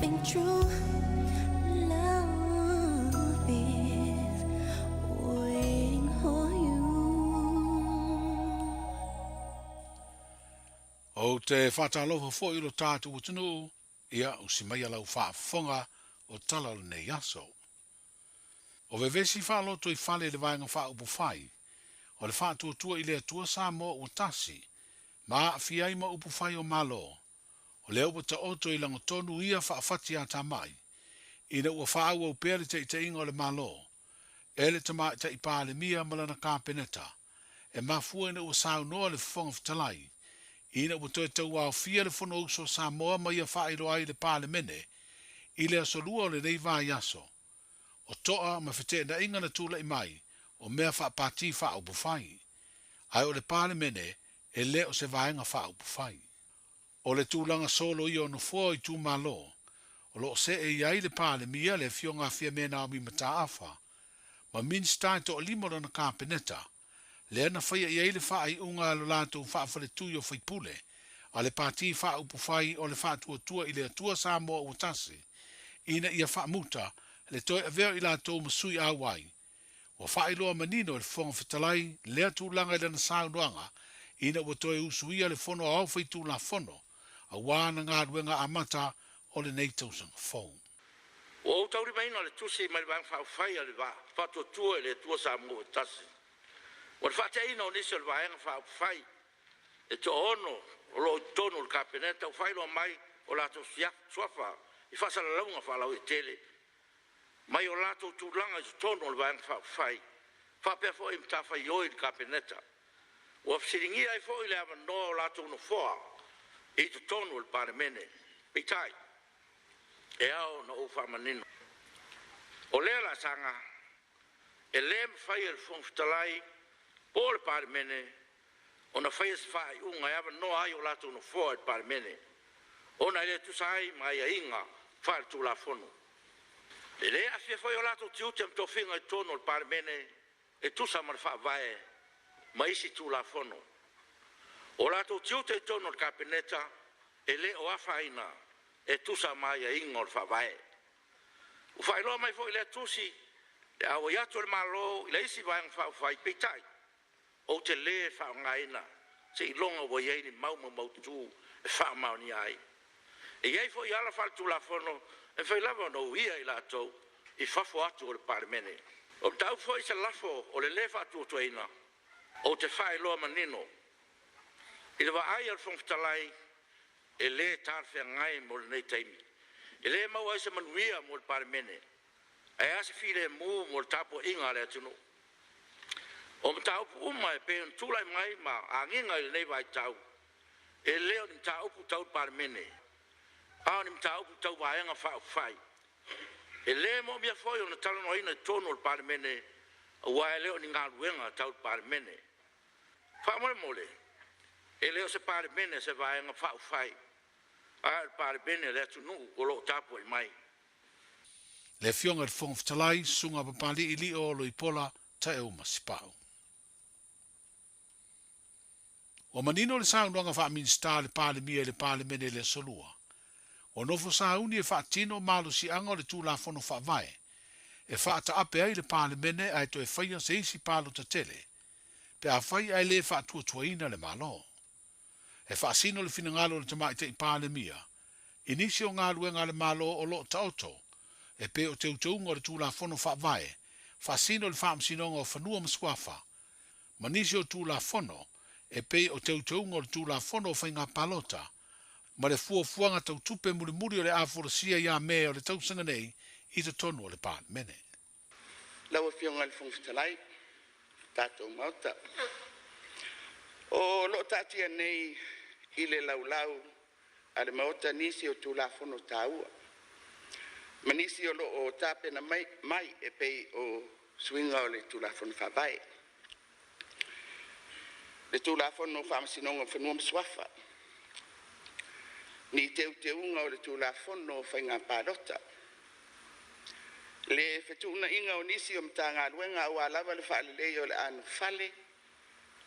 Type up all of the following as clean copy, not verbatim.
Think true love is waiting for you. Ou te whātalofa foi lo tātou atunuu, ia usi mai a lau faafofoga o tala o lenei aso. O vevesi faaloto i fale i le vaega faaupufai, o le Faatuatua i le Atua Samoa ua Tasi, ma aafia ai ma upufai o Malo, o lea ua taoto i lagotonu ia faafatiatamai, ina ua faaauau pea le taitaiga o le Malo e le Tamaitai Palemia ma lana Kapeneta, e mafua ina ua saunoa le Fofoga Fetalai ina ua toe tauaofia le Fonousu a Samoa ma ia faailoa ai le Palemene i le aso Lua o lenei vaiaso. O toa ma feteenaiga na tulai mai o mea faapati faaupufai, ae o le Palemene e le o se vaega faaupufai. O le tulaga solo ia o nofoa o itumalo o lo o see i ai le Palemia, le Afioga a Fiame Naomi Mataafa, ma Minisita e toalima o lana Kapeneta, lea na faia i ai le faaiuga a lo latou faafaletui o faipule a le Pati Faaupufai o le Faatuatua i le Atua Samoa Ua Tasi ina ia faamuta le toe avea o i latou ma sui auai. Ua faailoa manino e le Fofoga Fetalai lea tulaga i lana saunoaga ina ua toe usuia le Fono Aoao Faitulafono aua ana galuega amata o lenei tausaga fou. Ua ou taulimaina le tusi mai le Vaega Faaupufai a le Faatuatua i le Atua Samoa ua Tasi. Ua le faateaina o nisi o le Vaega Faaupufai e toaono o lo o i totonu o le Kapeneta ua faailoa mai o latou suafa i faasalalauga faalauaitele mai o latou tulaga i totonu o le Vaega Faaupufai faapea foi matafaioi i le Kapeneta. Ua fesiligia ai foi le avanoa o latou nofoa i totonu o le Palemene. Peitai, e ao ona ou faamanino, o lea laasaga e lē mafai e le Fofoga Fetalai po o le Palemene ona faia se faaiuga e avanoa ai o latou nofoa i le Palemene, ona e le tusa ai ma aiaiga faale-Tulafono. E le aafia foi o latou tiute ma tofiga i totonu o le Palemene e tusa ma le Faavae ma isi Tulafono. O latou tiute i totonu o le Kapeneta e le o afaina e tusa ma aiaiga o le Faavae. Ua faailoa mai foi i lea tusi le auai atu o le Malo i le isi Vaega Faaupufai, peitai, ou te le faaaogaina seiloga ua i ai ni mau maumaututu e faamaonia ai. E i ai foi ala faale-Tulafono e mafai lava ona uia i latou i fafo atu o le Palemene. O le mataupu foi i se lafo o le lē Faatuatuaina, ou te faailoa manino, i le vaai a le Fofoga Fetalai, e lē talafeagai mo lenei taimi. E le maua ai se manuia mo le Palemene, ae a se filemu mo le tapuaiga a le atunuu. O mataupu uma e pei ona tulai mai ma agiga i lenei vaitau, e le o ni mataupu tau le Palemene, a o ni mataupu tau Vaega Faaupufai. E le moomia foi ona talanoaina i totonu o le Palemene, aua e le o ni galuega tau le Palemene. Faamolemole, e le o se Palemene a se Vaega Faaupufai, a o le Palemene a le atunuu o lo o tapuai mai. Le Afioga i le Fofoga Fetalai, Susuga Papalii Lio Oloipola Taeuma Sipau. Ua manino le saunoaga faa-Minisita a le Palemia i le Palemene i le Aso Lua, ua nofo sauni e faatino malosiaga o le Tulafono Faavae e faataape ai le Palemene ae toe faia se isi palota tele pe afai ae le faatuatuaina le Malo. E faasino le finagalo o le Tamaitai Palemia i nisi o galuega a le Malo o lo o taoto e pei o teuteuga o le Tulafono Faavae, faasino le Faamasinoga o Fanua ma Suafa, ma nisi o Tulafono e pei o teuteuga o le Tulafono o Faiga Palota ma le fuafuaga tau tupe mulimuli o le a folasia ia Me o le tausaga nei i totonu o le Palemene. Lau Afioga i le Fofoga Fetalai, le tatou Maota, o lo o taatia nei i le laulau a le Maota nisi o Tulafono taua ma nisi o lo o tapena mai, mai e pei o suiga o le Tulafono Faavae, le Tulafono o Faamasinoga o Fanua ma Suafa, ni teuteuga o le Tulafono o Faiga Palota, le fetuunaiga o nisi o Matagaluega aua lava le faaleleia o le anofale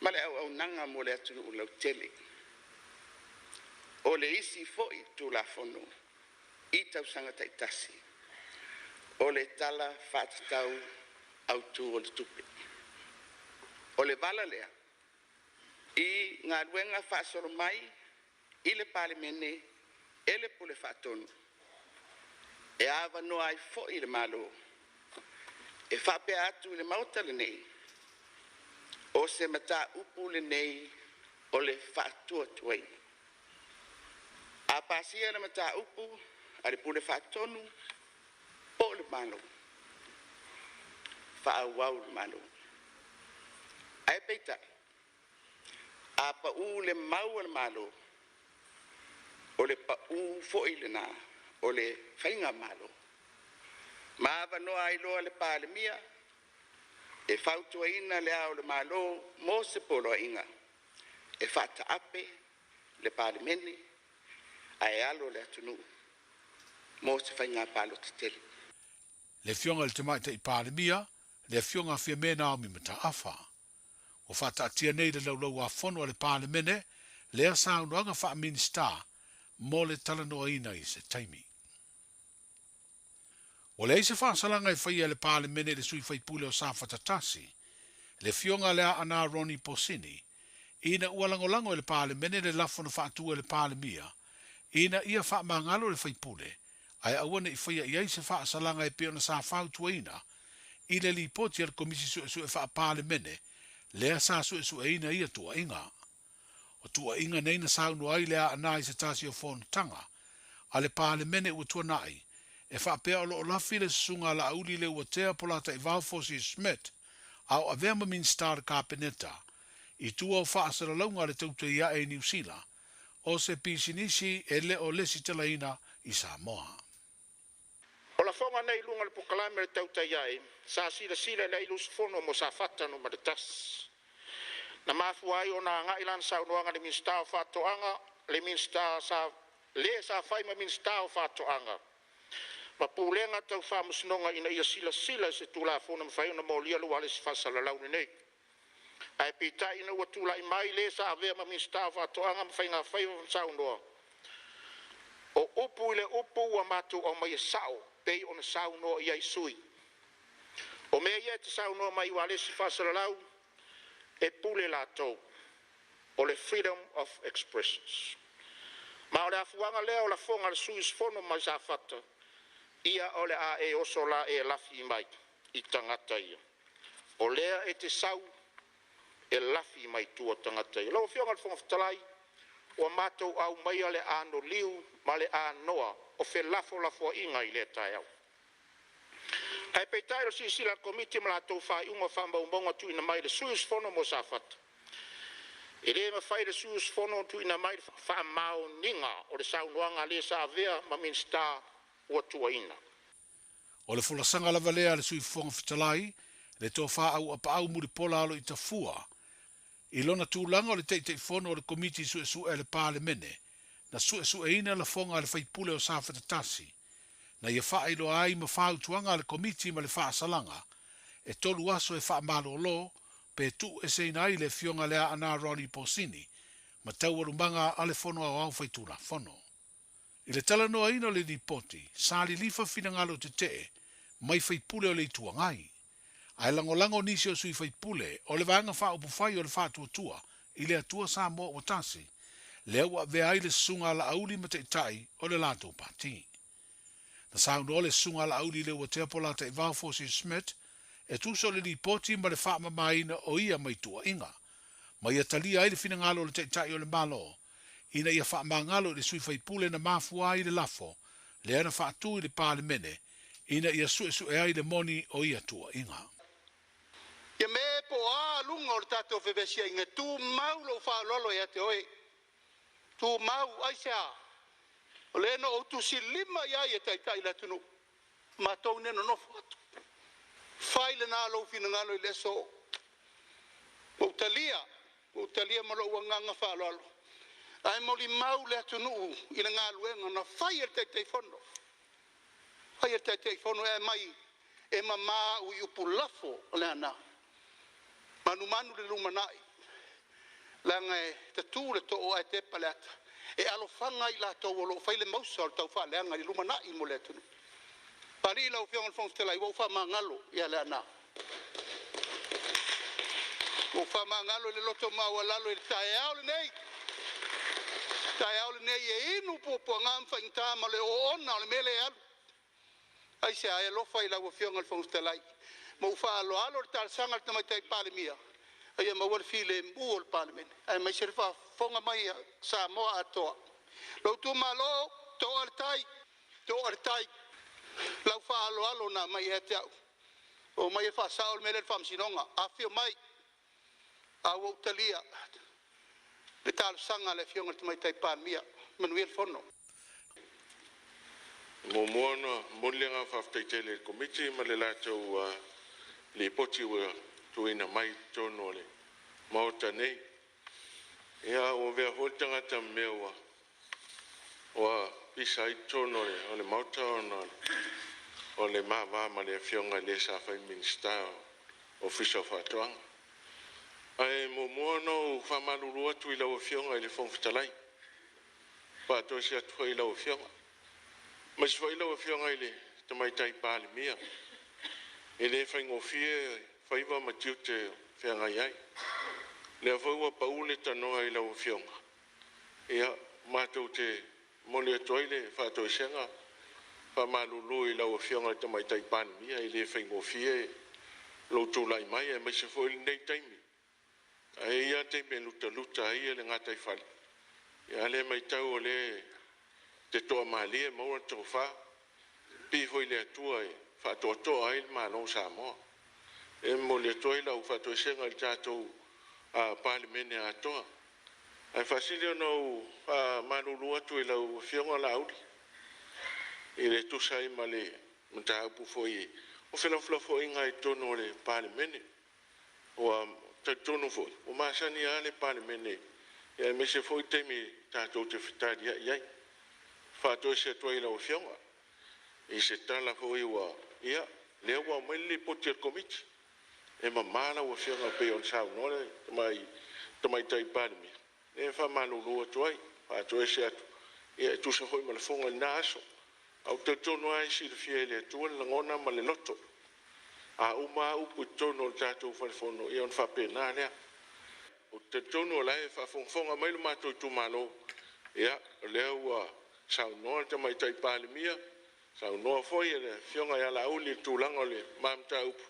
ma le auaunaga mo le atunuu lautele. O le isi foi Tulafono i tausaga taitasi o le Tala Faatatau Autu o le Tupe. O le vala lea i galuega faasolo mai i le Palemene e le Pule Faatonu e avanoa ai foi le Malo e faapea atu i le Maota lenei, o se mataupu lenei o le faatuatuaina. A pasia le mataupu a le Pule Faatonu po o le Malo, faaauau le Malo. Ae peitai, a pau le mau a le Malo, o le pau foi lena o le Faigamalo ma avanoa ai loa le Palemia e fautuaina le Ao o le Malo mo se poloaiga e faataape le Palemene ae alo le atunuu mo se faiga palota tele. Le Afioga i le Tamaitai Palemia, le Afioga a Fiame Naomi Mataafa. Ua faataatia nei i le Laulau-a-Fono a le Palemene lea saunoaga faa-Minisita mo le talanoaina i se taimi. Ua leai se faasalaga e faia e le Palemene i le sui faipule o Safata 1, le Afioga Leaana Ronnie Posini, ina ua lagolago e le Palemene le lafo na faatu e le Palemia ina ia faamagalo le faipule ae aua ne i faia i ai se faasalaga e pei ona sa fautuaina i le lipoti a le Komisi Suesue Faa-Palemene lea sa suesueina ia tuuaiga. O tuuaiga nei na saunoa ai Leaana i se tasi o fonotaga a le Palemene ua tuanai, e faapea o lo o lafi le susuga a Laauli Leuatea Polataivao Fosi Schmidt a o avea ma Minisita o le Kapeneta i tua o faasalalauga a le tautai ae i Niu Sila o se pisinisi e le o lesitalaina i Samoa. O lafoga nei i luga o le polokalame o le tautai ae sa silasila i le ai le usufono mo Safata Nu.1. Na mafua ai ona agai lana saunoaga i le Minisita o Faatoaga, le Minisita sa le sa fai ma Minisita o Faatoaga ma Pulega Tau Faamasinoga ina ia silasila i se Tulafono e mafai ona molia le ualesi faasalalau lenei. Ae peitai ina ua tulai mai le sa avea ma Minisita o Faatoaga ma Faiga Faiva ma saunoa, o upu i le upu ua matou aumaia sao pei ona saunoa i ai sui. O mea ia e te saunoa mai i ualesi faasalalau, e pule latou o le freedom of expressions. Ma o le afuaga lea o lafoga a le sui usufono mai Safata, ia o le a e oso la e lafi mai i tagata ia. O lea e te sau e lafi mai tua tagata ia. Lau Afioga i le Fofoga Fetalai, ua matou aumaia le anoliu ma le anoa o felafolafoaiga i lea taeao. Ae peitai o le silasila a le Komiti ma latou faaiuga o faamaumauga tuuina mai i le sui usufono mo Safata, e le mafai e le sui usufono ona tuuina mai le faamaoniga o le saunoaga a le sa avea ma Minisita ua tuuaiina. O le folasaga lava lea a le Sui Fofoga Fetalai, le Tofa Auapaau Mulipola Aloitafua, i lona tulaga o le Taitaifono o le Komiti Suesue a le Palemene, na suesueina lafoga a le faipule o Safata 1, na ia faailoa ai ma fautuaga a le Komiti ma le faasalaga, e 3 aso e faamalolo pe tuueseina ai le Afioga Leaana Ronnie Posini ma taualumaga a le Fono Aoao Faitulafono. I le talanoaina o le lipoti, sa lilifa finagalo tetee mai faipule o le Itu Agai. Ae lagolago nisi o sui faipule o le Vaega Faaupufai o le Faatuatua i le Atua Samoa Ua Tasi, lea ua avea ai le susuga a Laauli ma taitai o le latou pati. Na saunoa le susuga a Laauli Leuatea Polataivao Fosi Schmidt e tusa o le lipoti ma le faamamaina o ia mai tuuaiga, ma ia talia ai le finagalo o le Taitai o le Malo ina ia faamagalo i le sui faipule na mafua ai le lafo lea na faatu i le Palemene ina ia suesue ai le moni o ia tuuaiga. Ia me po o a luga o le tatou fevesiaiga, tumau lou faaaloalo ia te oe, tumau. Aisea? O lea na ou tusilima i ai e taitai le atunuu, matou nei nonofo atu. Fai lena lou finagalo i le aso. Ua ou talia, ua ou talia ma lou agaga faaaloalo. Ae molimau le atunuu i le galuega na fai e le Taitaifono. Fai e le Taitaifono e aumai e mama au i upu lafo o le ana. Manumanu le lumanai, leaga e tatu le too ae tepa le ata. E alofaga i latou o lo o fai le mausa o le taufaaleaga i le lumanai mo le atunuu. Papalii lau Afioga i le Fofoga Fetalai, ua ou faamagalo ia Leaana. Ua ou faamagalo i le loto maualalo i le taeao lenei, taeao lenei e inu puapuaga ma faigata ma le oona o le mea lea e alu. Aisea? E alofa i lau Afioga i le Fofoga Fetalai ma ua faaaloalo le talosaga a le Tamaitai Palemia a ia maua le filemu o le Palemene aemaise le faafofoga mai a Samoa atoa. Lou itumalo, toa le tai, toa le tai, lau faaaloalo na aumai ia te au, omai e faasao le mea lea i le Faamasinoga. Afifio mai, a ua ou talia le talosaga a le Afioga i le Tamaitai Palemia. Manuia le fono. E muamua ona momoli le agaga faafetai tele i le Komiti ma le latou Lipoti ua tuuina mai i totonu o le Maota nei. Ia, ua avea foi le tagata ma mea ua pisa ai totonu o le Maota ona o le ma va ma le Afioga i le sa fai Minisita o Ofisa o Faatoaga. Ae muamua ona ou faamalulu atu i lau Afioga i le Fofoga Fetalai, faatoese atu foi i lau Afioga, aemaise foi lau Afioga i le Tamaitai Palemia. E le faigofie faiva ma tiute o feagai ai. Lea foi ua pau le tanoa i lau Afioga, ia, matou te momoli atu ai le faatoesega faamalulu i lau Afioga i le Tamaitai Palemia, e le faigofie lou tulai mai aemaise foi lenei taimi. Ae i ai lava taimi e lutaluta ai le gataifale, a o lea e matau o lea e te toamalie maua le tofa, pipii foi i le Atua e faatoatoa ai le Malo o Samoa. E momoli atu ai lau faatoesega i le tatou Palemene atoa. Ae faasili ona ou faamalulu atu i lau Afioga Laauli i le tusa ai ma le mataupu foi o felafolafoaiga i totonu o le Palemene. Ua talitonu foi ua masani lava le Palemene aemaise foi taimi tatou te fetaliai ai. Faatoese atu ai i lau Afioga i se tala foi ua, ia, lea ua aumai le Lipoti a le Komiti. E mama lau Afioga e pei ona saunoa le Tamaitai Palemia, lea e faamalulu atu ai, faatoese atu, ia e tusa foi ma lafoga i lena aso. Ae ou te talitonu lava e silafia e le Atua le lagona ma le loto. A uma lava upu i totonu o le tatou falefono, ia ona faapena lea. Ou te talitonu o la e faafogafoga mai lo matou itumalo, ia, o lea ua saunoa le Tamaitai Palemia, saunoa foi le Afioga ia Laauli i le tulaga o le ma mataupu,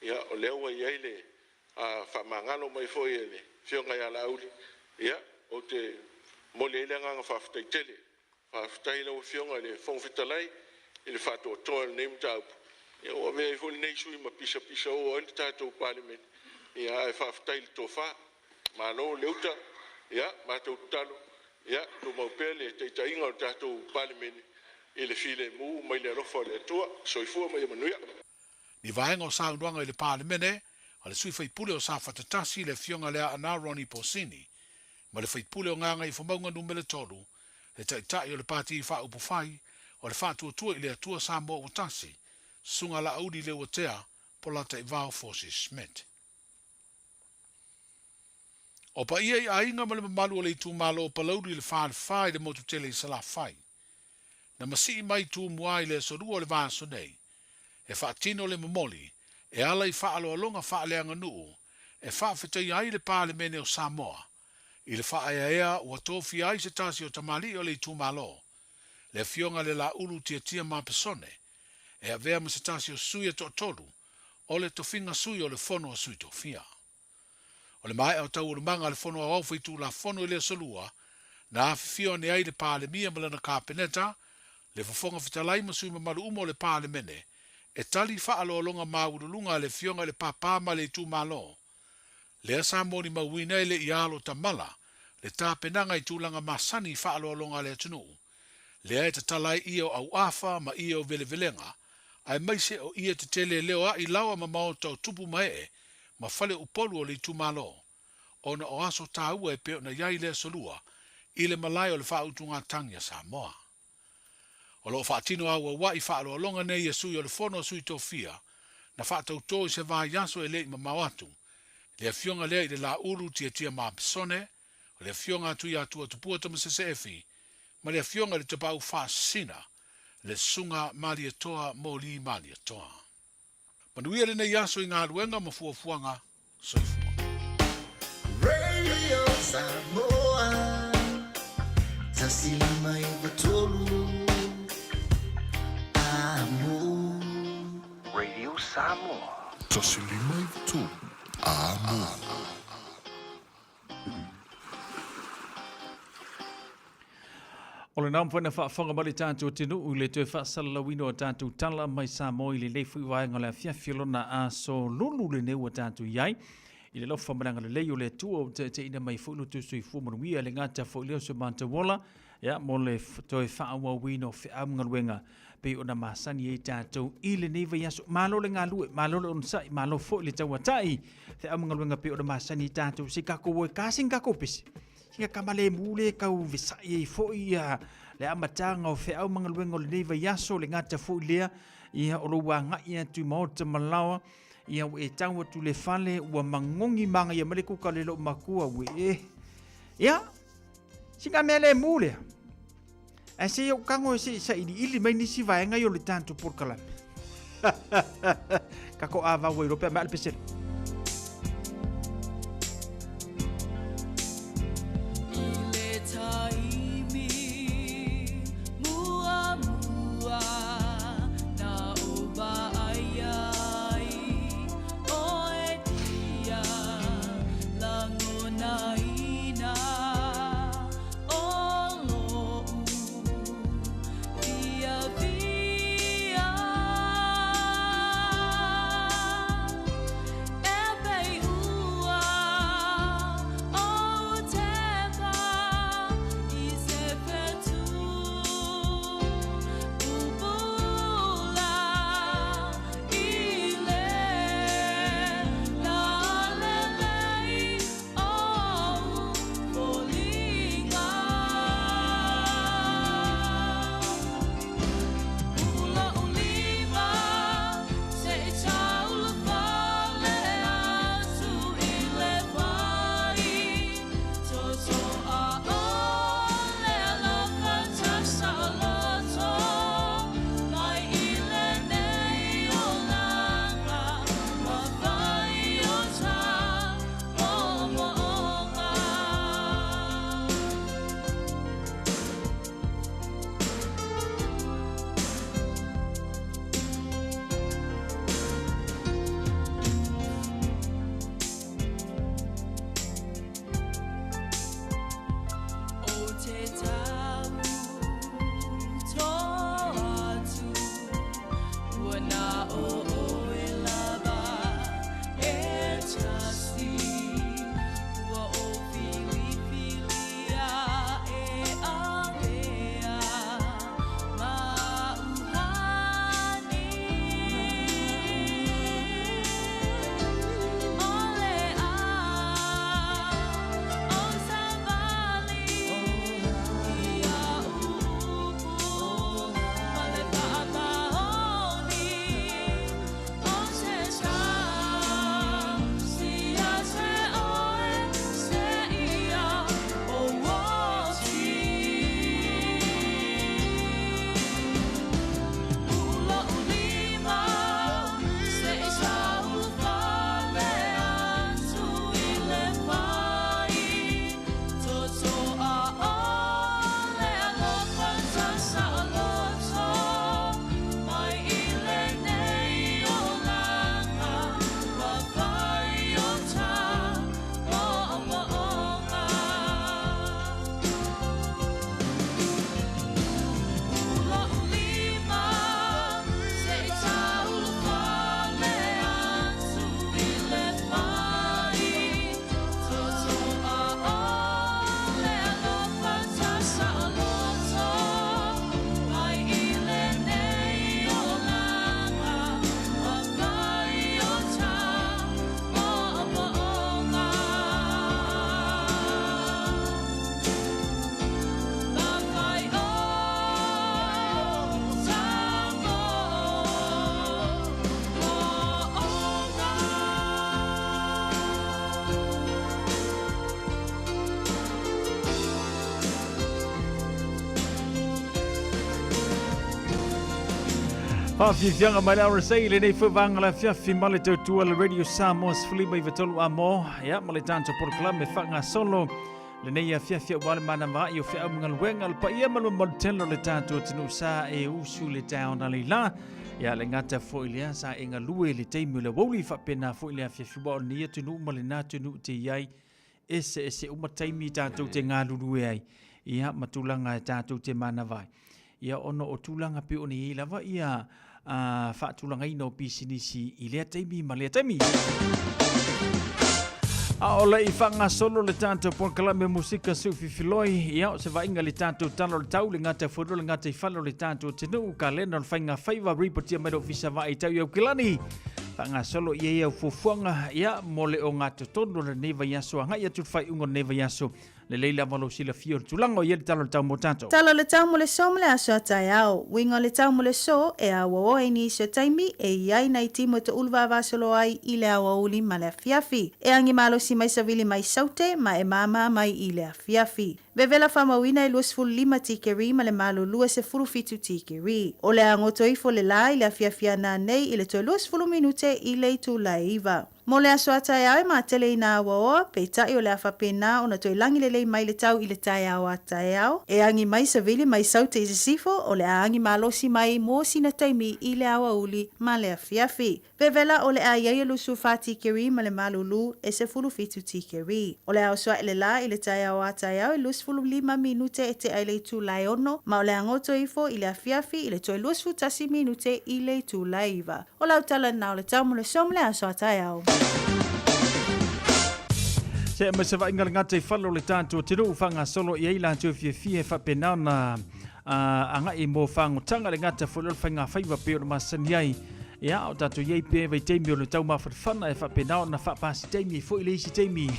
ia, o lea ua i ai le faamagalo mai foi e le Afioga ia Laauli, ia, ou te momoli ai le agaga faafetai tele. Faafetai i lau Afioga i le Fofoga Fetalai i le faatoatoa o lenei mataupu, ia ua avea ai foi lenei sui usufono ma pisapisao ai le tatou Palemene, ia ae faafetai i le tofa. Malo le uta, ia matou tatalo, ia tumau pea le taitaiga o le tatou Palemene i le filemu mai le alofa o le Atua. Soifua ma ia manuia. Ni vaega o saunoaga i le Palemene a le sui faipule o Safata 1 le Afioga Leaana Ronnie Posini ma le faipule o Gagaifomauga Nu.3, le Taitai o le Pati Faaupufai o le Faatuatua i le Atua Samoa Ua Tasi, Susuga Laauli Leuatea Polataivao Fosi Smith. O paia i aiga ma le mamalu o le itumalo o Palauli le Falefa i le motu tele i Salafai, na masii mai Tumua i le aso Lua o le vaiaso nei, e faatino le momoli e ala i faaaloaloga faaleaganuu e faafetaia ai le Palemene o Samoa i le faaeaea ua tofia ai se tasi o tamalii o le itumalo, le Afioga Lelaulu Tiatia Mapesone, e avea ma se tasi o sui e toatolu o le tofiga sui o le Fono a Sui Tofia. O le maea o taualumaga a le Fono Aoao Faitulafono i le Aso Lua, na afifio ane ai le Palemia ma lana Kapeneta, le Fofoga Fetalai ma sui mamalu uma o le Palemene, e tali faaaloaloga maualuluga a le Afioga i le Papa ma le itumalo. Lea sa molimauina e le i alo tamala le tapenaga i tulaga masani i faaaloaloga a le atunuu, lea e tatala ai ie o auafa ma ie o velevelega, aemaise o ie tetele leo a'i laoa ma maota o tupu ma ee ma fale Upolu o le itumalo, ona o aso taua e pei ona i ai le Aso Lua i le malae o le faautugatagi a Samoa. O lo o faatino auaua'i faaaloaloga nei e sui o le Fono a Sui Tofia na faatautō i se vaiaso e le i mamao atu, le afioga lea i le Laulu Tiatia Mapesone, O le Afioga a Tuiatua Tupua Tamasese Efi ma le Afioga i le Tapaau Faasisina, le Susuga Malietoa Moli Malietoa. Manuia lenei aso i galuega ma fuafuaga. Soifua. Radio Samoa 153 Amo. Radio Samoa. 153 Amo. O lena ua mafai ona faafofoga mai le tatou atunuu i le toe faasalalauina o tatou tala mai Samoa i lenei foi vaega o le afiafi o lona aso lulu lenei ua tatou i ai i le alofa ma le agalelei o le Atua ua taitaiina mai foi lo outou soifua manuia e le gata foi lea o so matou ola ia mo le toe faaauauina o feau ma galuega pei ona masani ai tatou i lenei vaiaso. Malo le galue, malo le onosai, malo foi le tauatai feau ma galuega pei ona masani ai tatou. Se tatou o e ka sina tatou pese. Sina tama lemu le tau vesa'i ai foi ia le amataga o feau ma galuega o lenei vaiaso, le gata foi lea ia o lou agai atu i maota ma laoa, ia ua e tau atu le fale ua magogi magaia mai le kuka le lou makua ua e. Ia, sina mea lemu lea. Ae se i ou tago e se i sailiili mai nisi vaega ia o le tatou polokalame. Tatou avau ai loa pe a maea le pesele. Faafiafiaga mai le RSA i lenei foi vaega le afiafi ma le tautua le Radio Samoa 93 amo ia ma le tatou polokalame faagasolo lenei afiafi aua le manava i o feau ma galuega le paia ma le mamalu tele o le tatou atunuu sa e usu le taeao na leila ia le gata foi lea sa e galue le taimi o le aoauli faapena foi le afiafi ua o lenei atunuu ma lena atunuu te i ai eseese uma taimi tatou te galulue ai ia ma tulaga e tatou te manava ai. Ia ona o tulaga pei ona i ai lava ia faatulagaina o pisinisi i lea taimi ma lea taimi. A o le i faagasolo le tatou polokalame musika suufifiloi, ia o se vaaiga le tatou tala o le tau, le gata foi le gata i fale o le tatou atunuu, kalena o le faiga faiva, ripotia mai le ofisa vaai tau i Aukilani, faagasolo i ai au fuafuaga, ia mo le ogatotonu o lenei vaiaso, agai atu le faaiuga o lenei vaiaso, Lelei lava lou silafia o le tulaga o i ai le tala o le tau mo tatou. Tala o le tau mo le so ma le aso a taeao. Uiga o le tau mo le so, e auau ai nisi o taimi e i ai nai timu e toʻulu vavasolo ai i le aoauli ma le afiafi. E agi malosi mai savili mai Saute ma e māmā mai i le afiafi. Vevela faamauina e 25 tikeri ma le malulu e 17 tikeri. O le a goto ifo le lā i le afiafi ana nei i le toe 20 minute i le itula e 9. Mo le aso a taeao e matele i nā auaoa, peitai o le a faapena ona toe lagi lelei mai le tau i le taeao a taeao. E agi mai savili mai Saute i sisifo, o le a agi malosi mai mo sina taimi i le aoauli ma le afiafi. Vevela o le a i ai e lusu fa tikeri ma le malulu e 17 tikeri. O le a oso aʻe le lā i le taeao a taeao e 25 minute e tea i le itula e 6, ma o le a goto ifo i le afiafi i le toe 21 minute i le itula e 9. O lau tala na o le tau mo le so ma le aso a taeao. Se ma se vaaiga le gata i fale o le tatou atunuu faagasolo i ai latou fiafia e faapena ona agai mo fagotaga le gata foi o le faiga faiva pei ona masani ai ia o tatou i ai pe vaitaimi o le taumafanafana e faapena ona faapasi taimi ai foi le isi taimi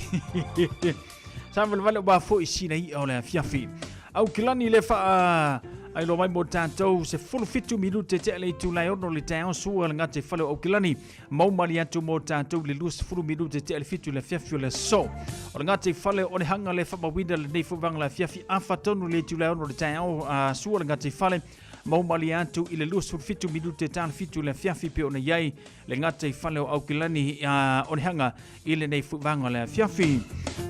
Sa valevale ua foi sina i'a o le afiafi. Aukilani le faa ailoa mai mo tatou se 17 minute tea le itula e 6 le taeao sua le gata i fale o Aukilani. Mau mali atu mo tatou le 20 minute tea le 7 le afiafi o le aso. O le gata i fale o Onehanga le faamauina lenei foi vaega le afiafi afa tonu le itula e 6 le taeao sua le gata i fale. Mau mali atu i le 27 minute ta le 7 le afiafi pe ona i ai le gata i fale o Aukilani Onehanga i lenei foi vaega o le afiafi.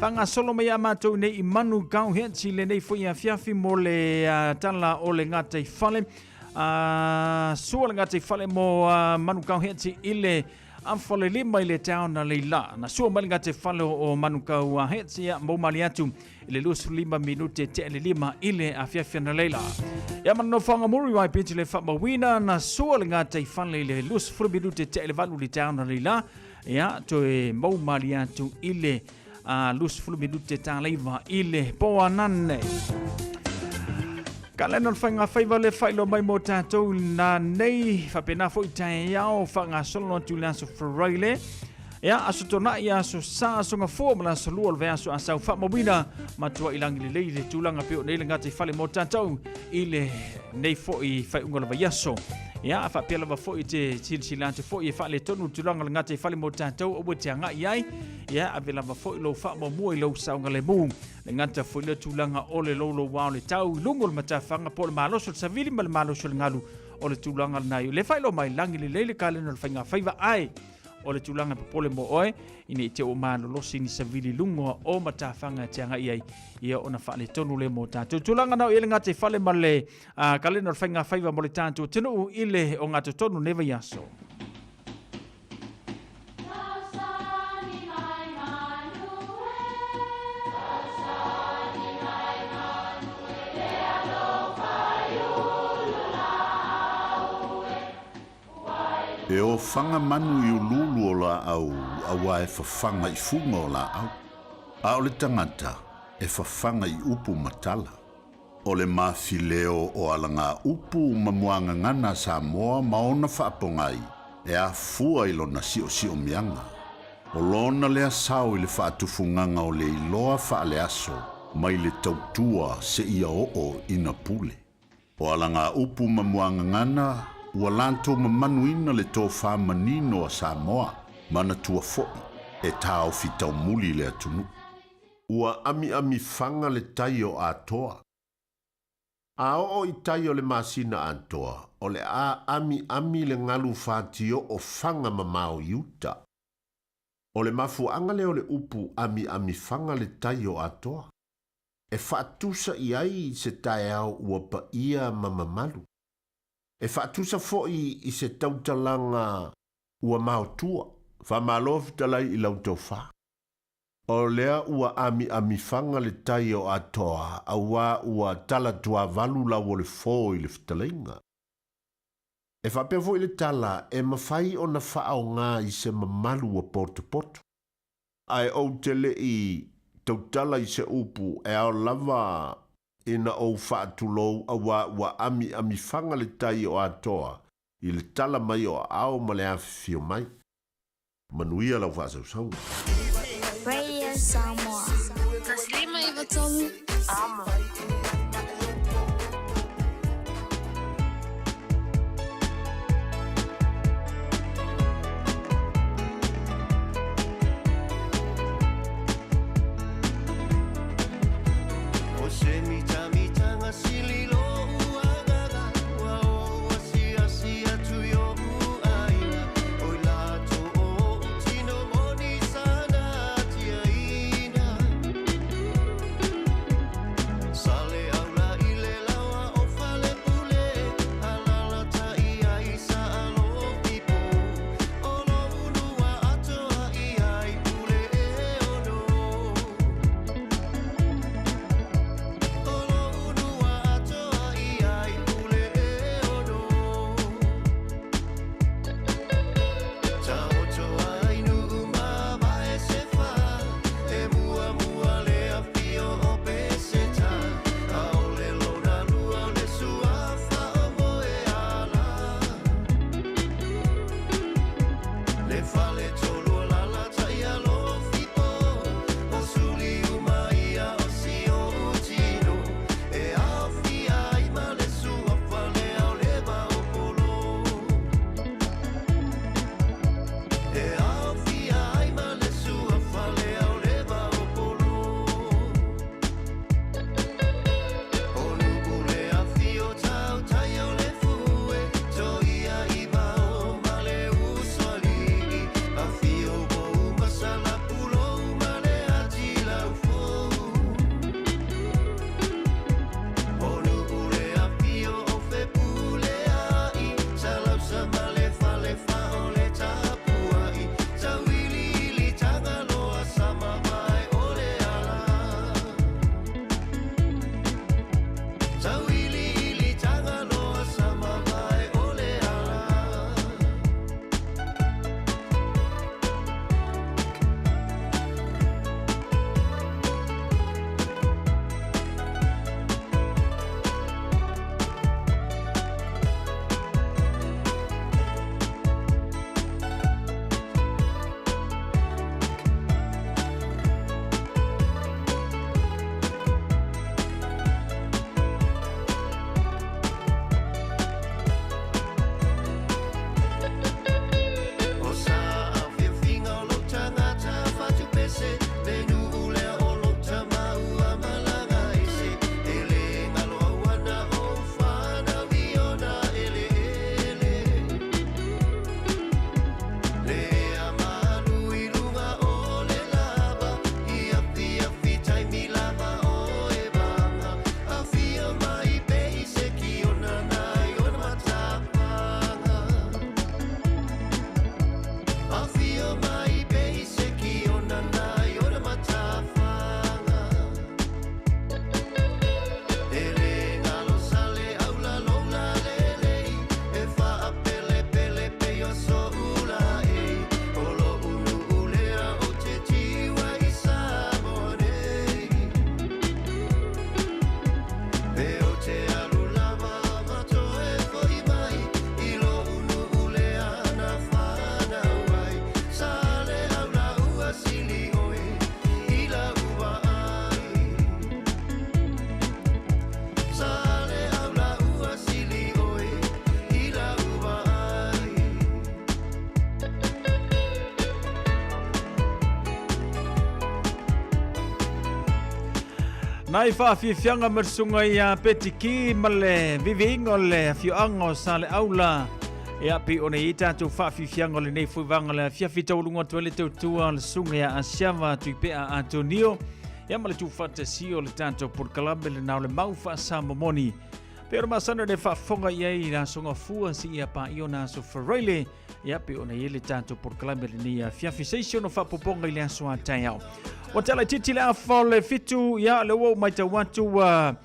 Faagasolo mai a matou nei i Manu Gauhets i lenei foi afiafi mo le tala o le gataifale. Sua le gataifale mo Manu Gauhets i le afa le lima i le taeao na leila. Na sua mai le gataifale o Manu Gauhets ia mau mali atu i le 25 minute tea le lima i le afiafi ana leila. Ia ma nofoaga Muriwai Beach le faamauina na sua le gataifale i le 20 minute tea le valu i le taeao na leila. Ia, toe mau malie atu i le 20 minute taleiva i le po anane. Kalena o le faiga faiva le faailoa mai mo tatou na nei faapena foi taeao faagasolo atu i le aso Faraile. Ia, aso Tona'i, aso Sa, aso Gafua ma le aso Lua o le vaiaso Asau faamauina matuai lagi lelei le tulaga pei o nei le gataifale mo tatou i le nei foi faaiuga o le vaiaso. Ia, faapea lava foi te silasila atu foi e faaletonu le tulaga o le gataifale mo tatou aua te agai ai. Ia, ave lava foi lou faamuamua i lou saogalemu. Le gata foi le tulaga o le louloua o le tau i luga o le matafaga po o le malosi o le savili ma le malosi o le galu o le tulaga lena. I le faailoa mai lagi lelei le kalena o le faiga faiva ae o le tulaga e popole mo oe ina i te ua malolosi ni savili luga o matafaga e te agai ai ia ona faaletonu lea mo tatou. Tulaga na o i le gataifale ma le kalena o le faiga faiva mo le tatou atunuu i le ogatotonu nei vaiaso. E ofaga manu i uluulu o laau auā e fafaga i fuga o laau, a o le tagata e fafaga i upu ma tala. O le mafileo o alagaupu ma muagagana a Samoa ma ona faapogai e afua i lona siosiomiaga. O lona lea sao i le faatufugaga o le iloa faaleaso mai le tautua seia oo ina pule. O alagaupu ma muagagana ua latou mamanuina le tofa manino a Samoa, manatua foi e taofi taumuli le atunuu. Ua amiamifaga le tai o Atoa. A oo i tai o le masina atoa, o le a amiami le galu fatioo faga mamao i uta. O le mafuaaga lea o le upu amiamifaga le tai o Atoa, e faatusa i ai se taeao ua paia ma mamalu. E faatusa foi i se tautalaga ua maotua. Faamalo fetalai i lau tofa. O lea ua amiamifaga le tai o Atoa auā ua tala tuavalu lau o le fō i le fetalaiga. E faapea foi le tala e mafai ona faaaoga i se mamalu ua potopoto. Ae ou te le i tautala i se upu e ao lava ina ou faatulou auā ua amiamifaga le tai o Atoa i le tala mai o aao ma le afifio mai. Manuia lau faasausauga. Radio Samoa. 153 Amo. O se mitamitanga sili lo'u agaga Ua ou asiasi atu i o'u aiga O i latou o'u tino moni sana tiaina. Nai faafiafiaga ma le susuga ia Petiki ma le viviiga o le afioaga o Saleaula. Ia, pei ona i ai tatou faafiafiaga o lenei foi vaega o le afiafi taualuga atu ai le tautua a le susuga ia Asiava Tuipea Antonio. Ia ma le tuufaatasia o le tatou polokalame lena o le mau faasamomoni. Pei ona masani le faafofoga i ai i le Aso Gafua seia paia ona Aso Faraile. Ia, pei ona i ai le tatou polokalame lenei afiafi. Se isi ona faapopoga i le aso a taeao. Ua tala itiiti le afa o le 7, ia, lea ua ou matau atu ua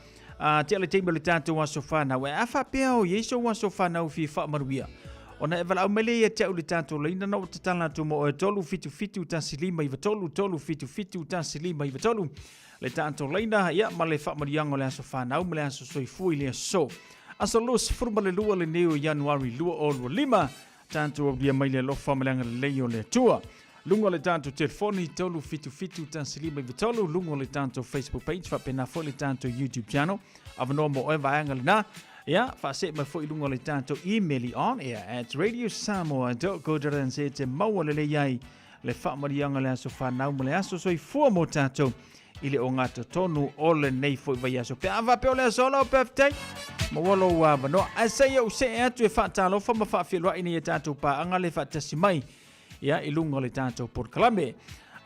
tea le taimi o le tatou aso fanau. Ae a faapea o i ai sou aso fanau fia faamanuia, ona e valaau mai lea ia te au i le tatou laina na ou tatala atu mo oe 377 1593 377 1593 le tatou laina, ia, ma le faamanuiaga o le aso fanau ma le aso soifua i le aso. Aso 22 lenei o Ianuari 2025, tatou aulia mai le alofa ma le agalelei o le Atua. Luga o le tatou telefoni 377 1593, luga o le tatou Facebook page, faapena foi le tatou YouTube channel. Avanoa mo oe vaega lena. Ia, faasee mai foi i luga o le tatou email i onair@radiosamoa.co.nz te maua lelei ai le faamanuiaga le aso fanau ma le aso soifua mo tatou i le ogatotonu o lenei foi vaiaso. Pe a faapea o le aso lau birthday, maua lou avanoa. Ae se i ou see atu e faatalofa ma faafeiloai nei a tatou paaga le faatasi mai ia i luga o le tatou polokalame.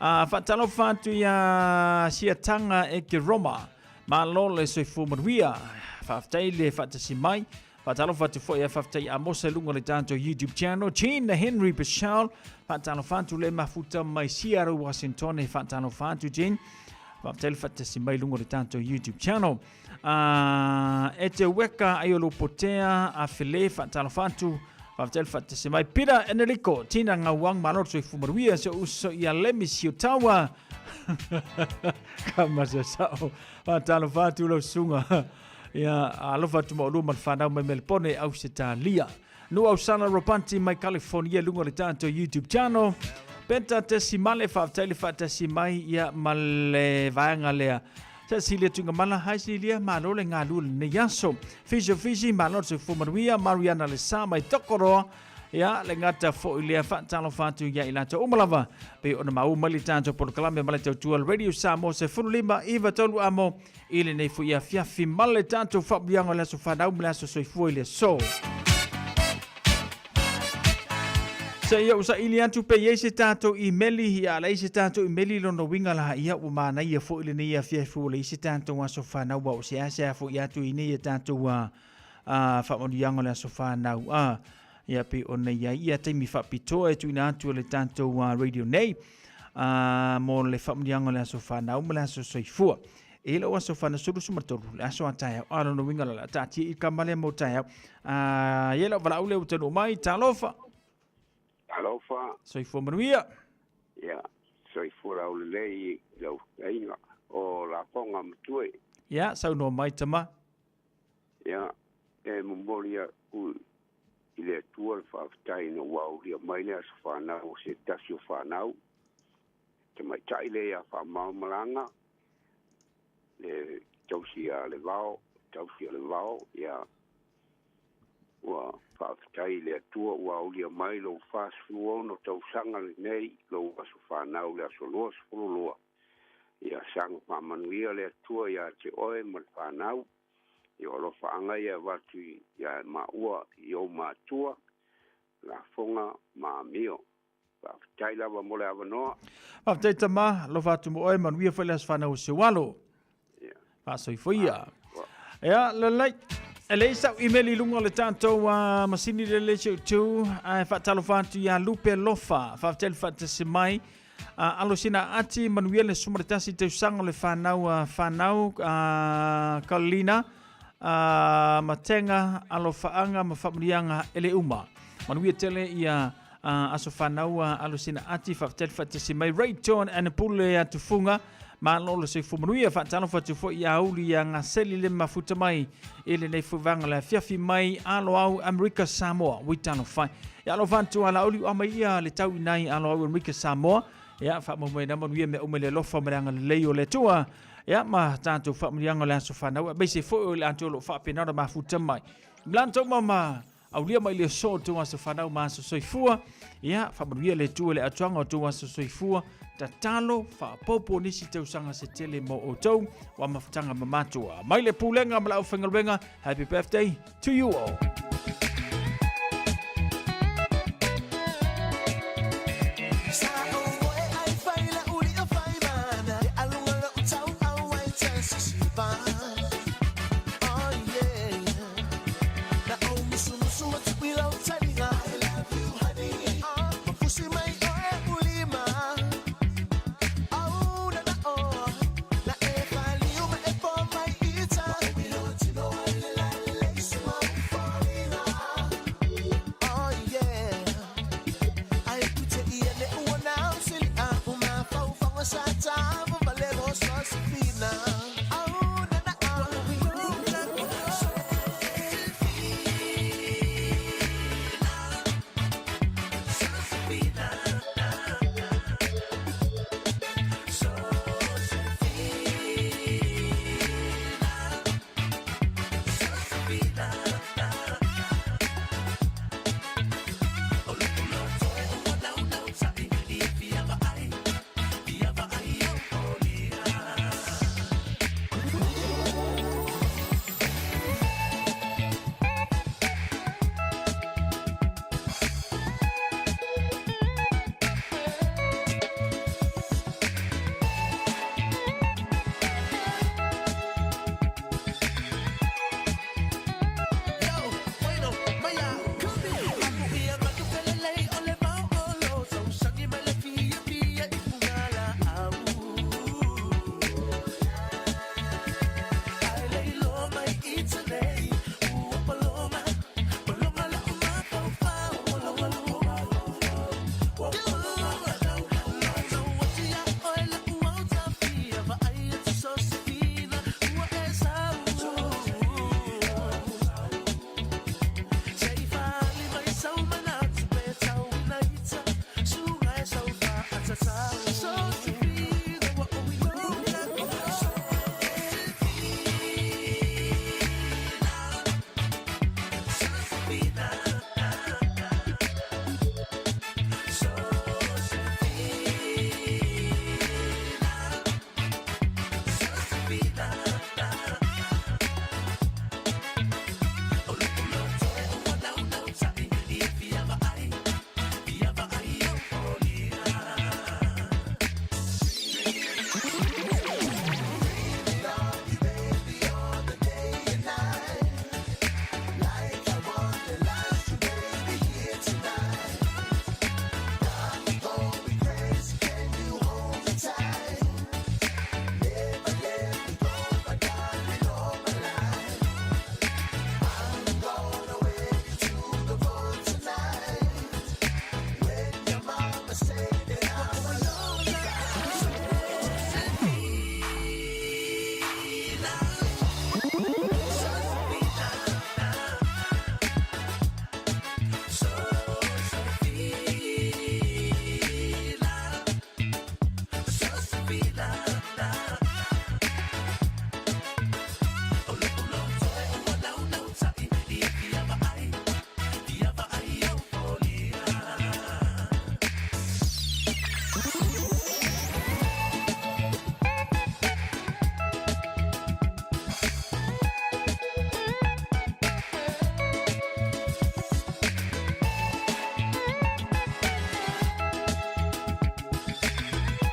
Faatalofa atu ia Siataga e ke Roma. Malo le soifua manuia. Faafetai le faatasi mai. Faatalofa atu foi a faafetai Amosa i luga o le tatou YouTube channel. Gene Henry Bishal, faatalofa atu le mafuta mai Seattle, Washington. Faatalofa atu Gene. Faafetai le faatasi mai i luga o le tatou YouTube channel. E te weka ai o Lopotea, a Fele, faatalofa atu. Faafetai le faatasi mai. Peter Enrico, Tina Ngauang, malo le soifua manuia, se uso ia Lemi Siutaua. Ka masasao. Faatalofa atu lau susuga. Ia, alofa atu ma olua ma le whanau mai Melbourne, Ausetalia. Nu Ausana Ropanti mai California, lunga o le tatou YouTube channel. Penta Tesimale, faafetai le faatasi mai, ia, ma le vaega lea. Sa silia tuinga mala, hai silia, malo le galue lenei aso. Fisio Fisi, malo le soifua manuia, Mariana le sa mai Tokoroa, Ia, le gata foi lea faatalofa atu ia i latou uma lava. Pei ona maua mai le tatou polokalame ma le tautua Radio Samoa 15 93 amo i lenei foi afiafi ma le tatou faamuliaga o le aso fanau ma le aso soifua i le aso. Se i ou saili atu pe i ai se tatou imeli, ia a leai se tatou imeli lona uiga la, ia ua manaia foi lenei afiafi ua leai se tatou aso fanau a o seasea foi atu i nei tatou faamanuiaga o le aso fanau a ia pei ona i ai ia taimi faapitoa e tuuina atu e le tatou radio nei mo le faamanuiaga o le aso fanau ma le aso soifua. E lou aso fanau 13 le aso a taeao a lona uiga la taatia i kama lea mo taeao. Ia lau valaau lea ua taunuu mai, talofa. Talofa. Soifua manuia. Ia, soifua laulelei i lau aiga o Lafoga Matue. Ia, saunoa mai tama. Ia, e momoli aku i le Atua le faafetai ina ua aulia mai le aso fanau o se tasi o fanau, tamaitai lea ia Faamaomalaga, le tausi a le vao, tausi o le vao, ia, ua faafetai i le Atua ua aulia mai lou 46 tausaga lenei, lou aso fanau le aso 22. Ia saga faamanuia le Atua ia te oe ma le fanau. Ia o alofaaga ia e avatu ia maua i ou matua, lafoga ma amio. Faafetai lava mo le avanoa. Faafetai tama, alofa atu mo oe, manuia foi le aso fanau o si ou alo. Faasoifua ia. Ia, lelei. E leai sau email i luga o le tatou masini lelei si ou tu, ae faatalofa atu ia Lupe Lofa. Faafetai le faatasi mai. Alo sina ati manuia le 11 tausaga o le whanau a whanau a Kalina a Matenga alo whaanga ma whamunianga ele uma. Manuia tele ia aso whanau a alo sina ati whaafetai whaatasi mai Ray John Anapule a Tufunga malo le soifua manuia faatalofa atu foi ia uli ia Gaseli le mafuta mai i lenei foi vaega le afiafi mai alo au Amerika Samoa ui talofa ia alofa atu ala uli ua mai ia le tau inai alo au Amerika Samoa ia faamoemoe na manuia mea uma i le alofa ma le agalelei o le Atua ia ma tatou faamanuiaga o le aso fanau aemaise foi o le latou o lo o faapena ona mafuta mai. Mlantou mama. Aulia mai le aso o tou aso fanau ma aso soifua. Ia, faamanuia le Atua i le atoaga o tou aso soifua. Tatalo, faaopoopo nisi tausaga se tele mo outou wa mafutaga ma matua. Mai le pulega ma le aufaigaluega, happy birthday to you all.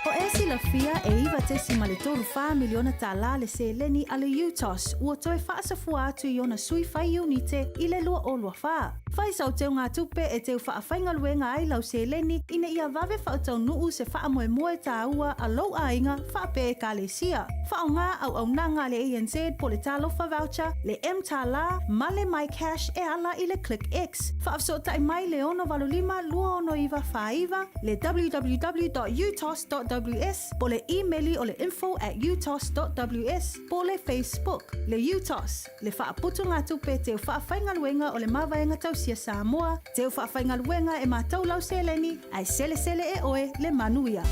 O e silafia e $9.34 miliona tālā le seleni a le UTOS ua toe faasafua atu i ona sui fai iunite i le 2024. Fai sau teugatupe e teu faafaigaluega ai lau seleni ina ia vave faataunuu se faamoemoe tāua a lou aiga faapea Ekalesia. Faaaoga auaunaga a le ANZ po le Talofa Voucher, le mTālā ma le MyCash e ala i le ClickX. Faafesootai mai le 685 26949, le www.utos.ws po le imeli o le info@utos.ws po le Facebook. Le UTOS, le faaputugatupe teu faafaigaluega o le Mavaega Tausia Samoa, teu faafaigaluega e matau lau seleni, ae selesele e oe le manuia.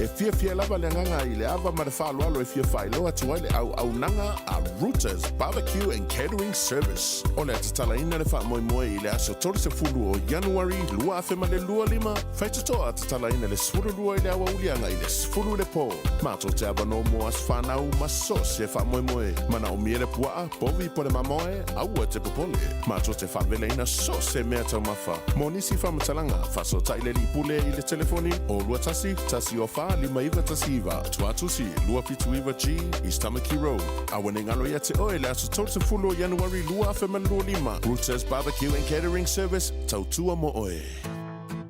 E fiafia lava le agaga i le ava ma le faaaloalo e fia faailoa atu ai le auaunaga a Rooters Barbecue and Catering Service. O le a tatalaina le faamoemoe i le aso 30 o Ianuari 2025, faitotoa tatalaina le 12 i le aoauli agai i le 10 i le po. Matou te avanoa mo aso fanau ma so o se faamoemoe. Manaomia le puaa, povi po o le mamoe, aua te popole. Matou te faavelaina so o se mea taumafa. Mo nisi faamatalaga, faasootai le Alii Pule i le telefoni o 21 104 5919, Tuatusi 279G, East Tamaki Road. Aua ne i galo ia te oe le aso 30 o Ianuari 2025, Rooters Barbecue and Catering Service, tautua mo oe.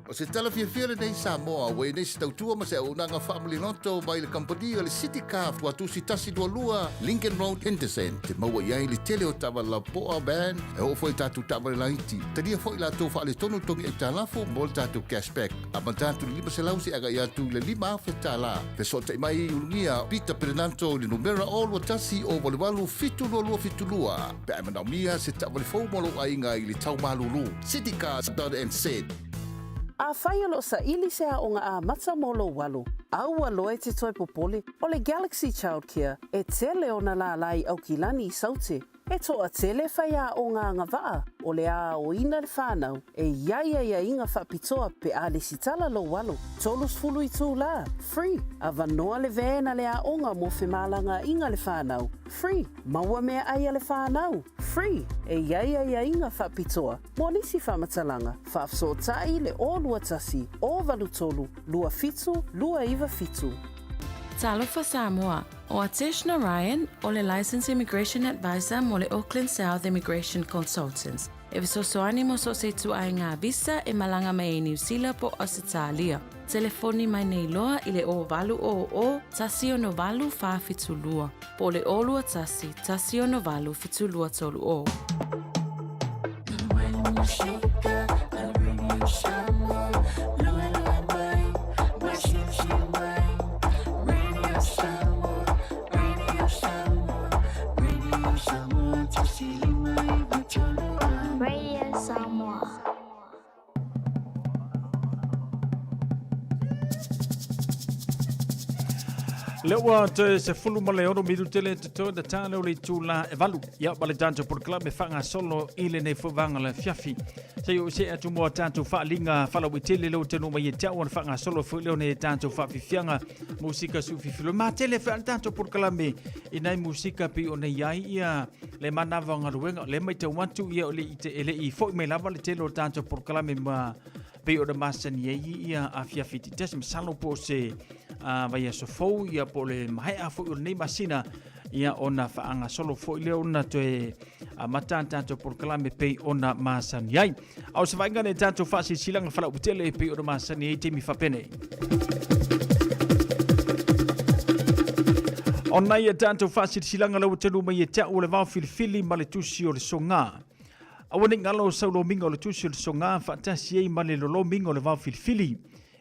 O se tala fiafia lenei Samoa ua i nei se tautua ma se auaunaga faamaliloto mai le kamupani o le City Car Tuatusi 122 Lincoln Road Henderson te maua i ai le tele o taavale lapoa, van, e oo foi i tatou taavale laiti. Talia foi latou faaletonu togi aitalafu mo le tatou cashback. Amata atu i le 500 seia agai atu i le 5000 tala. Fesootai mai i Ulugia Peter Perenanto i le numera 021 088 72272 pe a e manaomia se taavale fou mo lou aiga i le tau malulu. Citycars.nz. Afai o lo o saili se aoga amata mo lou alo, aua loa e te toe popole, o le Galaxy Childcare e tele ona lālā i Aukilani i Saute. E toatele faiaoga agavaa o le a aoina le whanau e i ai aiaiga faapitoa pe a lesitala lou alo. 30 itulā, free, avanoa le van a le aoga mo femalagaaiga le whanau, free, maua meaai a le whanau, free, e i ai aiaiga faapitoa mo nisi faamatalaga, faafesootai le 021 083 27 297. Talofa Samoa, ʻO Atesh Narayan, ʻo le Licensed Immigration Advisor mo le Auckland South Immigration Consultants, e fesoasoani mo so o se ituaiga visa e malaga mai ai Niu Sila po o Ausetalia. Telefoni mai nei loa i le 0800 168 472 po o le 021 168 7230. Radio Samoa. Lea ua toe 16 minute le totoe na tā leo le itulā e valu. Ia, ma le tatou polokalame faagasolo i lenei foi vaega o le afiafi. Se i oo se atu mo a tatou faaaliga faalauaitele leo tenu mai e te au ona faagasolo foi leo nei tatou faafiafiaga musika suufifilo. Matele foi a le tatou polokalame i nai musika pei ona i ai ia le manava o galuega. Le maitau atu ia o le i te e le i foi mai lava le tele o le tatou polokalame ma pei ona masani ai ia afiafi taitasi. Masalo po o se vaiaso fou ia po o le maea foi o lenei masina ia ona faagasolo foi lea ona toe amata a tatou polokalame pei ona masani ai. A o se vaaiga nei tatou faasilasilaga faalauaitele pei ona masani ai taimi faapenei. Ona ia tatou faasilasilaga lau tanu mai e te au o le vao filifili ma le tusi o le soga. Aua ne i galo sau lomiga o le tusi o le soga faatasi ai ma le lolomiga o le vao filifili.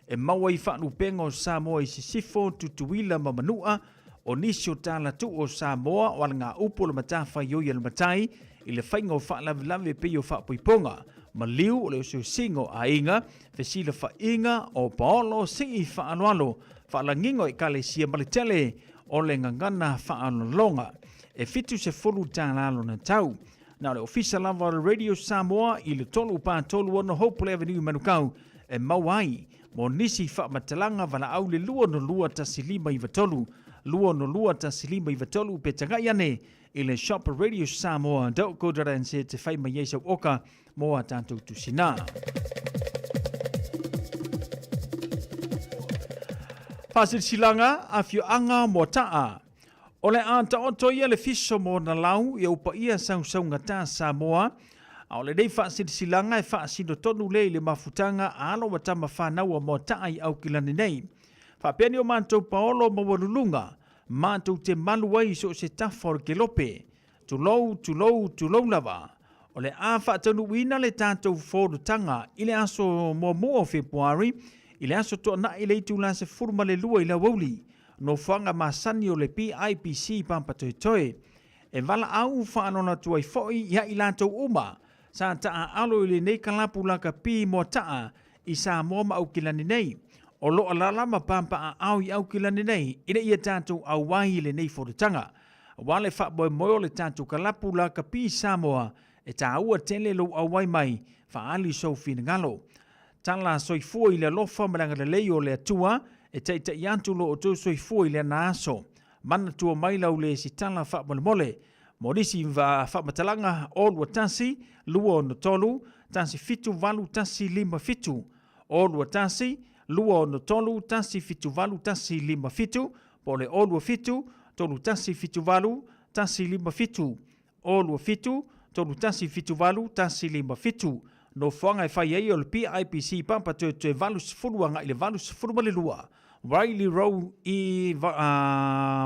E maua ai faalupega o Samoa i Sisifo, Tutuila ma Manua, o nisi o tala tuu o Samoa o alagaupu o le matafaioi a le matai i le faiga o faalavelave pei o faapoipoga, maliu o le osiosiga o aiga, fesilafaiga o paolo, sii faaaloalo, faalagiga o ekalesia ma le tele o le gagana faaaloaloga. E $70 lona tau. Na o le ofisa lava o le Radio Samoa i le 3 4 3 6 Hopewell Avenue i Manukau e maua ai mo nisi faamatalaga valaau le 202 1593, 202 1593 pe tagai ane i le shop radiosamoa.co.nz te whai mai ai sau oka mō a tātou tusina. Faasilasilaga, afioaga Moata'a. O le a taoto ia le fiso mo ona lau ia upaia sausaugata Samoa, a o lenei faasilasilaga e faasino tonu lea i le mafutaga a alo ma tama fanau a Moata'a i Aukilani nei. Faapea ni o matou paolo maualuluga, matou te malu ai i so o se tafa o le kelope. Tulou, tulou, tulou lava. O le a faataunuuina le tatou fonotaga i le aso muamua o Fepuari, i le aso Toanai i le itula 12 i le aoauli. Nofoaga masani o le PIPC Papatoetoe. E valaau faaloalo atu ai foi ia i latou uma sa taaalo i lenei kalapu lakapi Moataa i Samoa ma Aukilani nei. o lo o alaala ma papaaao i Aukilani nei ina ia tatou auai i lenei fonotaga. Aua le faamoemoe o le tatou kalapu lakapi Samoa, e taua tele lou auai mai, faaali sou finagalo. Tala soifua i le alofa ma le agalelei o le Atua e taitai atu lo outou soifua i lena aso. Manatua mai lau lesitala faamolemole. Mo nisi faamatalaga, 021 263 178 157, 021 263 178 157, po o le 027 3178 157. 027 3178 157. Nofoaga e fai ai o le PIPC Papa Tuetue 80 agai le 82, Riley Row i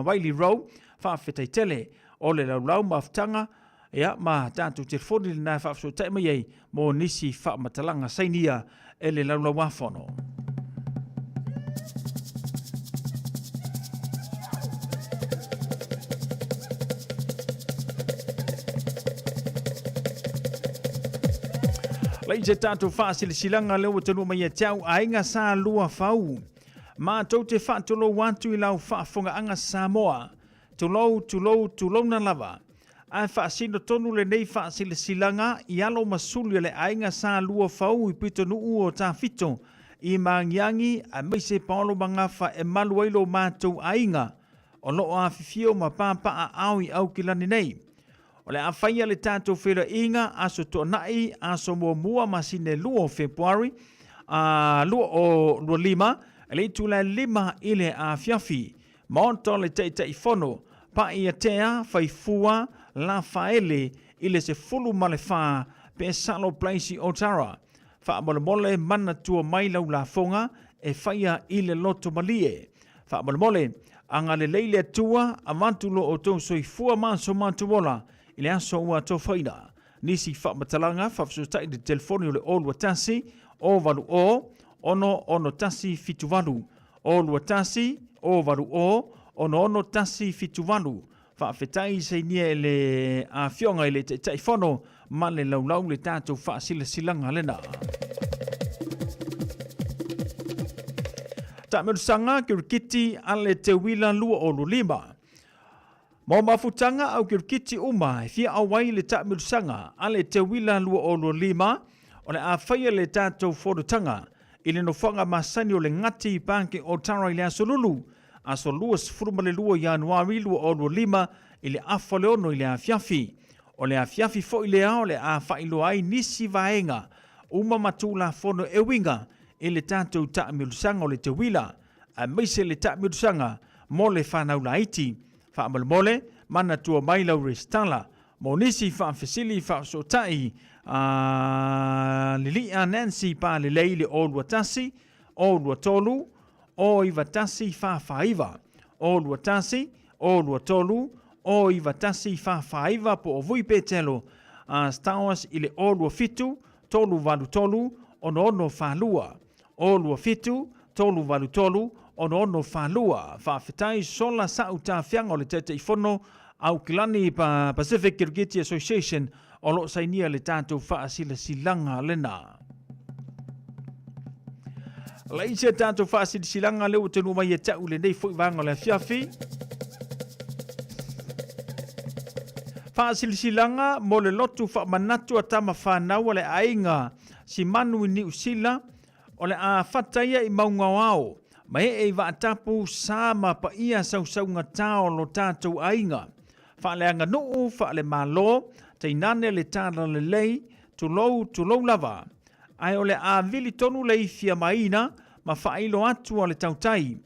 Riley Row, Faafetai tele. O le laulau mafutaga ia ma tatou telefoni lena e faafesootai mai ai mo nisi faamatalaga sainia e le Laulau-a-Fono. Lei se tatou faasilasilaga lea ua taunuu mai ia te au aiga sa lua fau. Matou te faatulou atu i lau faafofogaaga Samoa. Tulou, tulou, tulouna lava. Ae faasino tonu lenei faasilasilaga i alo ma suli o le aiga sa lua fau i pitonuu o Tafito, i Magiagi aemaise Paolo Magafa e malu ai lo matou aiga o lo o afifio ma papaaao i Aukilani nei. O le a faia le tatou feiloaiga aso Toonai, aso muamua masina e 2 o Fepuari, 2025, i le itula e 5 i le afiafi. Maota o le Taitaifono, Pa'iatea Faifua Lafaele i le 14 Pesalo Place i Otara. Faamolemole manatua mai lau lafoga e faia i le loto malie. Faamolemole, agalelei le Atua, avatu lo outou soifua ma so matou ola i le aso ua atofaina. Nisi faamatalaga, faafesootai i le telefoni o le 021 080 66178. 021 080 66178. Faafetai sainia e le Afioga i le Taitaifono ma le laulau le tatou faasilasilaga lena. Taamelusaga Kirikiti a le Teuila 25. Mo mafutaga au kirikiti uma e fia auai i le taamilosaga a le Teuila 2025, o le a faia le tatou fonotaga i le nofoaga masani o le Ngati i Pāke o Tara i le Aso Lulu, aso 22 Ianuari 2025 i le afa o le 6 i le afiafi. O le afiafi foi lea o le a faailoa ai nisi vaega uma ma Tulafono e uiga i le tatou taamilosaga o le Teuila, aemaise le taamilosaga mo le fanau laiti. Faamolemole, manatua mai lau resitala mo nisi faafesili faafesootai a Lili'a Nancy Palelei i le 021 023 091 449, 021 023 091 449 po o Vui Petelo a Stowers i le 027 383 6642. 027 383 6642. Faafetai Sola Sa'u Tafiaga o le Taitaifono Aukilani Pacific Kirikiti Association o lo o sainia le tatou faasilasilaga lena. Laisi a tatou faasilasilaga lea ua taunuu mai ia te au i lenei foi vaega o le afiafi. Faasilasilaga mo le lotu faamanatu a tama fanau a le aiga Simanu i Niu Sila, o le a fata ia i Maugaoao, ma ee i Vaatapu, sa ma paia sausaugatā o lo tatou aiga. Faaleaganuu, faalemalo, tainane le talalelei, tulou, tulou lava. Ae o le a vili tonu le ifi a Maina ma faailo atu a le tautai.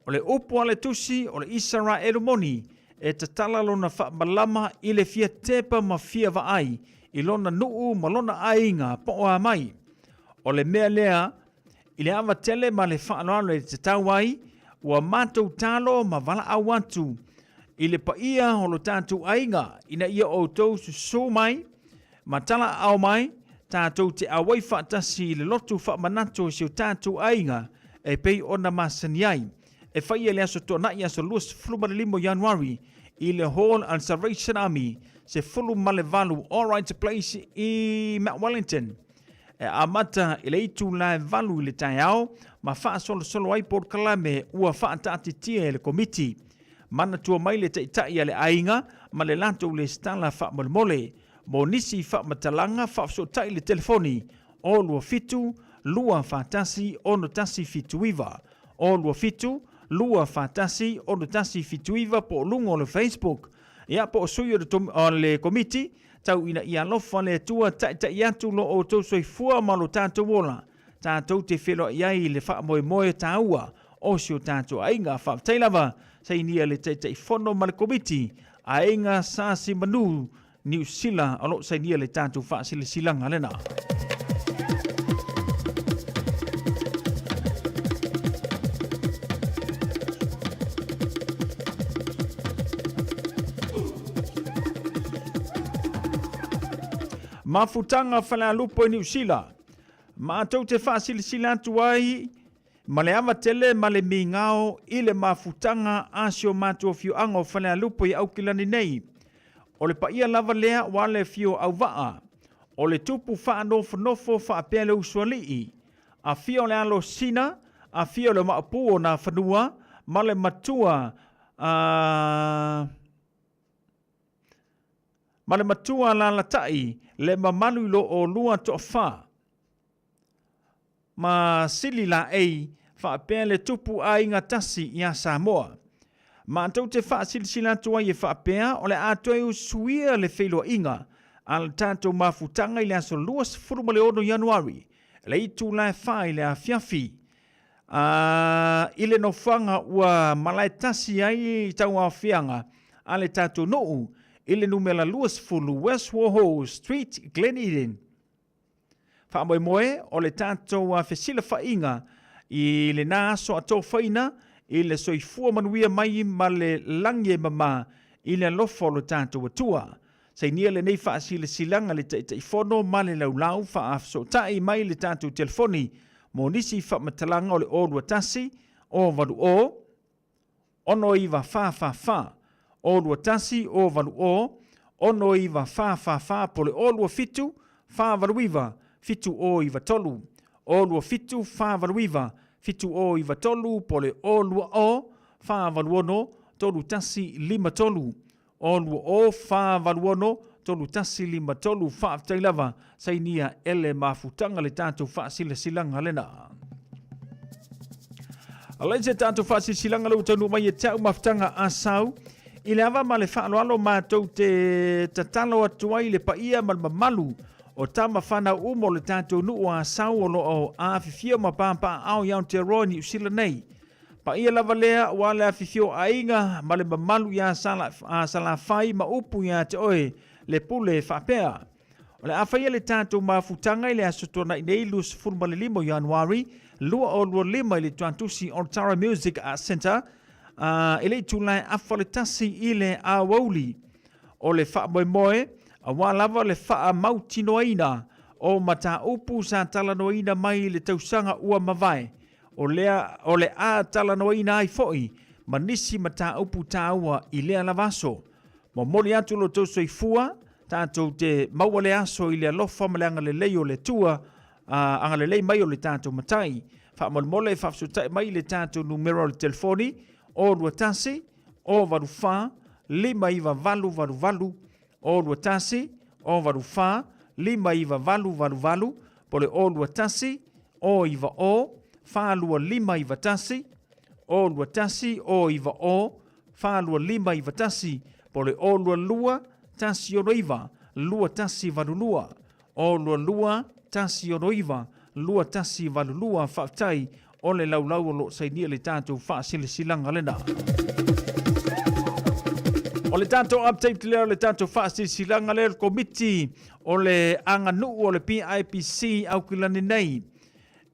O le upu a le tusi o le Isaraelu moni, e tatala lona faamalama i le fia tepa ma fia vaai i lona nuu ma lona aiga po o a mai. O le mea lea, i le ava tele ma le faaaloalo e tatau ai, ua matou talo ma valaau atu i le paia o lo tatou aiga ina ia outou susū mai ma talaaao mai tatou te auai faatasi i le lotu faamanatu o si o tatou aiga e pei ona masani ai. E faia le Aso Toonai aso 25 o Ianuari i le Hall a le Salvation Army, 18 Allwright Place i Mount Wellington. e amata i le itula e 8 i le taeao ma faasolosolo ai polokalame ua faataatitia e le Komiti. Manatua mai le taitai a le aiga ma le latou lesitala faamolemole. Mo nisi faamatalaga faafesootai i le telefoni 027 241 6179, 027 241 6179 po o luga o le Facebook. Ia po o sui o le Komiti, tau ina ia alofa le Atua taitai atu lo outou soifua ma lo tatou ola, tatou te feiloai ai i le faamoemoe taua o si o tatou aiga. Faafetai lava, sainia le Taitaifono ma le Komiti, Aiga Sa Simanu, Niu Sila, o lo o sainia le tatou faasilasilaga lena. Mafutaga Falealupo i Niu Sila. Matou te faasilasila atu ai ma le ava tele ma le migao i le mafutaga a si o matou afioaga o Falealupo i Aukilani nei. O le paia lava lea aua le afio Auvaa, o le tupu faanofonofo faapea le usoalii, afio le alo Sina, afio le Maopu o Nafanua ma le matua a ma le matua alalatai le mamalu i lo oulua toafa ma Sili Laei faapea le tupu aiga tasi ia Samoa. Matou te faasilasila atu ai e faapea o le a toe usuia le feiloaiga a le tatou mafutaga i le aso 26 Ianuari le itula e 4 i le afiafi. A, i le nofoaga ua malae tasi ai tauaofiaga a le tatou nuu i le numera 20 West Warhol Street, Glen Eden. Faamoemoe o le tatou fesilafaiga i lena aso atofaina i le soifua manuia mai ma le lagi e mama i le alofa o lo tatou Atua. Sainia lenei faasilasilaga le Taitaifono ma le Laulau faafesootai mai le tatou telefoni mo nisi faamatalaga o le 021 080 69444, 021 080 69444 po o le 027 489 7093, 027 489 7093 po o le 020 486 3153. O 2086 3153 Faafetai lava, sainia e le mafutaga le tatou faasilasilaga lena. Alai se tatou faasilasilaga le ua taunuu mai e te au mafutaga a sau. I le ava ma le faaaloalo matou te tatalo atu ai le paia ma le mamalu o tama whanau uma o le tatou nuu a Asau o lo o afifio ma pāpāao i Aotearoa Niu Sila nei. Paia lava lea aua le afifio o aiga ma le mamalu iā Salafai ma upu iā te oe le pule faapea. O le a faia le tatou mafutaga i le Aso Tuanai nei 25 o Ianuari 2025 i le Tuantusi Altara Music Arts Centre i le itula e afa le tasi i le aoauli. O le faamoemoe aua lava le faamautinoaina o mataupu sa talanoaina mai i le tausaga ua mavae O lea o le a talanoaina ai foi ma nisi mataupu taua i lea lava aso. Momoli atu lo outou soifua, tatou te maua le aso i le alofa ma le agalelei o le Atua, agalelei mai o le tatou Matai. Faamolemole faafesootai mai i le tatou numera o le telefoni, 021 084 59888, 021 084 59888, po o le 021 090 42591, 021 090 42591, po o le 022 169 2182, 022 169 2182. Faafetai o le laulau o lo o sainia le tatou faasilasilaga lena. O le tatou update lea o le tatou faasilasilaga lea o le Komiti o le aganuu o le PIPC Aukilani nei.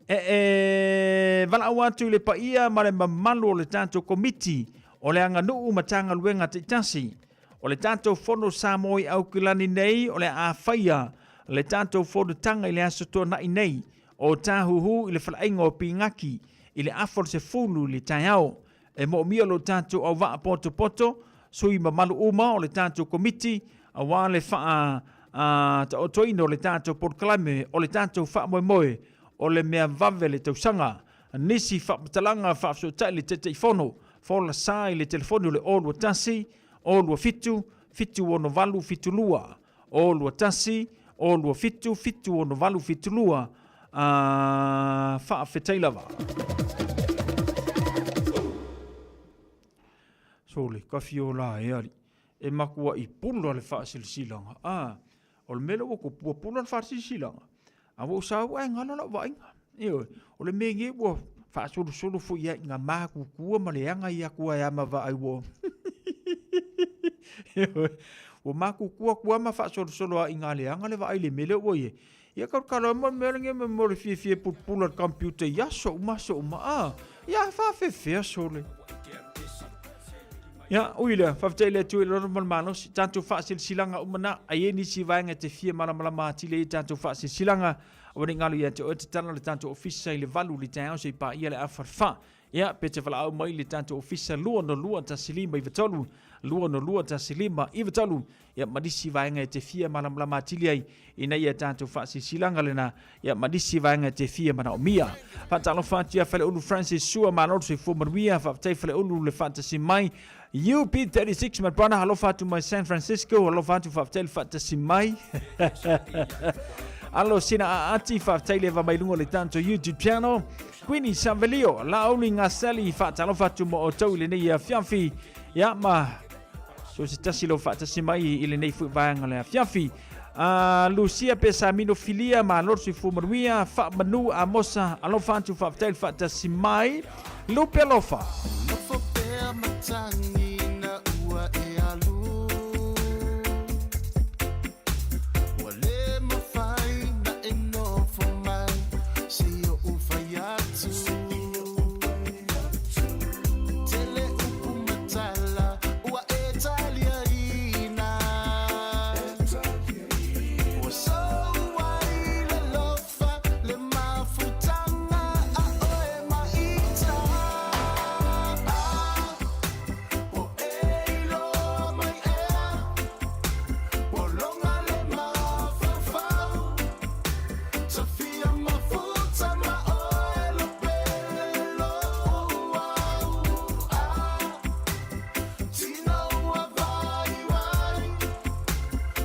E, e valaau atu i le paia ma le mamalu o le tatou Komiti o le Aganuu Matagaluega taitasi. O le tatou Fono Samoa i Aukilani nei o le a faia le tatou fonotaga i le Aso Toonai nei o Tāhuhu i le faleaiga o Pigaki i le afa o le 10 i le taeao. E moomia lo tatou auvaa potopoto, sui mamalu uma o le tatou Komiti aua le faa Taotoina o le tatou polokalame o le tatou faamoemoe o le mea vave le tausaga. Nisi faamatalaga faafesootai le Taitaifono folasa i le telefoni o le 021 027 768 72 021 027 768 72 Faafetai lava. Sole, kafiola e ali. E makuaʻi pula le faasilasilaga, a, o le mea lea ua tupu, ua pula le faasilasilaga, a ua ou sau ae galo lau vaaiga. Ioe, o le mea nei ua faasolosolo foi ia ina matutua ma leaga ia atu ai ma vaai ua Ioe, ua matutua atu lava ma faasolosolo lava ina leaga le vaai i le mea lea ua i ai. Ia tautala mai le mea lenei mo le fiafia e pulapula i le computer i aso uma aso uma, a, ia e faafefea sole. Ia, ui lea, faafetai i le Atua i le loto ma le malosi, tatou faasilasilaga uma na, a i ai nisi vaega e te fia malamalama atili ai i tatou faasilasilaga, aua ne i galo ia te oe tatala le tatou ofisa i le 8 i le taeao seia paia le afa le 4. Ia, pe te valaau mai i le tatou ofisa 202 1593, 202 1593, ia ma nisi vaega e te fia malamalama atili ai ina ia tatou faasilasilaga lena, ia ma nisi vaega e te fia manaomia. Faatalofa atu ia Faleulu Francis Sua, malo le soifua manuia, faafetai Faleulu le faatasi mai. UP36 my brother, alofa atu mai San Francisco, alofa atu faafetai le faatasi mai. Alo sina aati, faafetai le va mai luga o le tatou YouTube channel. Queenie Savelio, Laauli Gaseli, faatalofa atu mo outou i lenei afiafi. Ia ma so se tasi lou faatasi mai i lenei foi vaega o le afiafi. Lucia Pesamino Filia, malo le soifua manuia, Faamanu Amosa, alofa atu faafetai le faatasi mai. Lupe alofa. Nofo pea matagi na ua e alu Ua le mafai na e nofo mai Se i oʻu fai atu Tele upu ma tala ua e taliaina Ua sou ai le alofa le mafutaga a oe ma ita Po e iloa mai ea Pologa le mafaufau Tafia mafuta ma oe lo pele lou au Tino ua vaivai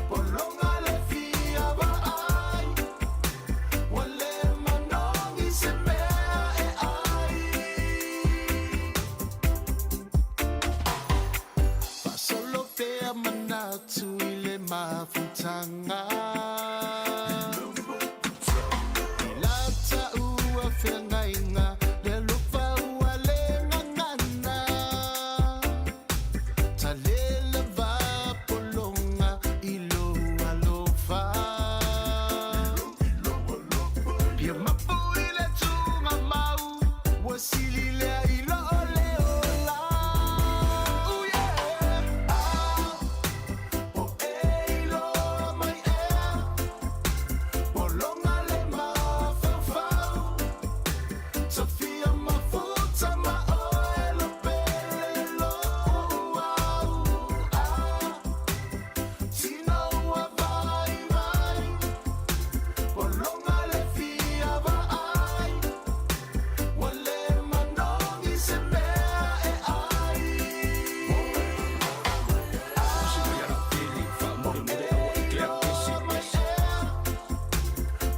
Pologa le fia vaai Ua le manogi se mea e ai Faasolo pea manatu i le mafutaga I la taua feagaiga le alofa ua le gagana Tale lava pologa i lou alofa Pia mapu i le tugamau Ua sili lea i loo le ola Ooh yeah Ah, po e iloa mai ea Pologa le mafaufau Tafia mafuta ma oe lo pele lou au Ah, tino ua vaivai Pologa le fia vaai Ua le manogi se mea e ai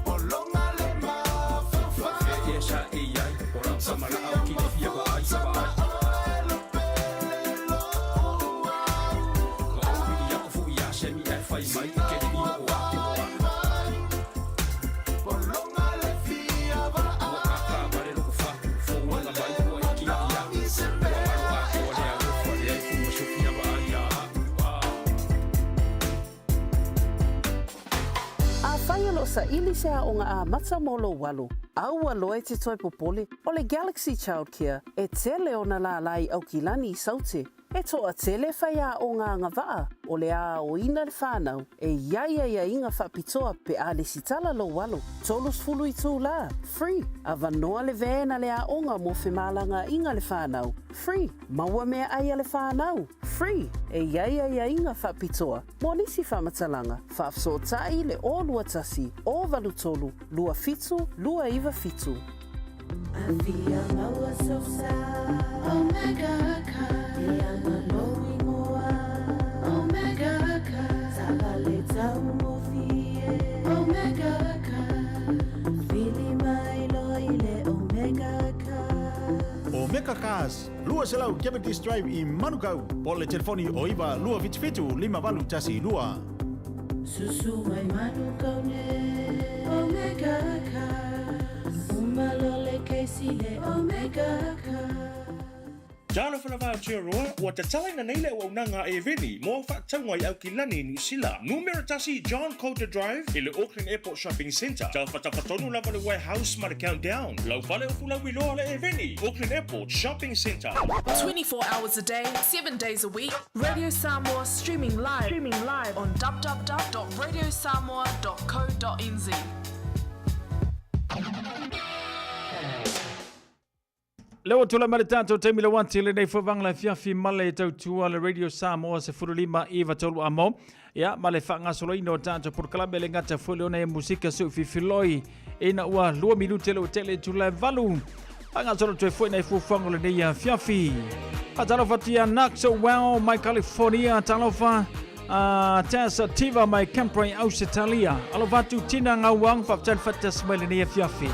Pologa le mafaufau Tafia mafuta ma oe lo pele lou au Tino ua vaivai Pologa le fia vaai Ua le manogi se mea e ai Afai o lo o saili se aoga amata mo lou alo, aua loa e te toe popole, o le Galaxy Childcare e tele ona lālā i Aukilani i Saute. E toatele faiaoga agavaa o le a aoina le fanau e i ai aiaiga faapitoa pe a lesitala lou alo. 30 itulā, free, avanoa le van a le aoga mo femalagaaiga a le fanau, free, maua meaai a le fanau, free, e i ai aiaiga faapitoa mo nisi faamatalaga, faafesootai le 021 083 27 297. Afia maua sosa Omega car E anga lou ingoa Omega car Taavale taugofie Omega car Vili mai loa i le Omega car. Omega Cars, 200 Cavendish Drive i Manukau, po o le telefoni o 9 277 5812. Susu mai Manukau nei Omega Cars Uma loa le kesi le Omega Cars. Talofa lava Aotearoa, ua tatalaina nei le auaunaga a Airveni mo au faatauga i Aukilani, Niu Sila. Numera tasi John Coulter Drive i le Auckland Airport Shopping Centre. Tafatafa tonu lava le Warehouse ma le Countdown. Lau fale o Fulauiloa le Airveni, Auckland Airport Shopping Centre. 24 hours a day, 7 days a week, Radio Samoa streaming live, streaming live on www.radiosamoa.co.nz. Lea ua tulai mai le tatou taimi le uati lenei foi vagala afiafi ma le tautua le Radio Samoa 15 iva tolu amo. Ia, ma le faagasoloina o tatou polokalame le gata foi le ona e musika seu fifiloi ina ua lua minute le ua tele itula e valu. Faagasolo toe foi nai fuafuaga o lenei afiafi. Faatalofa atu ia Knox Well mai California, talofa Tess Tiva mai Canberra i Ausetalia. Alofa atu Tina Ngauang, faafetai le faatasi mai lenei afiafi.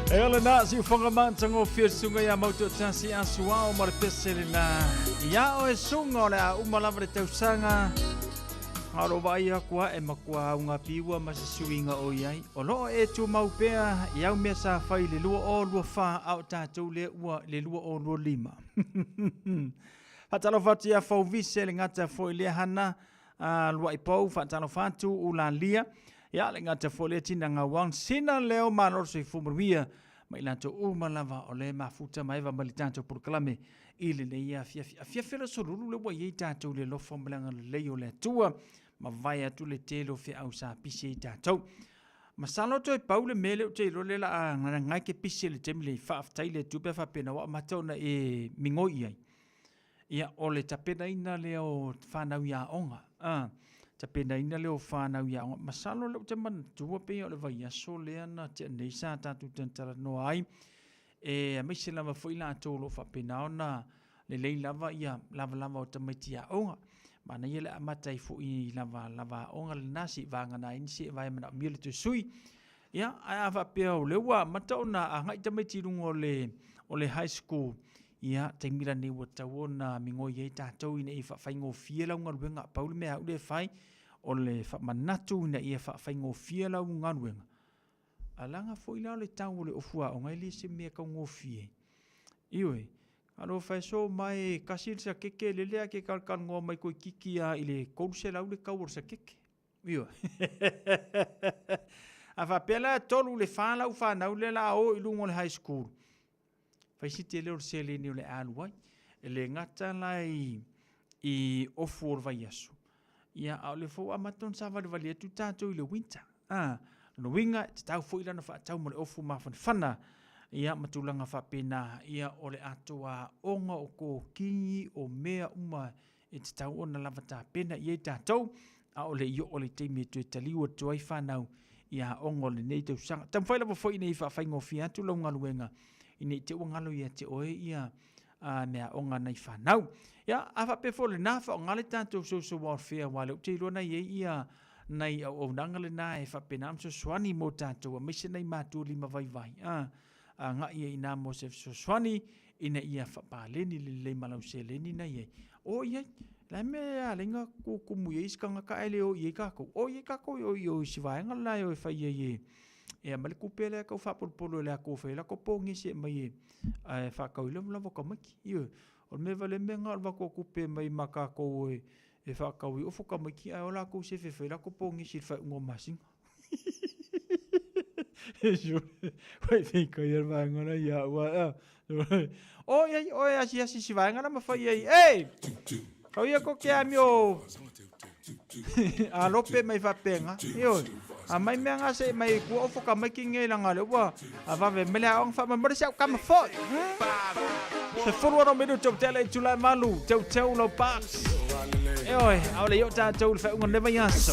E o lena siufoga matagofie le susuga ia Mautoatasi Asuao ma le pese lena ia oe suga o le a uma lava le tausaga a o lou vaai aku a e matua augapiua ma se suiga o i ai o loo e tumau pea i au mea sa fai i le 2024 a o tatou lea ua i le 2025. Faatalofa atu ia Fauvise le gata foi lea hana a luai pou faatalofa atu ulalia ia le gata foi lea tina gauang sina leo malo le soifua manuia ma i latou uma lava o le mafuta ma eva mai le tatou polokalame i lenei afiafi. Afiafi le aso lulu le ua i ai tatou i le alofa ma le agalelei o le Atua, mavae atu le tele o feau sa pisi ai tatou. Masalo toe pau le mea lea ou te iloa lea la a ngai ke pisi i le taimi lenei, faafetai i le Atua pe a faapena ua amata ona e migoi i ai. Ia, o le tapenaina lea o fanau i aoga, a, tapenaina lea o fanau i aoga. Masalo lea ou te manatua pei o le vaiaso lea na tea nei sa tatou talatalanoa ai, e aemaise lava foi latou o lo o faapena ona lelei lava ia lavalava o tamaiti aoga. Manaia le amata ai foi i lava lava aoga lena se i vagana ai nisi e vae manaomia le toe sui. Ia, ae a faapea o lea ua amata ona agai tamaiti i luga o le, o le high school, ia, taimi lenei ua tatau ona migoi ai tatou ina ia faafaigofie lau galuega. Pau le mea au lea e fai, o le faamanatu ina ia faafaigofie lau galuega. A laga foi la o le tau o le ofu aoga e le se mea taugofie. Ioe, alofa e so mai kasi le sakeke lele a ke kalkalanoa mai toeititi a i le 300 le tau o le sakeke. Ioe. A faapea la e tolu le fa lau fanau lea la o i luga o le high school, fai si tele o le seleni o le a alu ai. E le gata la i, i ofu o le vaiaso, ia, a o le foi ua amata ona savalivali atu tatou i le winter. A, lona uiga, e tatau foi la ona faatau ma le ofu mafanafana, ia, ma tulaga faapena, ia, o le atoa aoga o kokigi, o mea uma e tatau ona lava tapena i ai tatou, a o le i oo le taimi e toe taliu atu ai fanau i aoga o lenei tausaga. Taumafai lava foi ina ia faafaigofie atu lau galuega ina i te ua galo ia te oe ia a meaaoga a nai fanau. Ia, a faapea foi o lena, faaaoga le tatou social welfare, aua o lea ou te iloa na i ai ia nai auaunaga lena e faapena ona fesoasoani mo tatou, aemaise nai matua limavaivai, a agai ai i ina mo se fesoasoani ina ia faapaleni lelei ma lau seleni na i ai. O i ai, la e mea e ala ai ona tutumu i ai isi tagata ae le o i ai tatou. O i ai tatou i o i o i si vaega lena e o e fai ai e e aumai le tupe lea e tau faapolopolo e le atu e fai ai latou ponesi e aumai e ae faatau ai le lava o tamaiti. Ioe. O le mea valea mea lena o le avatu o tupe mai ma tatou e e faatau ai ofu tamaiti ae o latou sefe e fai ai latou ponesi i le faaiuga o masina. Wai ia le vaega la ia ua a. O ia o e asiasi si vaega la ma fai ai. Ei! Kau ia ko ke amio a lope mai faapega. Ioe. A mai mea nga se mai kua ofo ka mai ki ngei langa le ua a vave mele a ong fa ma se au kama foi. Se fulu ano minuto tele i tulai malu teu teu lau box. Ioe, a ole yo tātou le whaunga le vai aso.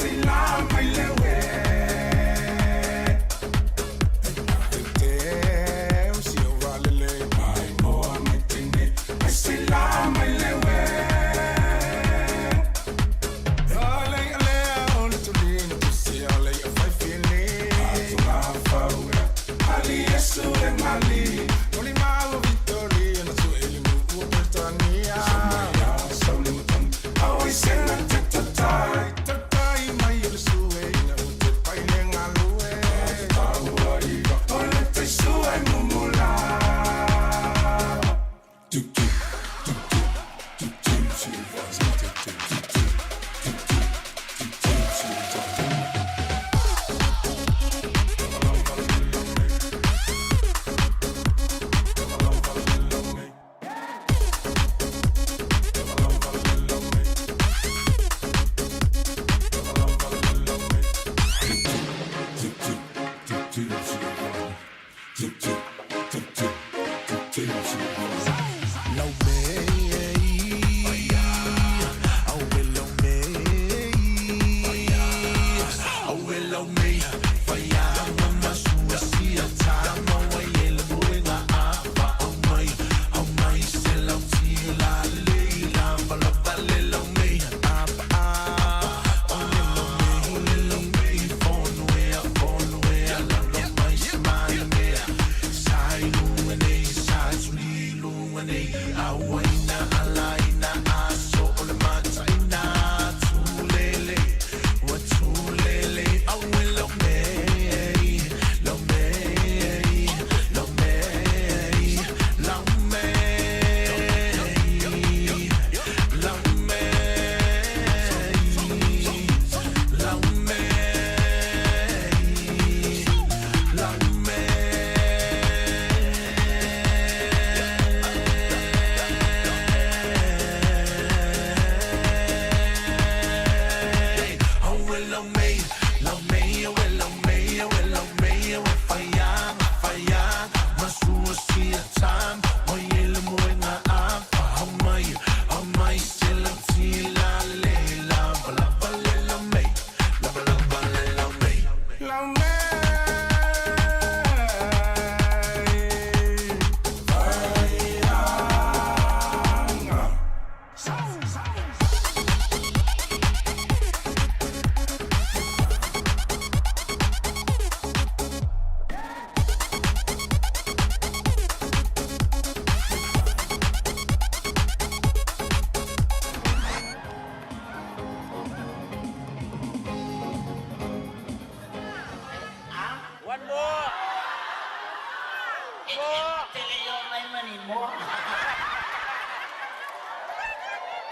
more.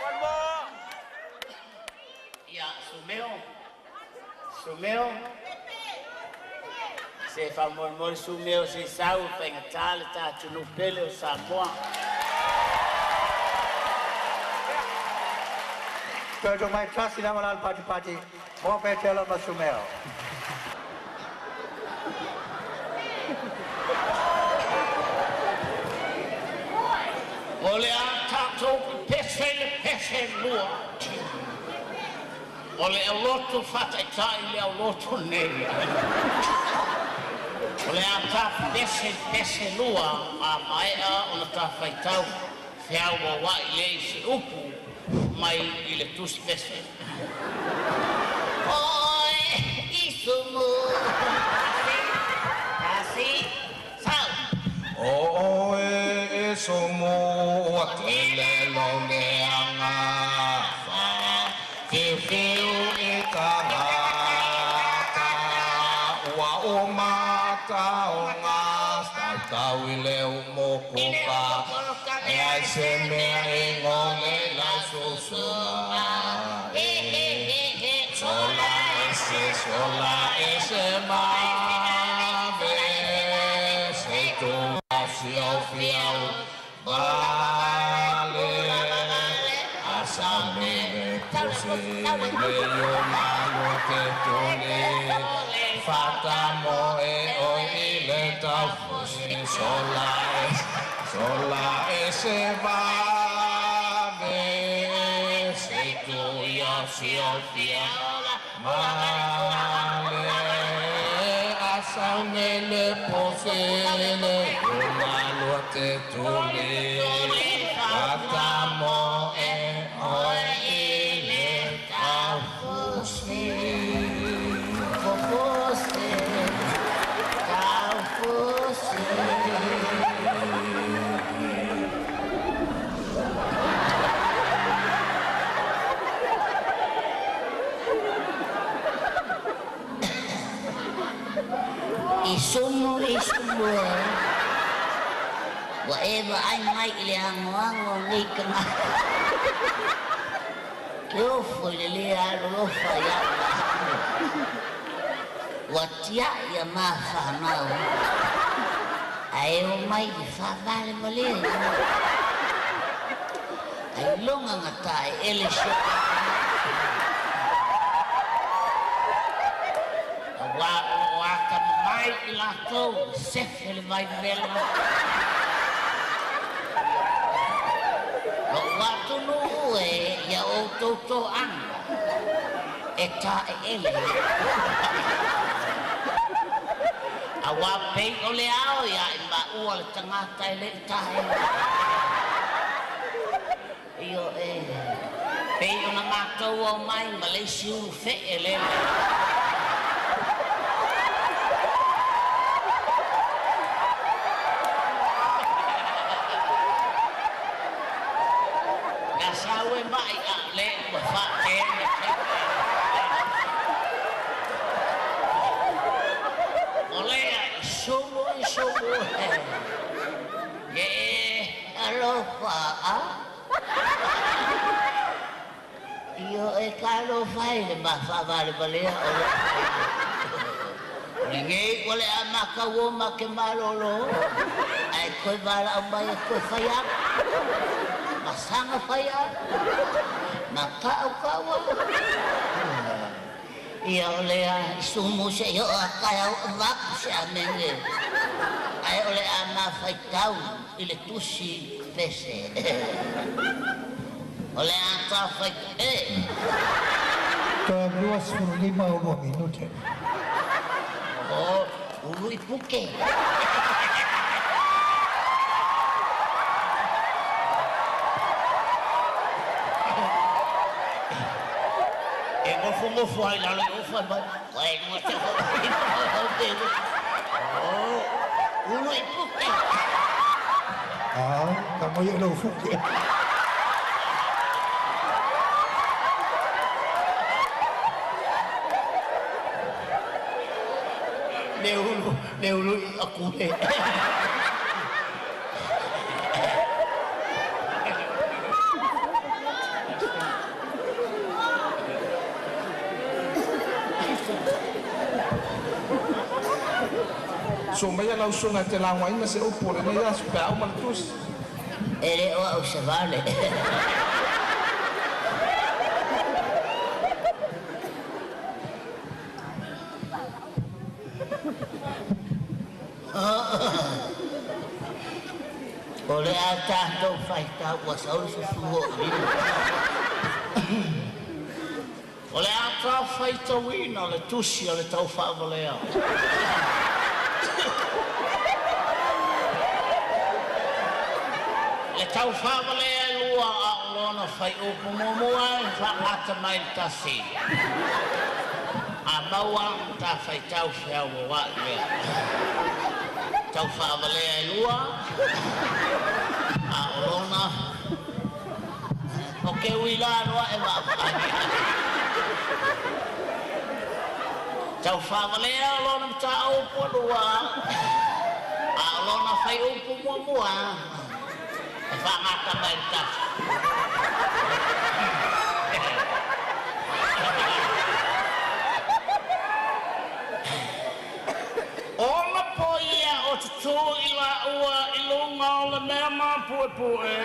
One more. Ia, Sumeo. Sumeo. Se faamolemole Sumeo se i sau e faigatā le ta atunuu pele o Samoa. Toe mai tasi lava la le pati pati, mo Petelo ma Sumeo. O le a tatou pepese i le pese lua. O le aulotu faataitai i le aulotu nei. O le a ta pepese i le pese lua a maea ona ta faitau feauaua'i lea i se upu mai i le tusi pese. Oe isumu. Tasi, tasi, sau. O oe e sumu ua tele lou leaga Whiu i tagata ua o mataoga Tautau i le umokuka E ai se mea e ngole lau susuga e Sola ese, sola ese mave Se tu sio fiau vale Asa me pose le yo malo te tole Fata mo e oi i le tau sola es sola ese vave Se tu ia sio fiau male Asa me le pose le yo malo te tole Fata mo e oi i le tau Fose, tau fose. Isumu, isumu e. Ua e vaai mai i le agoago o nei tagata. Ke ofo i le lē alolofa ia'u Ua tia'i ia mafanau. Ae o mai i faavalevalea i Ai loga gatā e ele si o Auā o loo atamamai i latou e sefe le vaivevela. Lo'u atunuu e ia outou to'aga e tae'ele. Auā pei o le ao ia i maua le tagata e le'i tae'ele. Ioe, pei ona matou aumai ma le isi ulu fe'e lele. Na sau e ma'i a o lea ua fa'atena O lea i sumu i sumu e. Ie alofa a. Ioe talofa e le mafaavalevalea o le O lenei ua le a makau o ma ke malōlō. Ae toe valaau mai e toe fai atu. Ma saga fai atu. Ma ka'uka'u atu. Ia o lea i sumu se'i oo a taeao avatu se amene. Ae o le a mafaitau i le tusi pese. O le a tafai e. Toe 25 o lua minute. O, ulu i puke. E gofogofo ai lalo i ofa mai. Koe lua te O, ulu i puke. Ah, ka moi e lau fuke. Le ulu, le ulu i aku le. Uso maia lau usoga e te laugaina se upu o lenei aso pe a uma le tusi. E le o au se vale. O le a tatou faitau ua sau le fufu o i lima. O le a ta faitauina le tusi o le taufaavalea. Le taufaavalea e lua a o lona fuaiupu muamua e faagata mai le tasi. A maua ta faitau feauaua'i lea. Taufaavalea e lua a o lona o ke ui la noa e vaavaai. Taufaavalea o lona mataupu e lua a o lona fuaiupu muamua e faagata mai le tasi. Ona po ia o tutū i la ua i lunga o le mea mapuepue.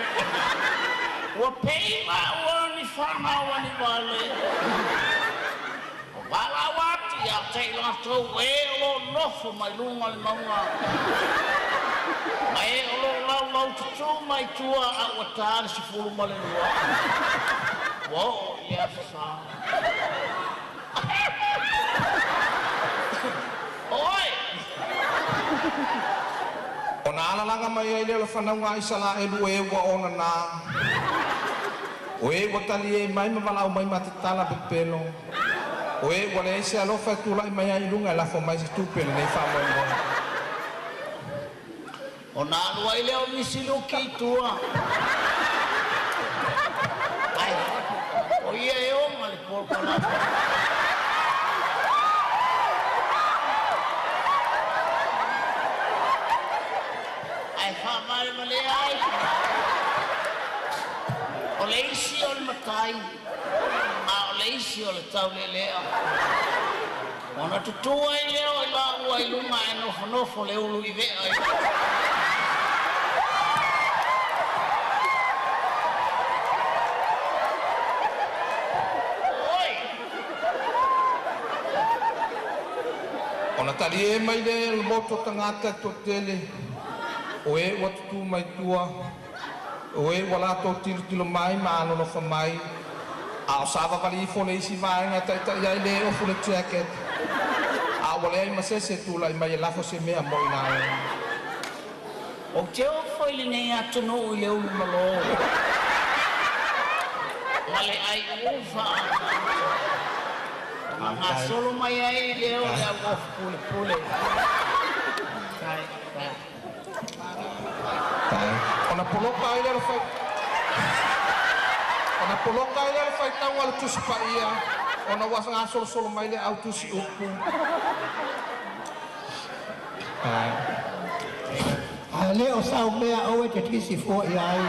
Ua pei la ua ni whanau ani wale. O wala wati a te i latou e o lo nofo mai lunga le maunga. Ma e o lo lau lau tutū mai tua a ua tā le 12. Ua oo i le aso sa. Oi! Ona alalaga mai ai lea o le fanauga a Isalaelu o e ua ona nā. O e ua tali e mai ma valaau mai ma tatala pepelo. O e ua leai se alofa e tula'i mai ai i luga e lafo mai se tupe i lenei faamoemoe. Ona alu ai lea o nisi luki i tua. Ai, o ia e oga le polokalame. Ae faavalevalea ai. O le isi o le matai, a o le isi o le taulelea. Ona tutū ai lea o i laua i luga e nofonofo le ulu i vea i. Oi! Ona tali e mai lea e le motu o tagata e toatele, o e ua tutū mai tua, o e ua latou tilotilo mai ma alolofa mai, a o savavali ifo le isi vaega e taita'i ai le e ofu le jacket, a ua leai ma se isi e tula'i mai e lafo se mea mo i laua. Ou te ofo i lenei atunuu i le ulu malo ma le ai ufa na gasolo mai ai lea o le au ofu pulepule. Tai, tai. Tai. Ona poloka ai lea o le fai Ona poloka ai lea o le faitauga a le Tusi Paia, ona ua gasolosolo mai le au tusi upu. Tai. A le o sau mea aua e te tisi fua i ai.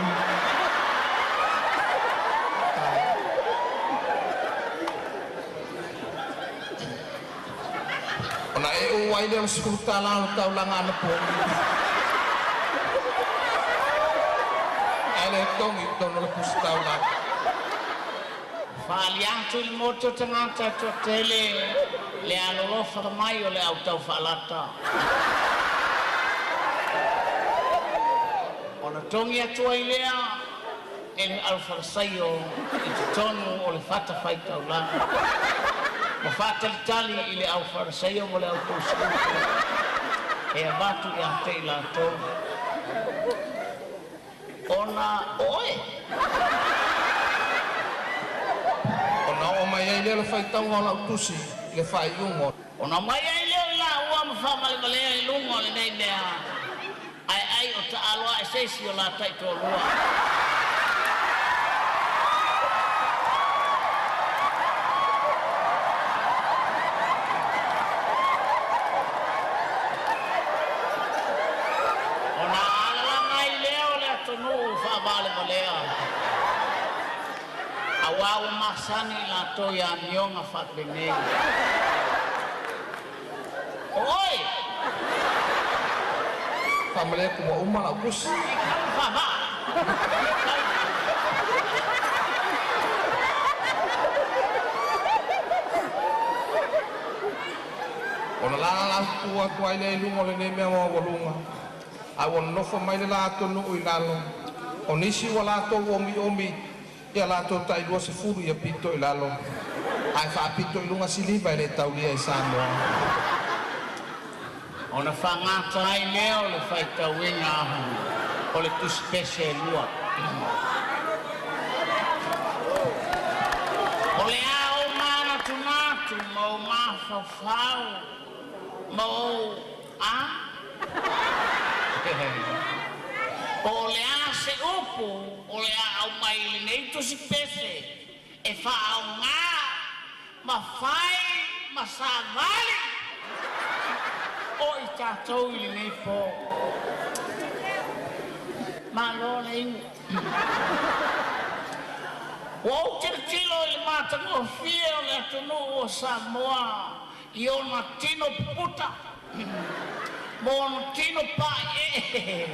Ona e ū ai lea o le $10 o le taulaga anapogi. Ae le togi i totonu o le pusi taulaga. Faali atu i le motu o tagata e toatele le alolofa mai o le au taufaalata. Ona togi atu ai lea e le aufalasaio i totonu o le fatafaitaulaga. Ma faatalitali i le aufalasaio ma le au tusiupu e avatu ia te i latou. Ona o oe. Ona oo mai ai lea o le faitauga o lau tusi i le faaiuga. Ona mai ai lea o i laua ma faavalevalea i luga o lenei mea, ae ai o taalo ae se isi o la taitoalua. Ona alalaga ai lea o le atunuu faavalevalea, auā ua masani i latou i amioga faapenei. O oe! Faamalie atu ua uma la'u tusi. Ona lalalafutu atu ai lea i luga o lenei mea maualuga, ae ua nonofo mai le la atunu'u i lalo. O nisi ua latou omiomi ia latou ta'i 20 ia pito i lalo, ae fa'apito i luga siliva e lē taulia e Samoa. Ona fa'agata ai lea o le faitauina o le tusipese e lua. O le a ou manatunatu ma ou mafaufau ma ou a? Po o le a se upu o le a aumai i lenei tusipese e fa'aaogā ma fai ma savali o i tatou i lenei pō. Malo le iu. Ua ou tilotilo i le matagofie o le atunuu o Samoa i ona tino puputa ma ona tino pa'ie'e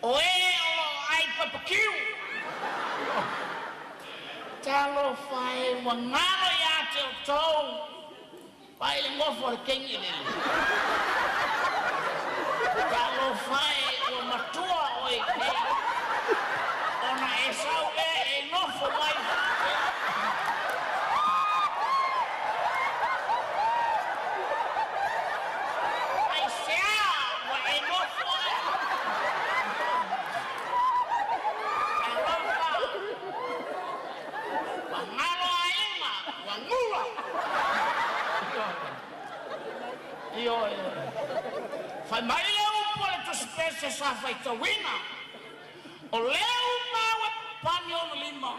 o ē o lo'o ai papakiu. Talofa e, ua galo iā te outou vaai le gofo a le keini elele. Talofa e, ua matua oe i nei ona e sau lea e nofo mai faapea. Aisea ua e nofo ai? Talofa, ua galo aiga, ua gula. Ioe. Fai mai le upu a le tusipese sa faitauina, O lea ua maua e papani ona lima,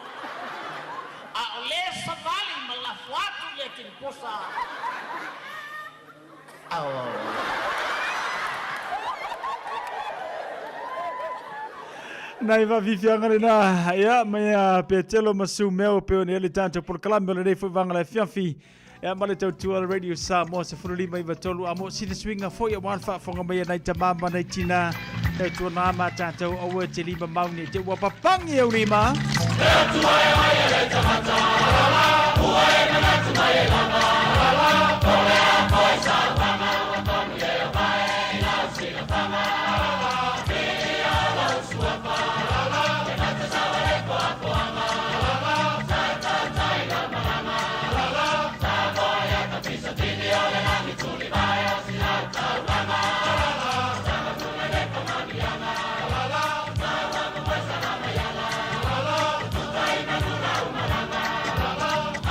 a o lea savali ma lafo atu i le tiniposa. Au, au, au. Nai faafiafiaga lena ia mai a Petelo ma Sumeo pe o nei le tatou polokalame o lenei foi vaega le afiafi ia ma le tautua le Radio Samoa 1593 a mo sina suiga foi aua le faafofoga mai a nai tamā ma nai tinā tautua nā ma tatou aua te lima mau nei te ua papangi au lima. E atua e ai e le tagata, ua e manatu mai e lava, o le a foi sauaga, ua tonu le mai lau silafaga. Viia lou suafa, e mata saua le poapoaga, sa tautai lau malaga, Samoa ia tapisa tini o le lagi tuli mai o si lau taulaga. Sama pule le pamaniaga, saua ma moe salama iala, tutuka i manu lau malaga.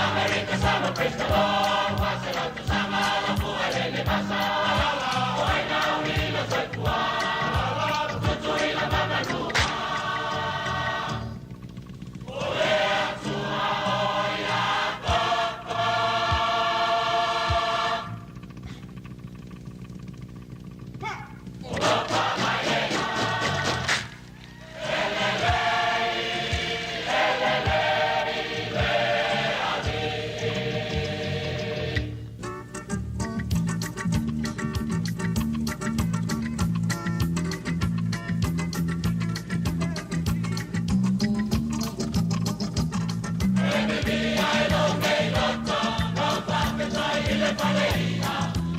Amerika Samoa praise the Lord, ua se lau tausaga lau fua le le vasa. O ai na uli lo soifua, tutu i la mamanua. O le Atua o Iakopo. Olopa mai e la, elelei, elelei le alii. E mimi ai lou nei loto, lau faafetai i le fale i'a,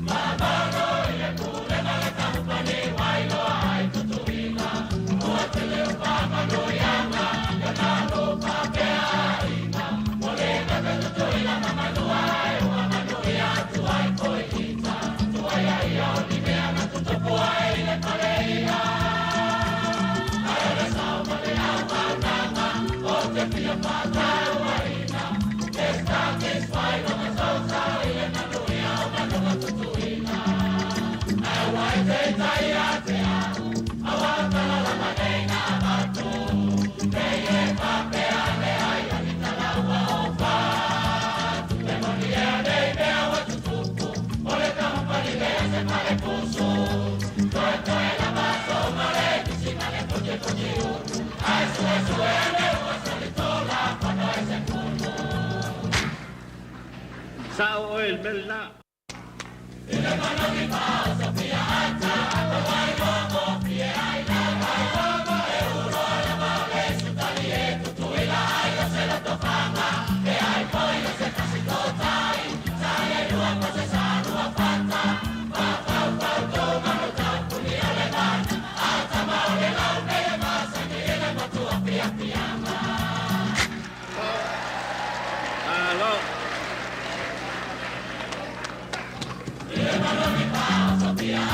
mamalo i le pule ma le kamupani ua iloa ai Tutuila. Ua tele o faamanuiaga, e malo faapea aiga, mo le vave Tutuila ma Manua e ua manuia atu ai foi ita. Tuaia ia o ni mea na tutupu ai i le fale i'a. Ae o le sao ma le auaunaga, o te fia faatauaina. E satisfy lona sousou i le manuia o Manua Tutuila. Ae ua e teitai ia te au, auā tala lava nei na avatu. Nei e faapea leai o ni tala ua ou fatu. E moni ea nei mea ua tutupu, o le kamupani lea se falepusu. Toetoe lava sou male, kisi ma le putiputi ulu. Ae suesue ane ua solitola, fono e se kulu. Sa'o oe i le mea lena. I le manogi ma o Sofia ata, o ai loa mofie. Malo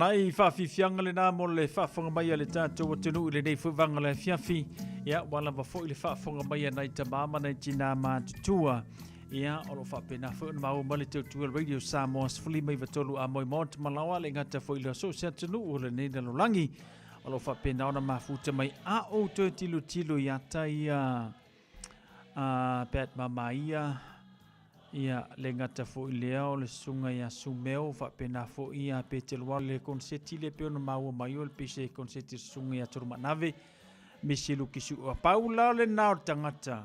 Nai faafiafiaga lenā mo le faafofoga mai a le tatou atunuu i lenei foi vaega o le afiafi. Ia, ua lava foi le faafofoga mai a nai tamā ma nai tinā matutua. Ia, o lo o faapena foi ona maua mai le tautua Radio Samoa 153 a moi Mont Malawa le gata foi i le so o se atunuu o lenei lalolagi. O lo o faapena ona mafuta mai a outou tilotilo i ata ia a Pat Mamaia, ia le gata foi lea o le susuga ia Sumeo faapena foi ia Petelo le konseti le pei ona maua mai o le pese konseti susuga ia Tolumanave Misi Lukisu pau la lena o le tagata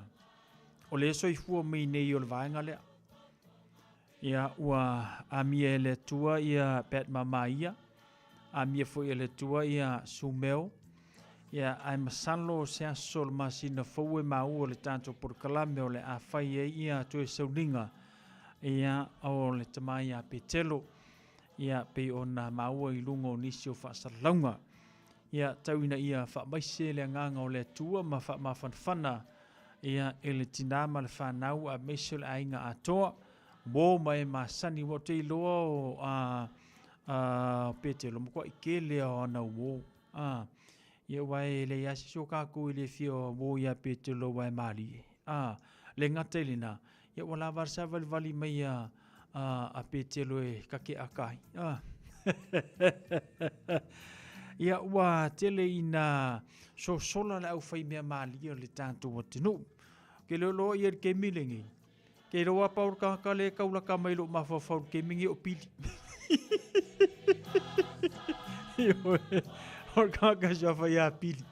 o le soifua mai nei o le vaega lea. Ia ua amia e le Atua ia Pat Mamaia, amia foi e le Atua ia Sumeo. Ia ae masalo se aso o le masina fou e maua le tatou polokalame o le a fai ai ia toe sauniga ia o le tama ia Petelo. Ia pei ona maua i luga o nisi o faasalalauga. Ia tau ina ia faamaise le agaga o le Atua ma faamafanafana ia e le tinā ma le fanau aemaise o le aiga atoa, uo ma e masani, ua ou te iloa o a, a Petelo matuai tele o ana uo. A, ia aua e leai lava se isi o tatou e le fia uo ia Petelo aua e malie. A, le gata i lena, ia ua lava le savalivali mai a, a, a Petelo e kakeʻaka ai. A. Ia ua tele ina sosola le aufaimea malie o le tatou atunuu. Ke le loa ia le kemi lenei. Ke loa pa o le tagata le taulaka mai lou mafaufau i le kemi nei o Pili. Ioe, o le tagata suafa ia Pili.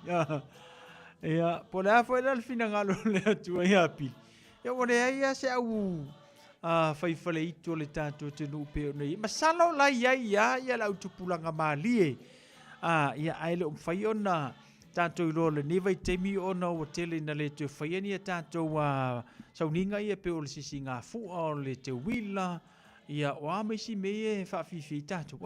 Ia, po o le a foi la le finagalo o le Atua ia Pili. Ia ua leai lava se au fai faleitu o le tatou atunuu pei ona i ai. Masalo la i ai lava ia le au tupulaga malie. Ia, ae le o mafai ona tatou iloa i lenei vaitaimi ona ua tele ina le toe faia ni a tatou sauniga ia pei o le sisigafua, o le teuila, ia, o a ma isi mea ia e faafiafia ai tatou.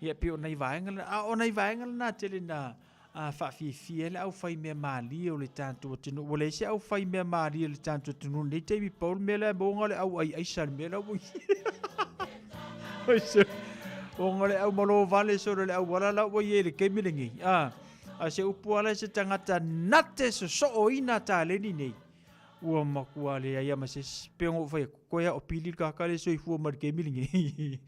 Ia, pei o nai vaega na, a o nai vaega na tele ina faafiafia ai le aufaimea malie o le tatou atunuu. Ua leai se aufaimea malie o le tatou atunuu i lenei taimi, pau le mea la e maua na o le au ai aisa le mea la ua i ai. Ona o le au malo vale solo le auala la ua i ai i le taimi lenei. A, a se upu lava la i se tagata na te sosooina taleni nei, ua matua leai lava ma se isi. Pei ona ou fai atu, toe lava o Pili le tagata lea e soifua mai i le taimi lenei.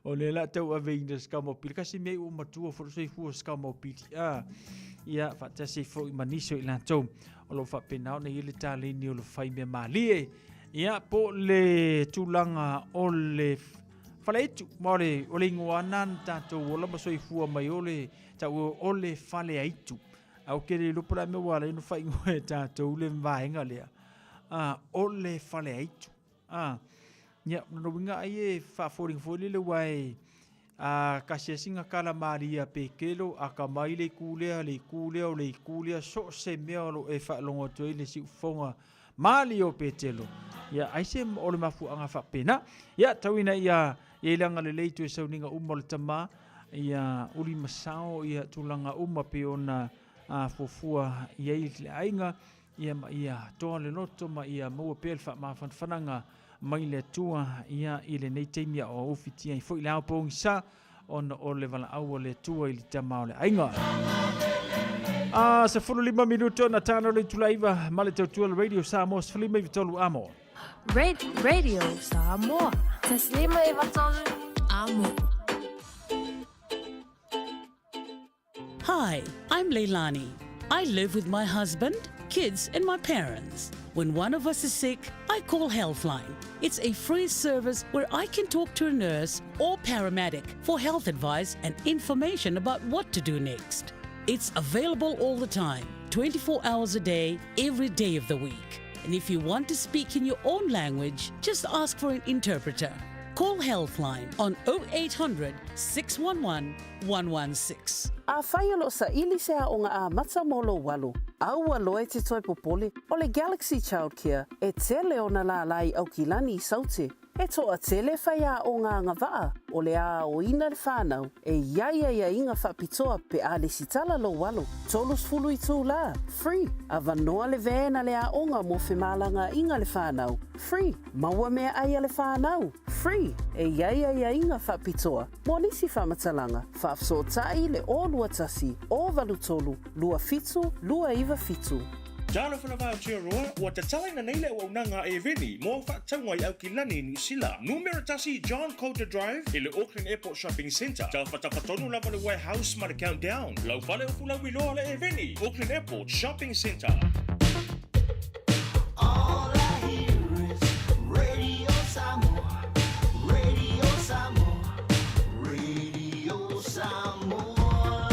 O lea la tauaveina se kama o Pili. Kasi mea i ua matua foi le soifua o se kama o Pili. A, ia, faatasi ai foi ma nisi o i latou o lo o faapena ona i ai le taleni o le fai mea malie. Ia, po o le tulaga o le faleaitu, ma o le, o le igoa na na tatou ola ma soifua mai o le tau o le faleaitu. A o ke le iloa po o le a mea ua ala ai ona faaigoa e tatou le vaega lea. A, o le faleaitu. A, ia, lona uiga ai e faafoliga foi lele aua e a tasi lava sina tala malie a Petelo, atamai le itu lea, le itu lea, o le itu lea, so o se mea o lo o e faalogo atu ai i le siufofoga malie o Petelo. Ia, ai se o le mafuaaga faapena. Ia, tau ina ia i ai le agalelei i toe sauniga uma o le tama, ia uli ma sao ia tulaga uma pei ona fuafua i ai le aiga. Ia ma ia toa le loto ma ia maua pea le faamafanafanaga mai le Atua ia i lenei taimi a o ufitia ai foi le ao pogisa ona o le valaau a le Atua i le tama o le aiga. A 15 minuto ona tana le itula 9 ma le tautua le Radio Samoa 153 amo. Radio Samoa. Taslima i vatolu amo. Hi, I'm Leilani. I live with my husband, kids, and my parents. When one of us is sick, I call Healthline. It's a free service where I can talk to a nurse or paramedic for health advice and information about what to do next. It's available all the time, 24 hours a day, every day of the week. And if you want to speak in your own language, just ask for an interpreter. Call Healthline on 0800 611 116. Afai o lo o saili se aoga amata mo lou alo, Aua loa e te toe popole, o le Galaxy Childcare e tele ona lālā i Aukilani i Saute. E toatele faiaoga agavaa o le aoina le whanau e i ai aiaiga faapitoa pe a lesitala lou alo. 30 itulā, free, avanoa le van a le aoga mo femalagaaiga le whanau, free, maua meaai a le whanau, free, e i ai aiaiga faapitoa mo nisi faamatalaga, faafesootai le 021 083 27 297. Talofa lava Aotearoa, ua tatalaina nei le auaunaga a Eveni mo au faatauga i Aukilani i Niu Sila. Numera tasi John Coulter Drive i le Auckland Airport Shopping Centre. Tafatafa tonu lava le Warehouse ma le Countdown. Lau fale o Fulauiloa le Eveni, Auckland Airport Shopping Centre. All I hear is Radio Samoa, Radio Samoa, Radio Samoa.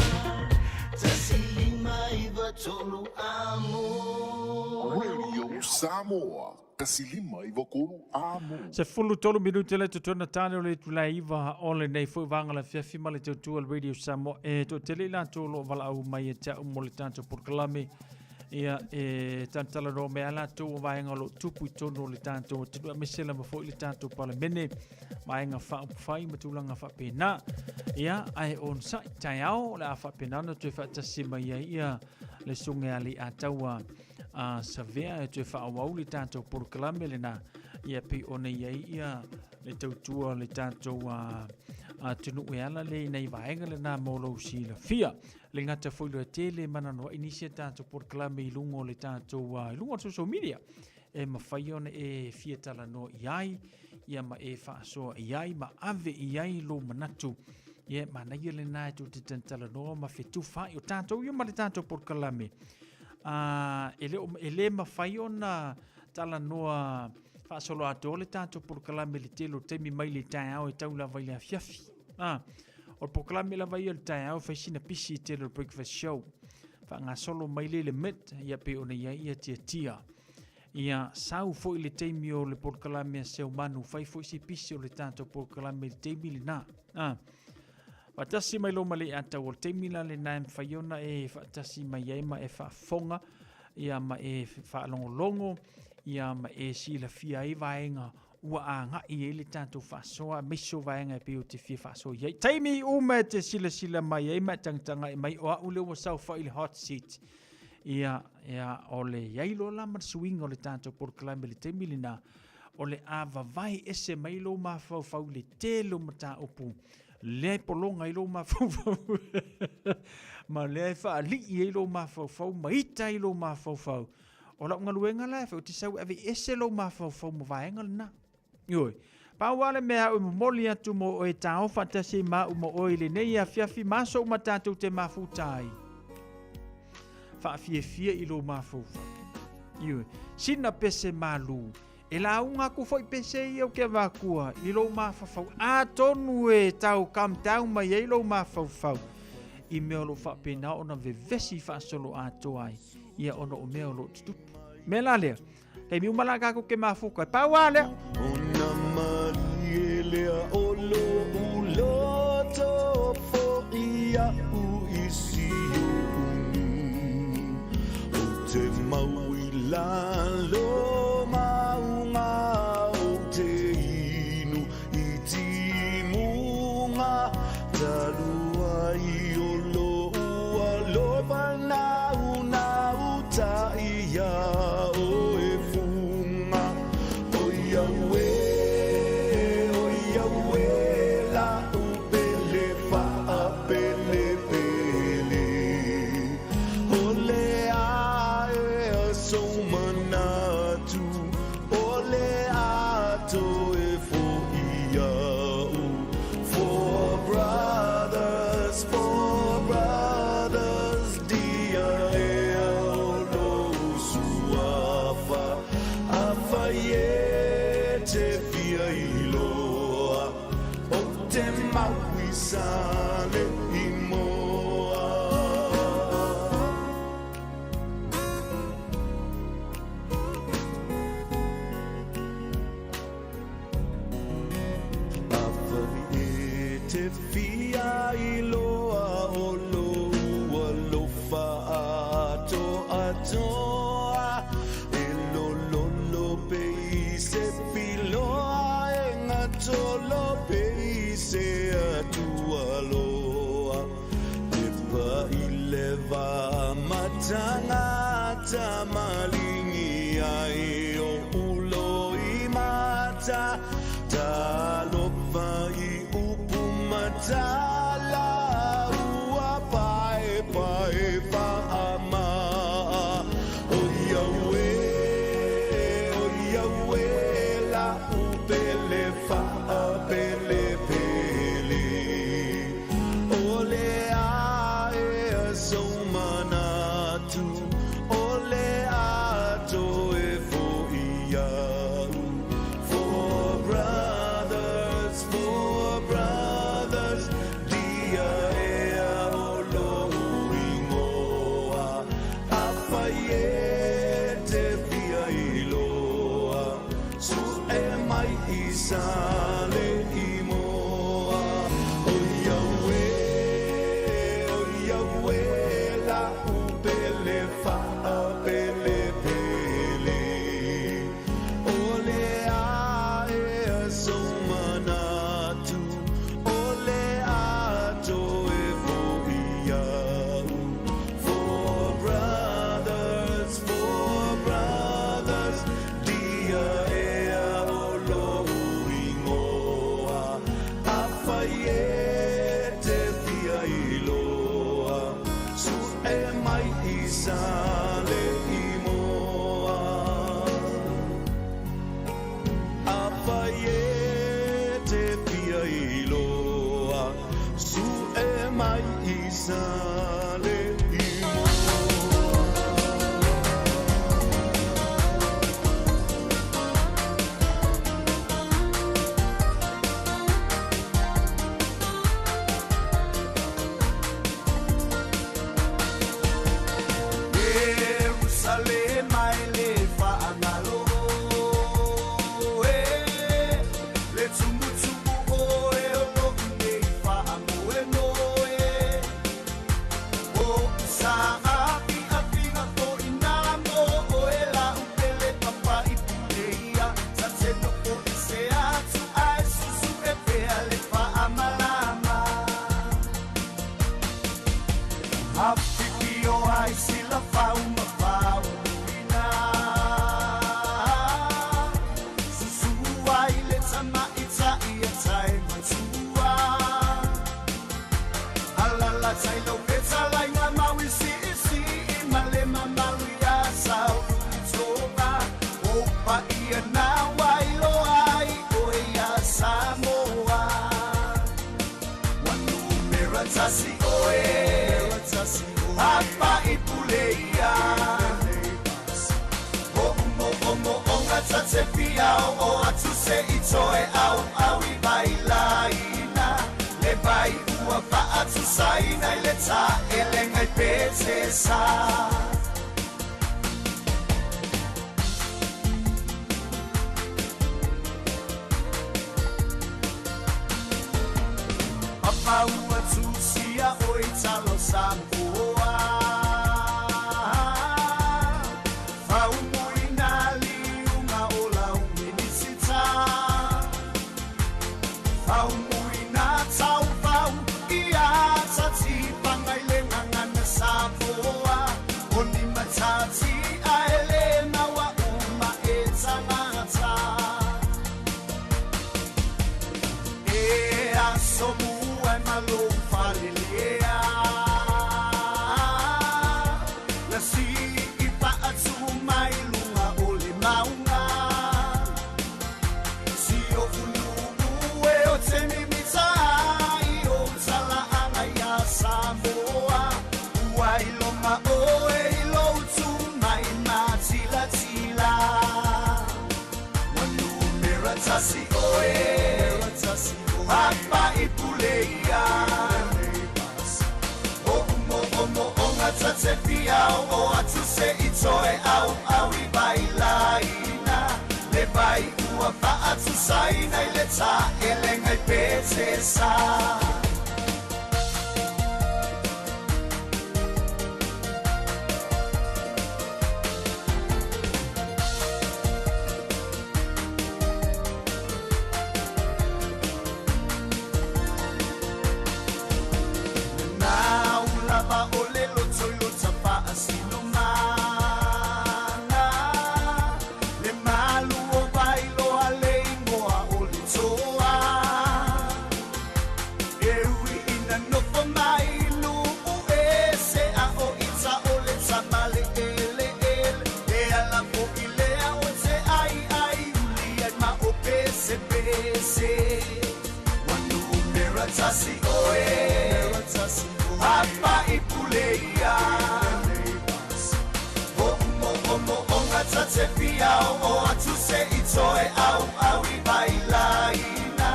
1593 amo. Radio Samoa, 1593 amo. 13 minute le totona tane o le itula e iva o lenei foi vaega o le afiafi ma le tautua o le Radio Samoa e toatele i latou o lo o valaau mai ia te au mo le tatou polokalame ia e talanoa mai a latou o vaega o lo o tupu i totonu o le tatou atunuu aemaise lava foi le tatou Palemene vaega faaupufai ma tulaga faapena. Ia, ae onosai taeao o le a faapena ona toe faatasi mai ai ia le susuga ia Leiataua a Savea e toe faaauau le tatou polokalame lena ia pei ona i ai ia le tautua o le tatou atunuu e ala lea i nai vaega lena mo lou silafia. Le gata foi loa tele mananoa i nisi a tatou polokalame i luga o le tatou i luga o le social media e mafai ona e fia talanoa i ai, ia ma e faasoa i ai, ma ave i ai lou manatu. Ia, manaia lena e tou te talanoa ma fetufaai o tatou ia ma le tatou polokalame. E le, e le mafai ona talanoa faasoloatoa le tatou polokalame i le tele o taimi mai le taeao e tau lava i le afiafi. O le polokalame lava ia o le taeao e fai sina pisi i tele o le breakfast show. Faagasolo mai le le mid, ia pei ona i ai ia tiatia. Ia sau foi le taimi o le polokalame a Seumanu, fai foi se pisi o le tatou polokalame i le taimi lena. Faatasi mai lo ma le atau o le taimi la lena e mafai ona e faatasi mai ai ma e faafofoga, ia ma e faalogologo, ia ma e silafia ai vaega ua agai i ai le tatou faasoa aemaise o vaega e pei ou te fia faasoa i ai. Taimi uma e te silasila mai ai ma e tagatagai mai, o au lea ua saofai i le hot seat. Ia, ia, o le i ai loa la ma le suiga o le tatou polokalame i le taimi lena, o le a vavae ese mai lou mafaufau i le tele o mataupu lea e pologa ai lou mafaufau ma lea e faalii ai lou mafaufau ma ita ai lou mafaufau. O lau galuega la e fai, ou te sau e aveese lou mafaufau ma vaega lena. Ioe. Pau lava le mea au e momoli atu mo oe tao faatasi ai ma au ma oe i lenei afiafi ma aso uma tatou te mafuta ai. Faafiafia i lou mafaufau. Ioe. Sina pese malu. E lauga aku foi pese ia ou te avatua i lou mafaufau. Atonu e tau calm down mai ai lou mafaufau i mea o lo o faapena ona vevesi faasoloatoa ai ia ona o mea o lo o tutupu. Mea la lea, taimi uma la tatou te mafuta, e pau lava lea. Ona malie lea o lo'u loto fo'i a'u i Siumu Ou te mau i lalo maunga Ou te inu i timuga Talu ai o lo'u alofa nau nau tai ia oe funga Oi au e, oi au e la'u pele fa'apele pele O le a ea sou manatu O le a toe fo'i ia'u Four brothers, four brothers Dia ea o lou suafa Afai e te fia iloa O te mau i sale i moa. Afai e te fia iloa o lou alofa atoatoa. tolo pe se atua loa Te pa i le va matangata malingi ai o ulo i mata Talofa i upu matala ua pae pae whaama O ia ue, o ia ue la upele whaapele pele O le ae a so manatu O le ato e fo iau For brothers, for brothers Dia ea o lo ingoa A whai e te fia iloa Su e mai i sa le i moa O ia ue, o ia ue la upele whaapele pele O le ae a so manatu O le ato e fo iau For brothers, for brothers Dia ea o lo ingoa A whai e te fia iloa Su e mai i sa le i moa A whai e te fia iloa Su e mai i sa le i Jerusalema e le whaangalo e Le tumutumu o e o lo nei whaamoe moe O sa api apinga ko ina mo o e la upele papa i puleia Sa teno o i se atu ai susu e pea le whaamalama Apipio ai sila fau ma fau ina Susu ai le tama i ta ia tai matua Alala tai lo peta lai ngā maui si i si i male mamalu ia sau tonga Opa ia nā wai lo ai o ia Samoa Wanu mera tasi oe Apa i pule ia O mo o mo o ngā tate pia o atu se i toe au au i vai laina Le vai ua pa atu saina i le ta ele ngai pete sa Papa ua tusia o i talo Samoa Faumu i nā liunga o lau minisita Faumu i nā tau fau i a tati pangai le ngangana Samoa O ni matati a ele nawa uma e tangata E aso mua e malo whalelea La si i paatu mai lunga o le maunga Si o ulu ue o te mimita ai o tala anga ia Samoa Ua i loma oe i lo tu mai ma tila tila Wanu mera tasi oe Apa i pule ia O mo o mo o ngā tate pia o atu se i toe au au i vai laina Le vai ua pa atu saina i le ta ele ngai pete sa ese Ua numera tasi oe Apa i pule ia Hoʻomoʻomoʻoga ta te fia o o atu se i toe au au i vailaina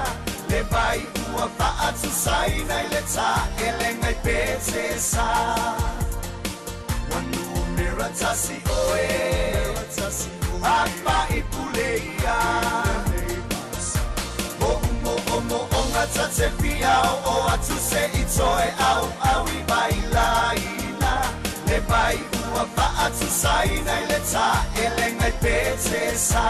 Le vai ua faatusaina i le taʻelega i Petesa Ua numera tasi oe Apa i pule ia Hoʻomoʻomoʻoga ta te fia o atu se i toe au au i vailaina Le vai ua faatusaina i le taʻelega i Petesa.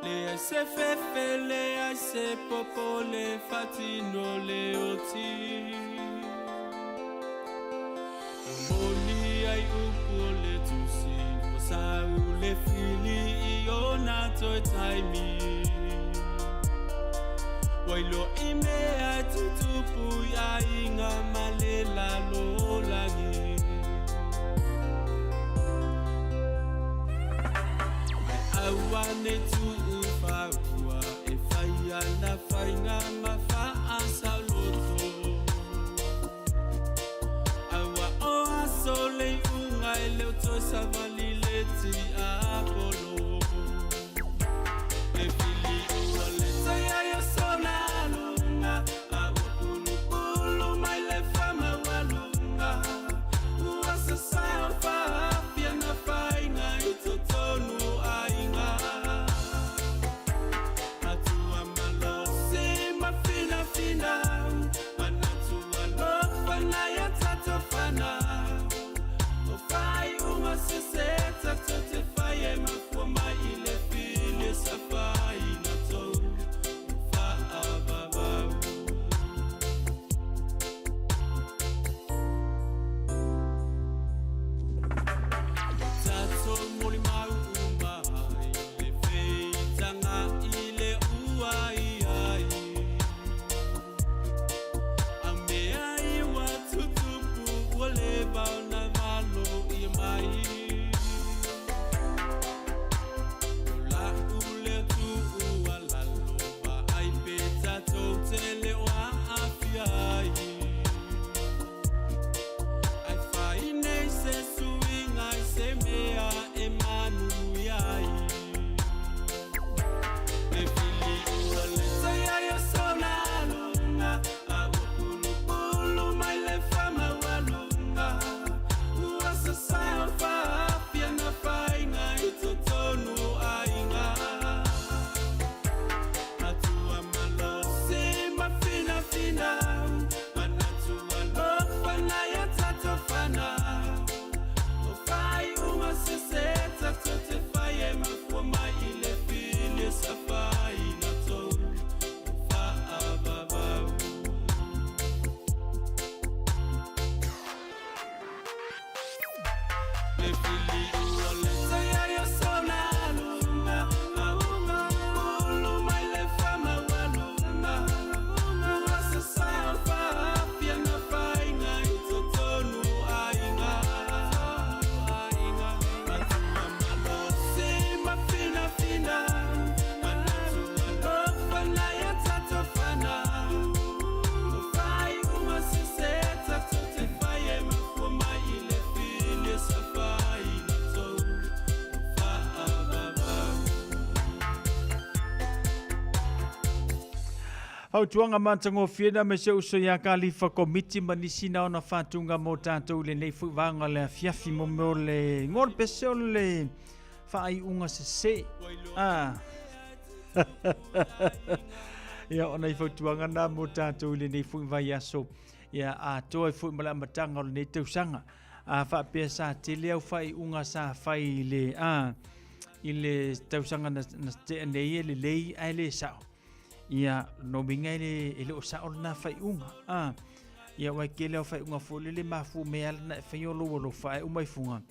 Le se fefe le se popo le fatino le oti Moli ai upu le tusi o sa u le fili i ona toi taimi Wailo i mea tutupu ia inga malela lo lagi Aua ne tuu faua e whai ana whainga ma whaasauloto Aua o aso le unga e leo toi savali le ti apolo E fili ua le tai ai o sona lunga A upulupulu mai le whama walunga Ua sa o whaafia na whainga i totonu ainga Matua malosi mafinafina Manatua lofa na ia tatofana O whai unga sese tato te whai e mafua mai i le fili sa whai na tau Whaavavau. Tato moli mau umai le feitanga i le ua i ai. A mea i ua tutupu ua le vao na valo i mai. O la u le tu ua lalo va ai pe tatou te le o aafia ai. Ai whai nei se suinga i se mea e manu iai. Le fili ua le tai ai o sona lunga, a ua pulupulu mai le whama ua lunga. Ua sasai o whaafia na whainga i totonu ainga. Matua malosi mafinafina, manatua lofa na ia tatofana. O whai unga sese tato te whai e mafua mai i le fili sa whai na tau Whaavavau. Le fili ua le tai ai o sona lunga, a ua pulu mai le whama ua lunga. Ua sasai o whaafia na whainga i totonu ainga. Matua malosi mafinafina, manatua lofa na ia tatofana. O whai unga sese tato te whai e mafua mai i le fili sa whai na tau Whaavavau. Fautuaga matagofie na me se uso ia kalifa komiti ma nisi na ona faatuga mo tatou i lenei foi vaega o le afiafi mo mea o le igoa o le pese o le faaiuga sesē. Ah. Ia, o nai fautuaga na mo tatou i lenei foi vaiaso. Ia, atoa ai foi ma le amataga o lenei tausaga. A faapea sa tele au faaiuga sa fai i le, a, i le tausaga na, na tea nei e lelei ae le sao. Ia, lona uiga e le, e le o sao lena faaiuga. A, Ia aua e tele lava o faaiuga foi lele e mafua mai ala na e faia o lou alofa ae uma ifuga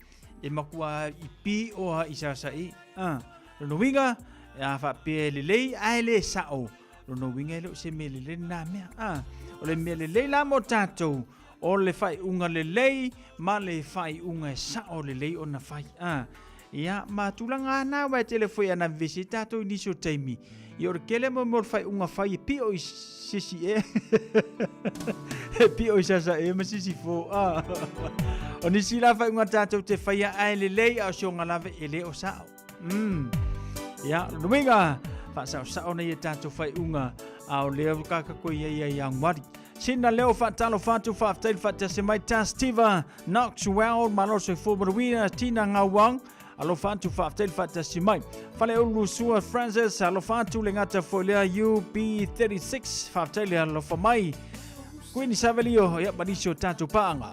e matua i pio lava i sasa'i. A, lona uiga, a faapea e lelei ae le sa'o, lona uiga e le o se mea lelei lena mea. A, o le mea lelei la mo tatou, o le faaiuga lelei ma le faaiuga e sa'o lelei ona fai. A, Ia, ma tulaga lava na, aua e tele foi ana vevesi ai tatou i nisi o taimi. Ia, o le tele mo mea o le faaiuga fai e pio i sisi ea. E pio i sasa ea ma sisi fo. Ah. O nisi la faaiuga tatou te faia ae lelei, a o si ona lave e le o sao. Ia, lona uiga, faasaosao nei e tatou faaiuga, a o lea kaka koe ia ia Ianuari. Sina leo faatalofa atu, faafetai le faatasi mai Tas Tiva, Knox Well, malo soifua manuia, Tina Ngauang, alofa atu, faafetai le faatasi mai. Faleulu Sua Francis, alofa atu le gata foi lea UB36, faafetai le alofa mai. Queen Savelio, ia ma nisi o tatou paaga.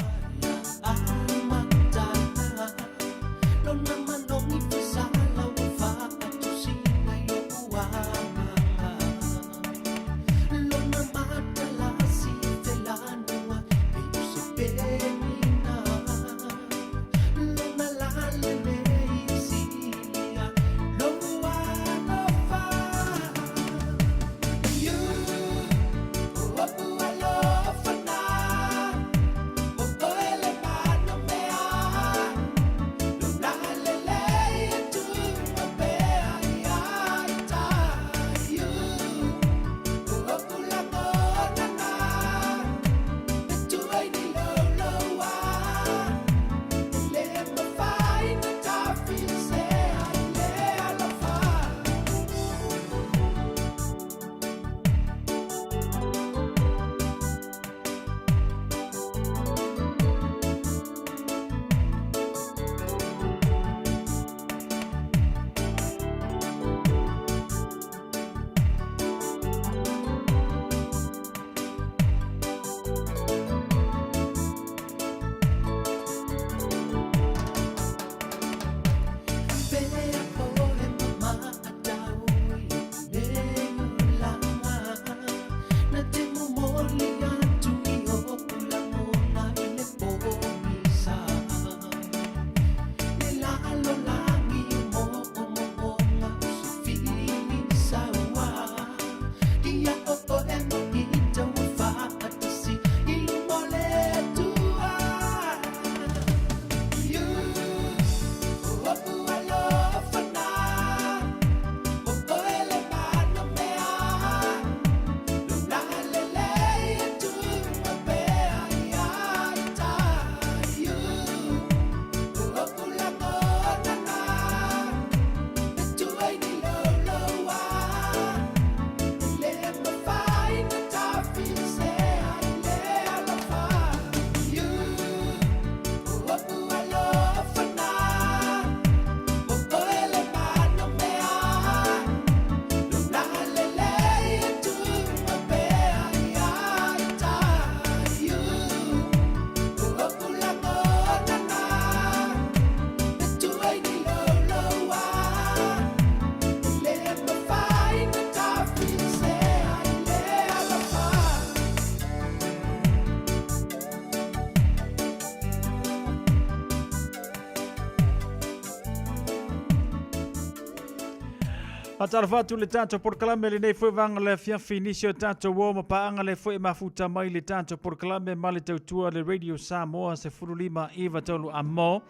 Faatalofa atu le tatou polokalame lenei foi vaega le afiafi nisi o tatou uo ma paaga le foi e mafuta mai le tatou polokalame ma le tautua le Radio Samoa 15 9 a mo.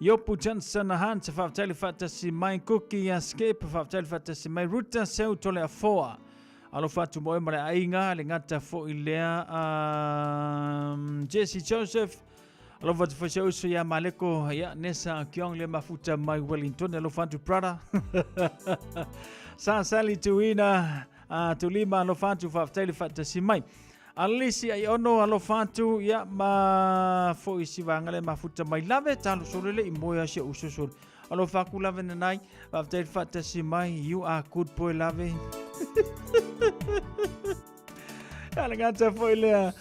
Iopu Johnson Hunt, faafetai le faatasi mai Kuki ia Skip, faafetai le faatasi mai Ruta Seu Tole Afoa. Alofa atu mo oe ma le aiga, le gata foi lea Jesse Joseph, alofa atu foi se uso ia Maleko, ia Nessa Kiong le mafuta mai Wellington, alofa atu brother. Sa Sally Tuina, Tulima, alofa atu, faafetai le faatasi mai. Alisi ai ono alofa atu ia ma foi si vaega le mafuta mai lave talo sole le i moe a si ou uso sole. Alofa aku lave nanai, faafetai le faatasi mai, you are good boy lave. Ia le gata foi lea,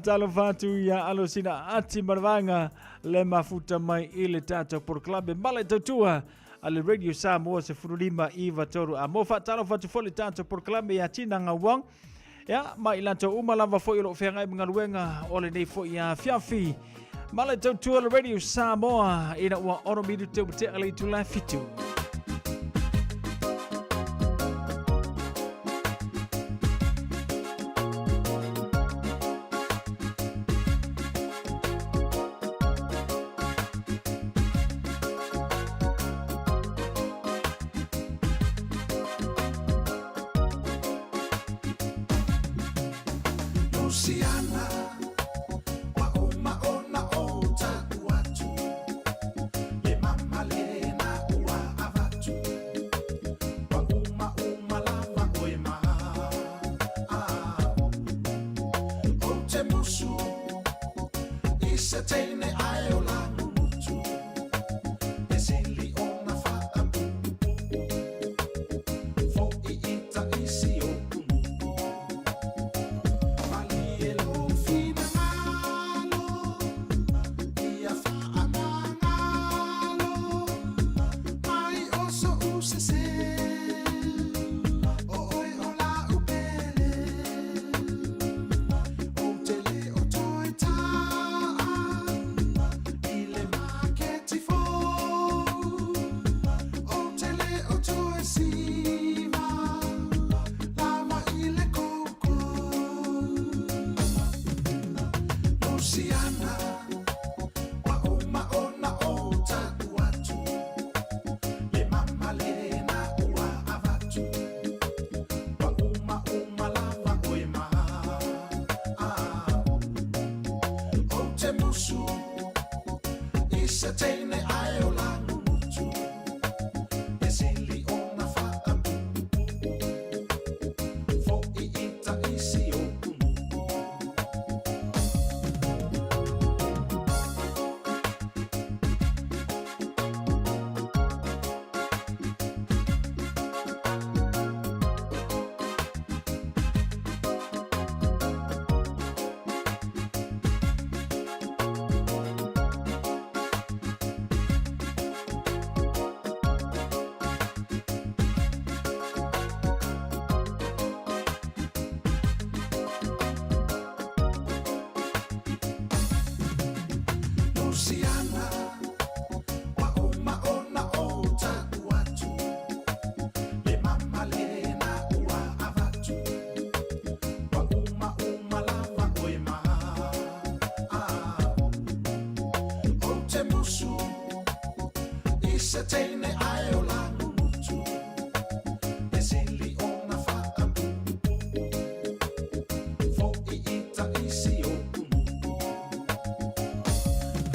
talofa atu ia alo sina ati ma le vaega le mafuta mai i le tatou polokalame ma le tautua a le Radio Samoa 15 9 3 a mo faatalofa atu foi le tatou polokalame ia Tina Ngauang. Ia, ma i latou uma lava foi o lo o feagai ma galuega o lenei foi afiafi. Ma le tautua le Radio Samoa ina ua ono minute ua tea le itula e fitu. Luciana, ua uma ona ou ta'u atu, le mama lena ua avatu, ua uma uma lava oe ma ah. Ou te musu i se teine ae o Langumutu, e sili ona faapuupuu, fo'i i taisi o Umu'u. Malie lou finagalo, ia faamagalo, mai o so'u sese, o oe o la'u pele. Ou te le o toe ta'a i le maketi fou, ou te le o toe siva lava i le koukou. Luciana, ua uma ona ou ta'u atu, le mama lena ua avatu, ua uma uma lava oe ma ah. Ou te musu i se teine ae o Langumutu, e sili ona faapuupuu, fo'i i taisi o Umu'u. Luciana, ua uma ona ou ta'u atu, le mama lena ua avatu, ua uma uma lava oe ma ah. Ou te musu i se teine ae o Langumutu, e sili ona faapuupuu, fo'i i taisi o Umu'u.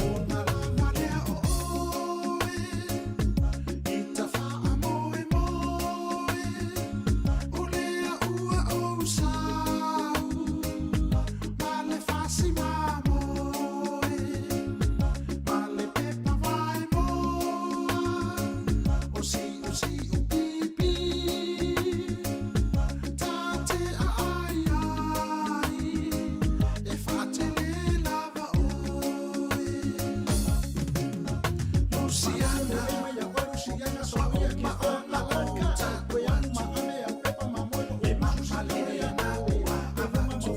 Ona lava lea o oe i ta faamoemoe, o lea ua ou sau ma le fasi mamoe, ma le pepa vaemoa, o si'usi'u pipi ta te aai ai, e faatele lava oe. Luciana, ua uma ona ou ta'u atu, le mama lena ua avatu, ua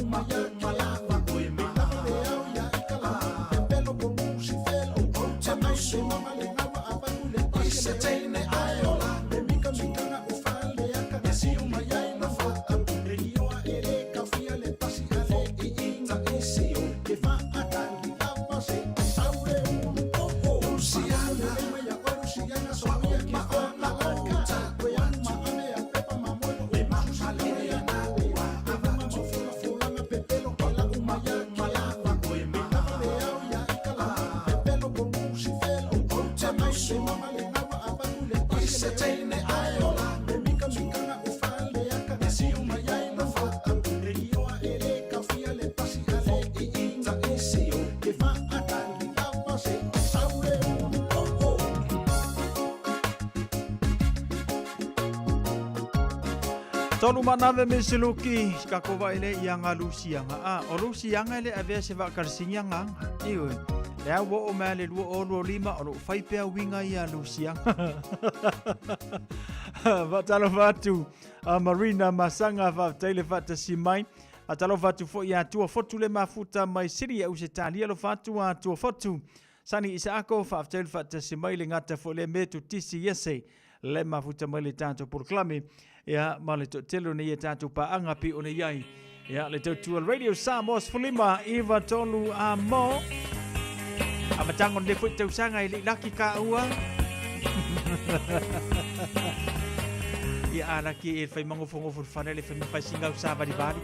uma uma lava oe ma ah. Ou te musu i se teine ae o Langumutu, e sili ona faapuupuu, fo'i i taisi o Luciana, ua uma ona ou ta'u atu, le mama lena ua avatu, ua uma uma lava oe ma ah. Ou te musu i se teine ae o Langumutu, e sili ona faapuupuu, fo'i i taisi o Tolu manave me siluki ka ko vai le ia nga lusianga a o lusianga le avea se va karsinga nga i oi le au o mea le lua o lua lima o lo fai pea winga ia lusianga. Va talo fatu. Marina Masaga, faafetai le faatasi mai. Faatalofa atu foi ia Tua Fotu le mafuta mai Siri Ausetalia, alofa atu a Tua Fotu. Sani Isaako, faafetai le faatasi mai le gata foi le metu tisi iese le mafuta mai le tatou polokalame ia ma le toatele o nei e tatou paaga pi o nei ai ia le tautua Radio Samoa 15 iva tolu a mo a matango le foi tausaga i le laki ka ua ia a laki e fai mangofongofo le fana le fai mafai singau sa vali vali.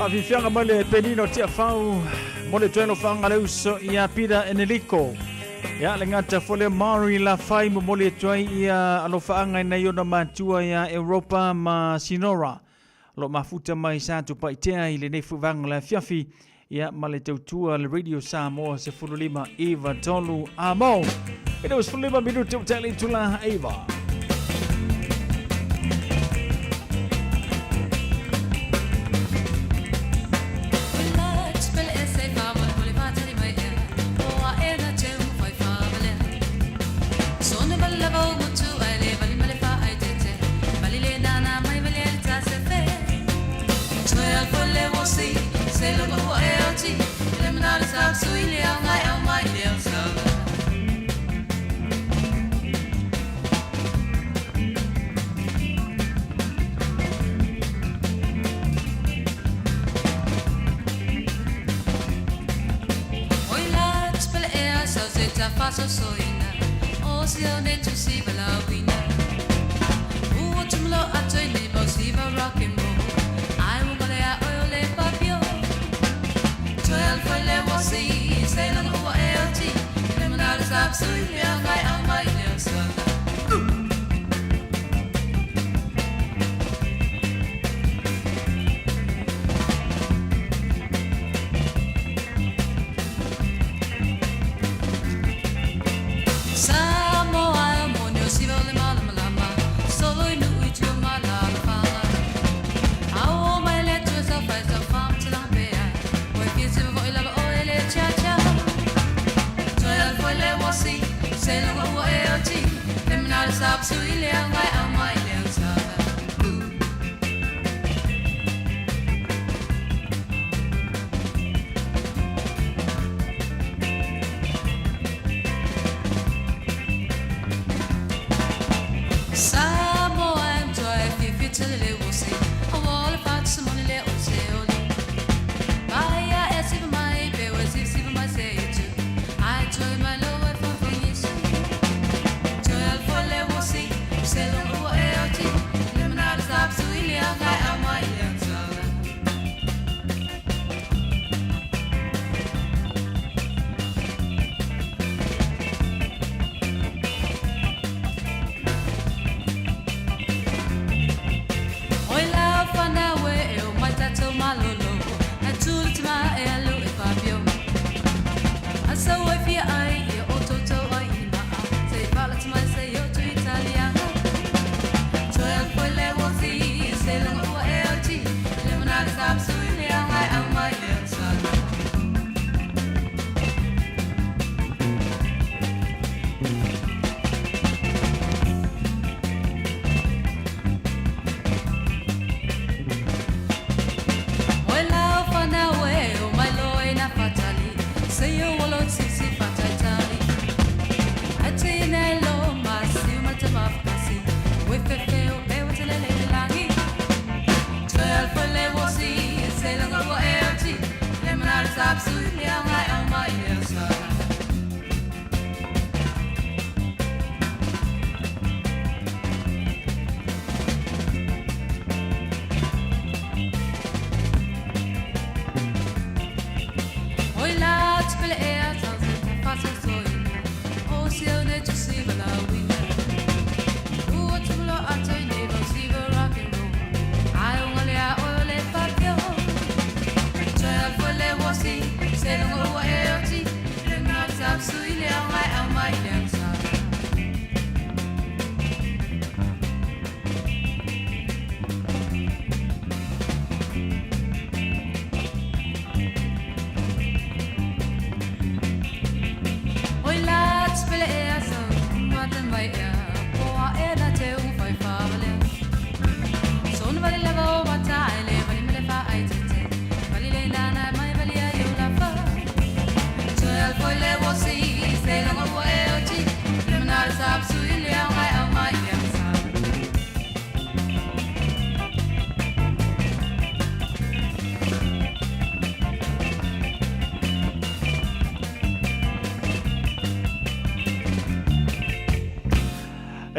Faafiafiaga mai le Penino Tiafau mo le toe alofaga le uso ia Peter Eneliko. Ia le gata foi le Maori la fai momoli atu ai ia alofaaga i nai ona matua ia Europa ma Sinora. O lo o mafuta mai sa Tupaitea i lenei foi vaega o le afiafi ia ma le tautua le Radio Samoa 15 iva tolu a mo. E le 15 minute o tali tula eiva.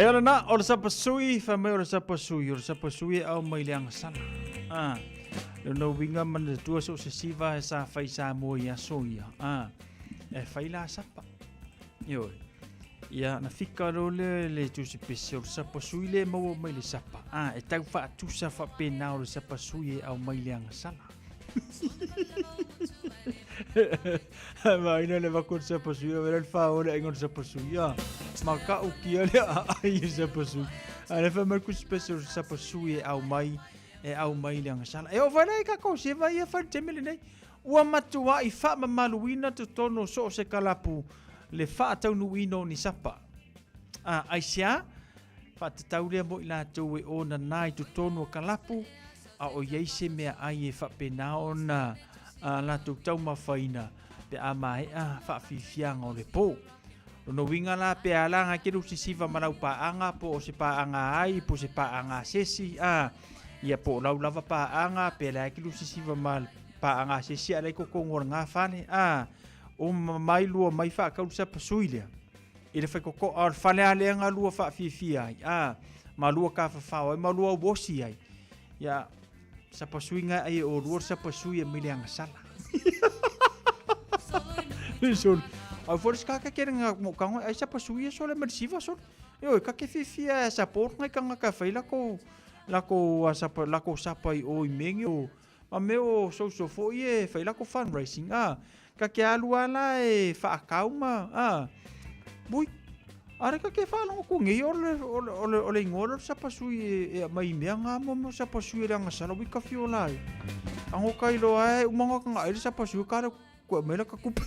E o lena, o le sapasui, fai mai o le sapasui, o le sapasui e au mai le agasala. Ah, le no winga man le tua so se siva e sa fai sa mo ia so ia. Ah, e fai la sapa. Ioe. Ia, na fika lo le le tusi pese o le sapasui le maua mai le sapa. Ah, e tau faatusa faapena o le sapasui e au mai le agasala. Ma ina le vaku le sapasui, a vela le whaole ainga le sapasui. Ah, ma ka ukia le a ai le sapasui. A le wha mai kusi pese o le sapasui e au mai, e au mai le agasala. E o whaina i kako se vai e whai te mele nei. Ua matua i wha mamaluina totonu so o se kalapu le whaataunuina o ni sapa. A, aisea, whaatatau lea mo i lātou e ona nā i totonu o kalapu, a o iai se mea ai e whapena ona a lātou taumafaiina pe a maea whaafifianga o le pō. Lono winga la pe a langa ke lu sisiva ma lau paanga po o se paanga ai po se paanga sesi a ia po lau lava paanga pe la ke lu sisiva ma paanga sesi a lai kokongo ngā whane a o mai lua mai whaakau sa pasui lea. i le faikokoa o le fale a lea galua faafiafia ai, a, ma lua tafafao ai ma lua uosi ai. Ia, sapasuiga ai e olua le sapasui e mai le agasala. Sole. Ai foi le skaka ke nga mo kango ai sapasui e sole ma le siva sole. Ioe, ka ke fiafia e support ngai kangaka e fai lako lako a sapa lako sapa i o i mengi o ma mea o social foi e fai lako fundraising a ka ke alu a la e whaakau ma a bui are ka ke whaalongo ku ngei o le o le o le, o le ingoa le sapasui e, e mai mea ngā mo mo sapasui e le angasala ui ka fiola e ango kai loa e umanga ka ngā e le sapasui ka le kua mai la ka kupe.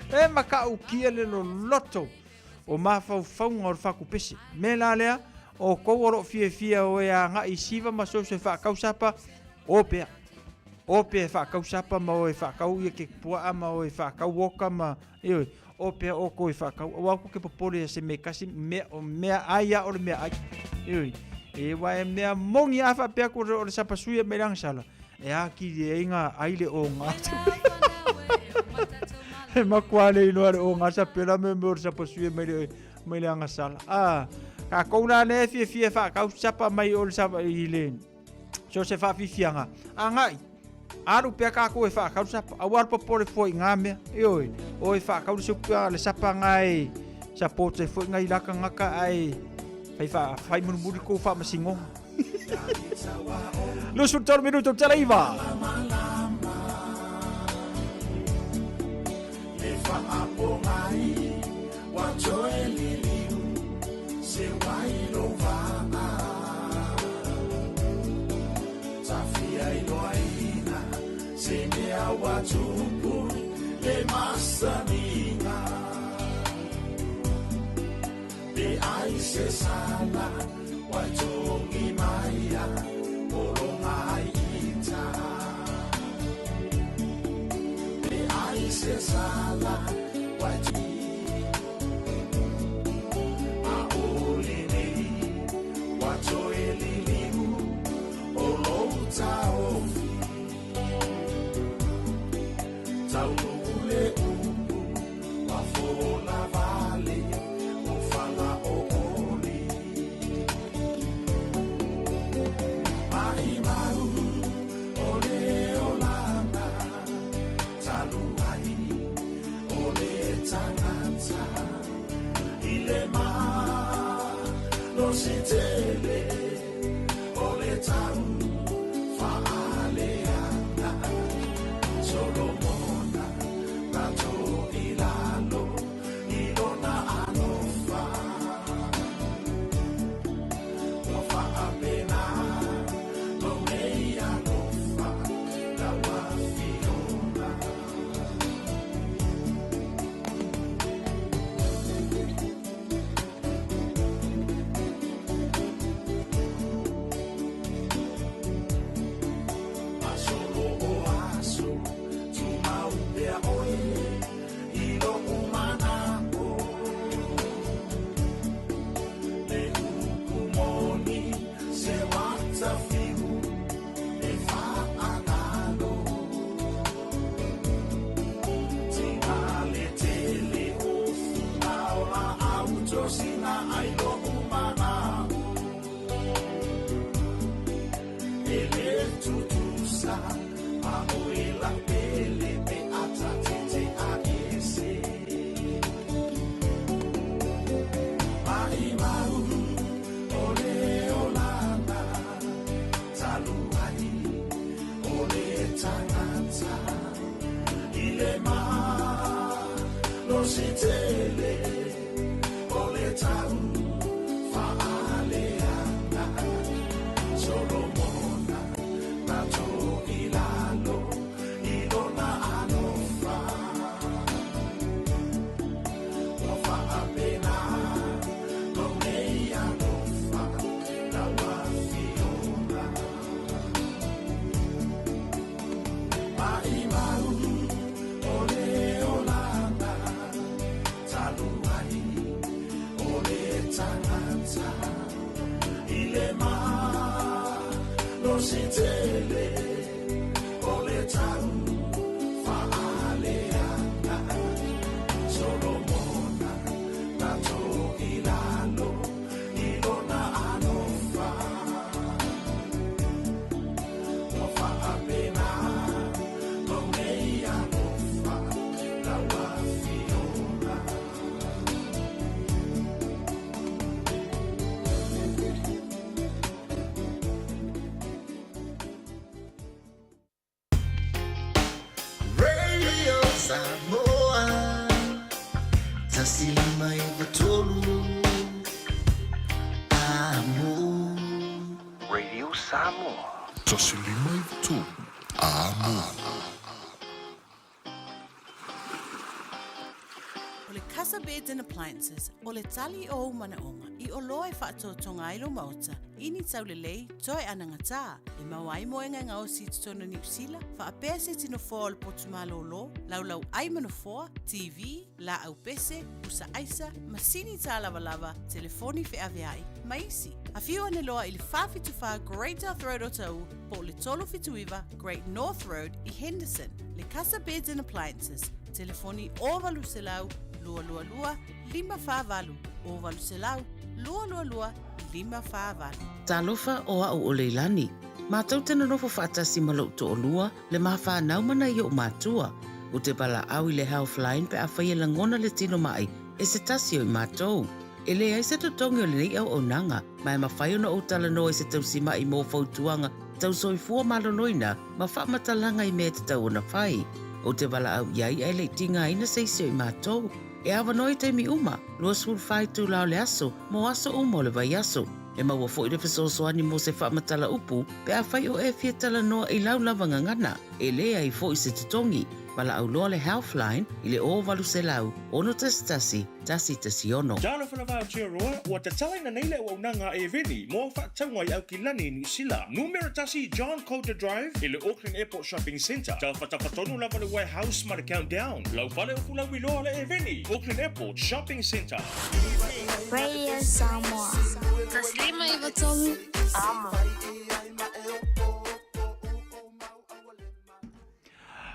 E makaukia le loloto o mafaufauga o le fakupese. Me la lea, o kou o loo fiafia o e agai i siva ma soso e faakausapa, o pea. O pea e faakausapa ma o e faakau ia ke puaa ma o e faakau oka ma, ioe, o pea o kou e faakau. Aua ko ke popole ia se me kasi, mea, o mea ai a o le mea ai. Ioe, e wa e mea mongi a faapea ko o le sapasui e mai le agasala, e akili ai ngā ai le o ngā. E makua le iloa le o ngā sa pela me me o le sapasui e mai le, mai le agasala. A, ka kou la le fiafia e whaakau sapa mai o le sapa i le, so se whaafifianga. A ngai, alu pea kākou e whaakau sapa, aua le popole foi ngā mea, ioe, o e whaakau le supa le sapa ngā e support e foi ngā ilaka ngaka ai, whai wha, whai murimuri kou whaamasingonga. 23 minuto tele iva. Pe ai se sala Waitongi mai a Poronga ai ita Pe ai se sala Waitongi A ole nei Watoe liliu O lou taofi Taunu le upu Wa fola vale O fala o oli Mai mau O le olanga Talu ai O le tangata I le malosi tele O le tau faaleaga Solomona na toilalo I lona alofa Ua faapena mau nei alofa Lau afioga. Masolo o aso tumau pea oe I lo'u mana'o Le upu moni se wata fiu E faagalo Tina le tele o fuga o laau Tosina ai lo'u mana'o E le tutusa ma oe lau pele Pe a tatete a ese Mai mau o le olanga Talu ai o le tangata I le malosi tele O le tau faaleaga Solomona na toilalo I lona alofa Ua faapena mau nei alofa Lau afioga Mai mau o le olanga Talu ai o le tangata I le malosi tele O le tau faaleaga Samoa 1593 Amo. Radio Samoa. 1593 Amo. O le Casa Beds and Appliances, o le tali o ou manaoga i oloa e faatoatoga ai lou maota i ni taulelei toe anagatā, e maua ai moega e gaosi i totonu o Niu Sila, faapea se iti nofoa o le potu malōlō, laulau ai ma nofoa, TV, laau pese, pusa aisa, masini tālavalava, telefoni feaveai, ma isi. Afio ane loa i le 474 Great South Road o Taʻu po o le 379 Great North Road i Henderson. Le Casa Beds and Appliances, telefoni 0800 222 548, 0800 222 548. Talofa o a'u o Leilani. Matou te nonofo faatasi ma lo'u to'olua, le ma fanau ma nai o'u matua. Ou te valaau i le Healthline pe afai e lagona le tino ma'i e se tasi o i matou. E leai se totogi o lenei auaunaga, ma e mafai ona ou talanoa i se tausima'i mo fautuaga tau soifua maloloina ma faamatalaga i mea e tatau ona fai. Ou te valaau i ai ae le i tigaina se isi o i matou. E avanoa i taimi uma, 24 itula o le aso, mo aso uma o le vaiaso. E maua foi le fesoasoani mo se faamatala upu pe afai o e fia talanoa i lau lava gagana. E leai foi se totogi. Valaau loa le Healthline i le 0800 611 116. Talofa lava Aotearoa, ua tatalaina nei le auaunaga a Eveni mo faatauga i Aukilani i Niu Sila. Numera tasi John Coulter Drive i le Auckland Airport Shopping Centre. Tafatafa tonu lava le Warehouse ma le Countdown. Lau fale o Fulauiloa le Eveni, Auckland Airport Shopping Centre. Radio Samoa. 1593 Amo.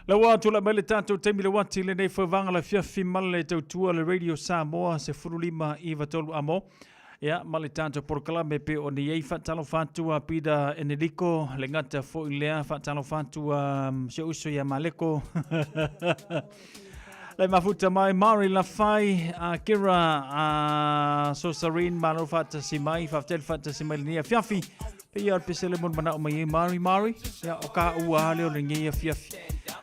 La ua tulai mai le tatou taimi le uati lenei fauvaga le afiafi ma le tautua le Radio Samoa 15 93 amo. Ia, ma le tatou polokalame pe o ni ei faatalofa atu a Peter Eneliko, le gata foi lea faatalofa atu a si ou uso ia Maleko. Le mafuta mai Mari Lafai, a Kira, a Sosarin, malo faatasi mai, faafetai le faatasi mai lenei afiafi. Pe ia o le pese le mon manao mai e Mari Mari, ia o ka ua ale o lenei afiafi.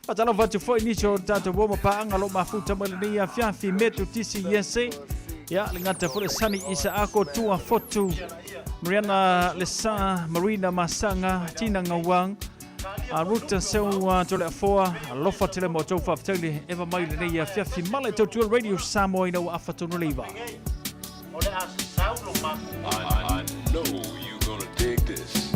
Faatalofa atu foi nisi o tatou uo ma paaga lo mafuta mai lenei afiafi, Metu Tisi Iese, ia le gata foi le Sani Isaako Tua Fotu, Mariana Lesa, Marina Masanga, Tina Ngauang, a Ruta Seu Toleafoa, alofa tele mo tou faafetai le eva mai lenei afiafi ma le tautua Radio Samoa ina ua afa tonu leiva. O le a sasau lo matou. I know you gonna dig this.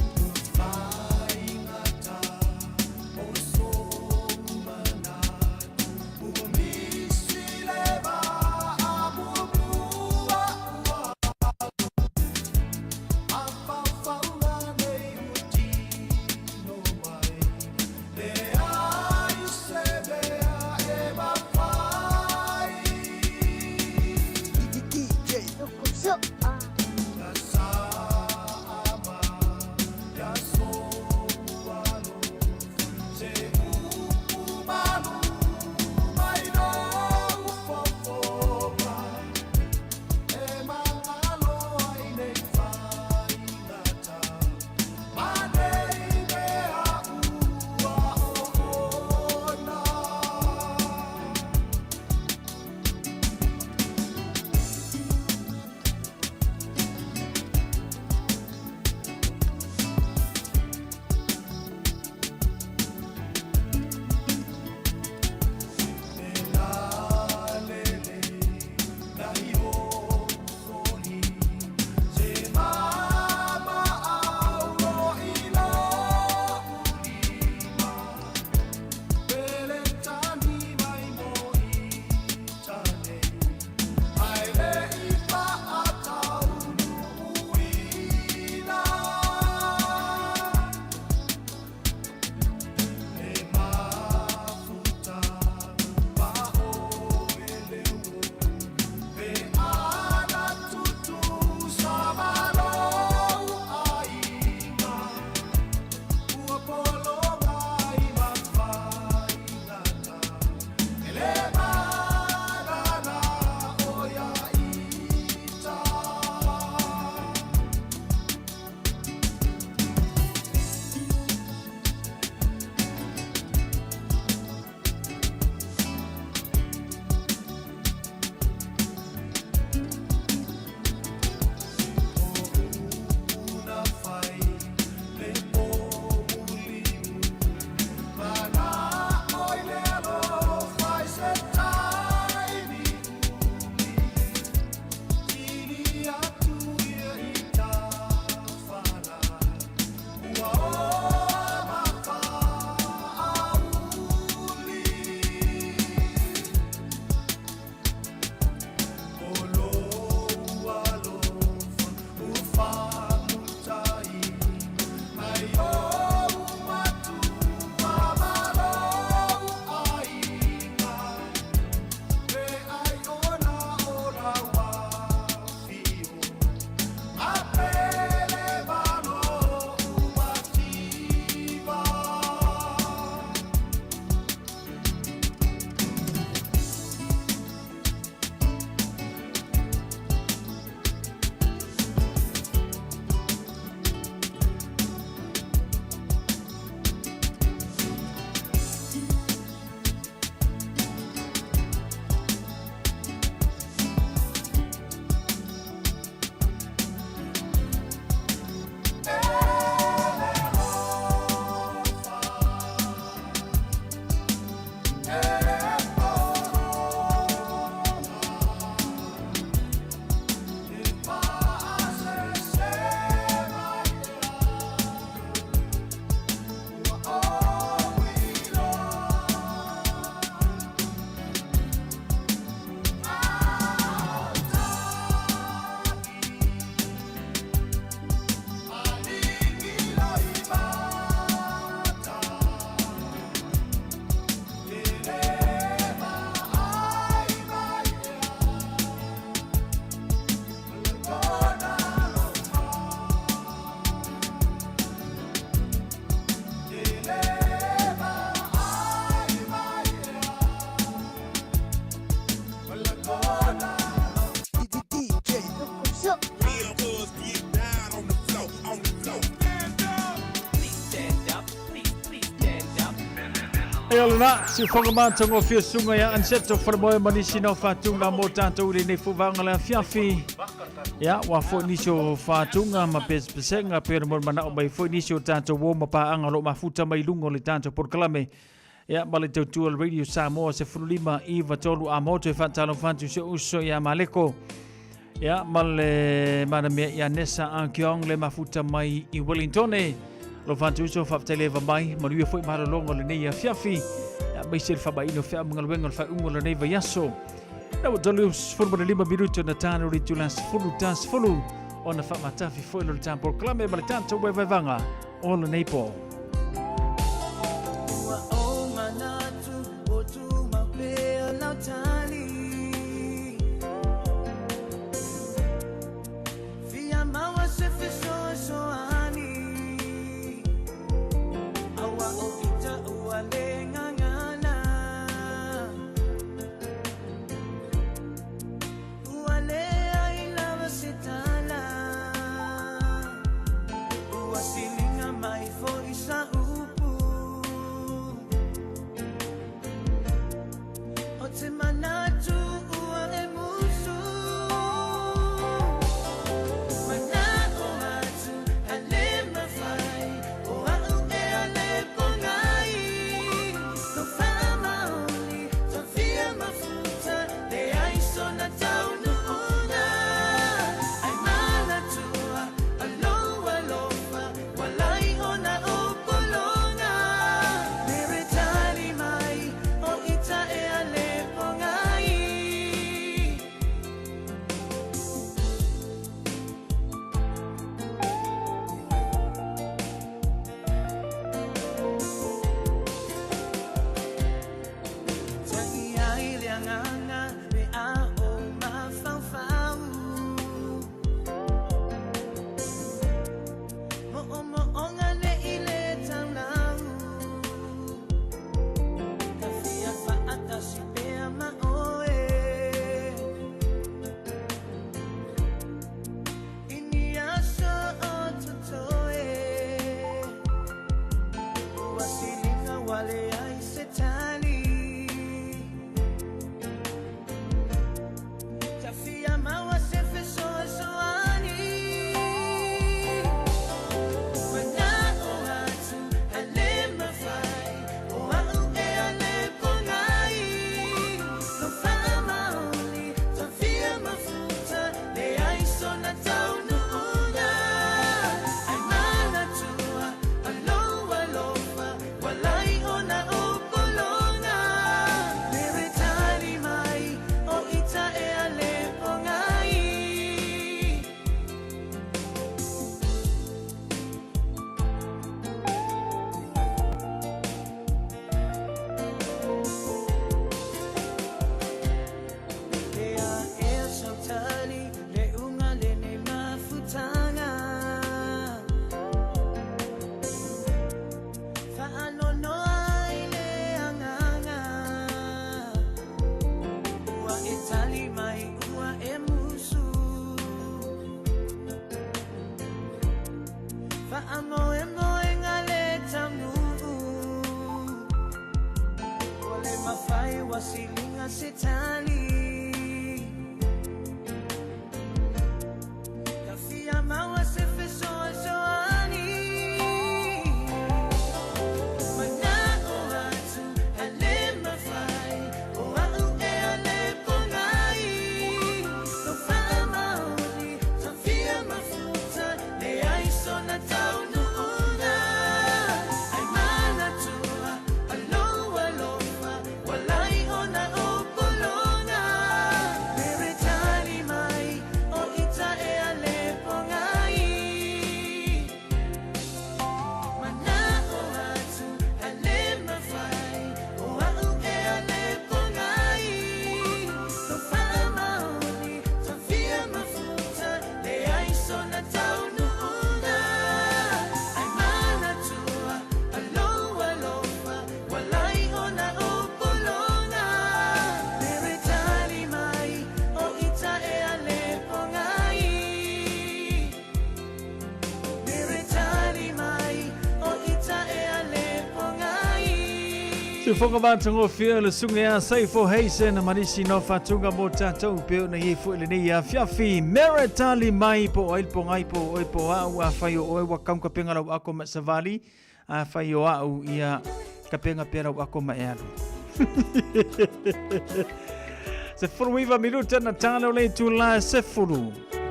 E o lena, siufoga matagofie susuga ia Aniceto Falemoe ma nisi na o faatuga mo tatou i lenei foi vaega le afiafi. Ia, ua foi nisi o faatuga ma pesepesega pei ona molimanaʻo mai foi nisi o tatou uo ma paaga o lo o mafuta mai i luga o le tatou polokalame. Ia, ma le tautua o le Radio Samoa 15 9 3 a moto e faatalofa atu i si ou uso ia Maleko. Ia, ma le maramea ia Nessa Arkeong le mafuta mai i Wellingtone. Lo whantu uso whafetai leva mai, manuia foi malologa o lenei afiafi. Ia, maise le whamaino whea mangaluenga o le whaiunga o lenei vaiaso. Na ua tolu sefulu ma le lima minuto na tāna o le itula sefulu ta sefulu ona whaamatafi foi lo le tāpolo kalame ma le tātou waewaewaga o lenei pō. Ua ou manatu o tumau pea lau tali. Fia maua se fesoasoani. Aua o ita ua le gagana. Ua leai lava se tala. Ua siliga mai foi sa upu. O te manatu ua e musu. Mana'o atu a le mafai o a'u e ale pogai. Lau faamaoni tafia mafuta leai sona taunuuga. Ai manatua alou alofa walai ona o pologa. Mere tali mai o ita e ale pogai. Tagi ai le agaga pe a o mafaufau. Mo'omo'oga le i le taulau. Ka fia fa'atasi pea ma oe. I ni aso o totoe. Ua siliga ua leai se tali. Tafia maua se fesoasoani. Mana'o atu a le mafai o a'u e ale pogai. Lau faamaoni tafia mafuta leai sona taunuuga. Ai manatua alou alofa walai ona o pologa. Mere tali mai o ita e ale pogai. Le a ea sautali, le uga lenei mafutaga. Faanoanoa i le agaga. Ua e tali mai ua e musu. Faamoemoega le taunuu. Ua le mafai ua siliga se tali. Ka fia maua se fesoasoani. Mana'o atu a le mafai o a'u e ale pogai. Lau faamaoni tafia mafuta leai sona taunuuga. Ai manatua alou alofa walai ona o pologa. Siufoga matagofie le suga ia Saifo Hazen ma nisi naufaatuga mo tatou pei ona i ai foi lenei afiafi. Merritt tali mai po o ai le pogai po o oe po o a'u afai o oe ua kaukapega lau ako ma e savali afai o a'u ia kapega pea lau ako ma e alu. 19 minuta na tala o le itula e 10.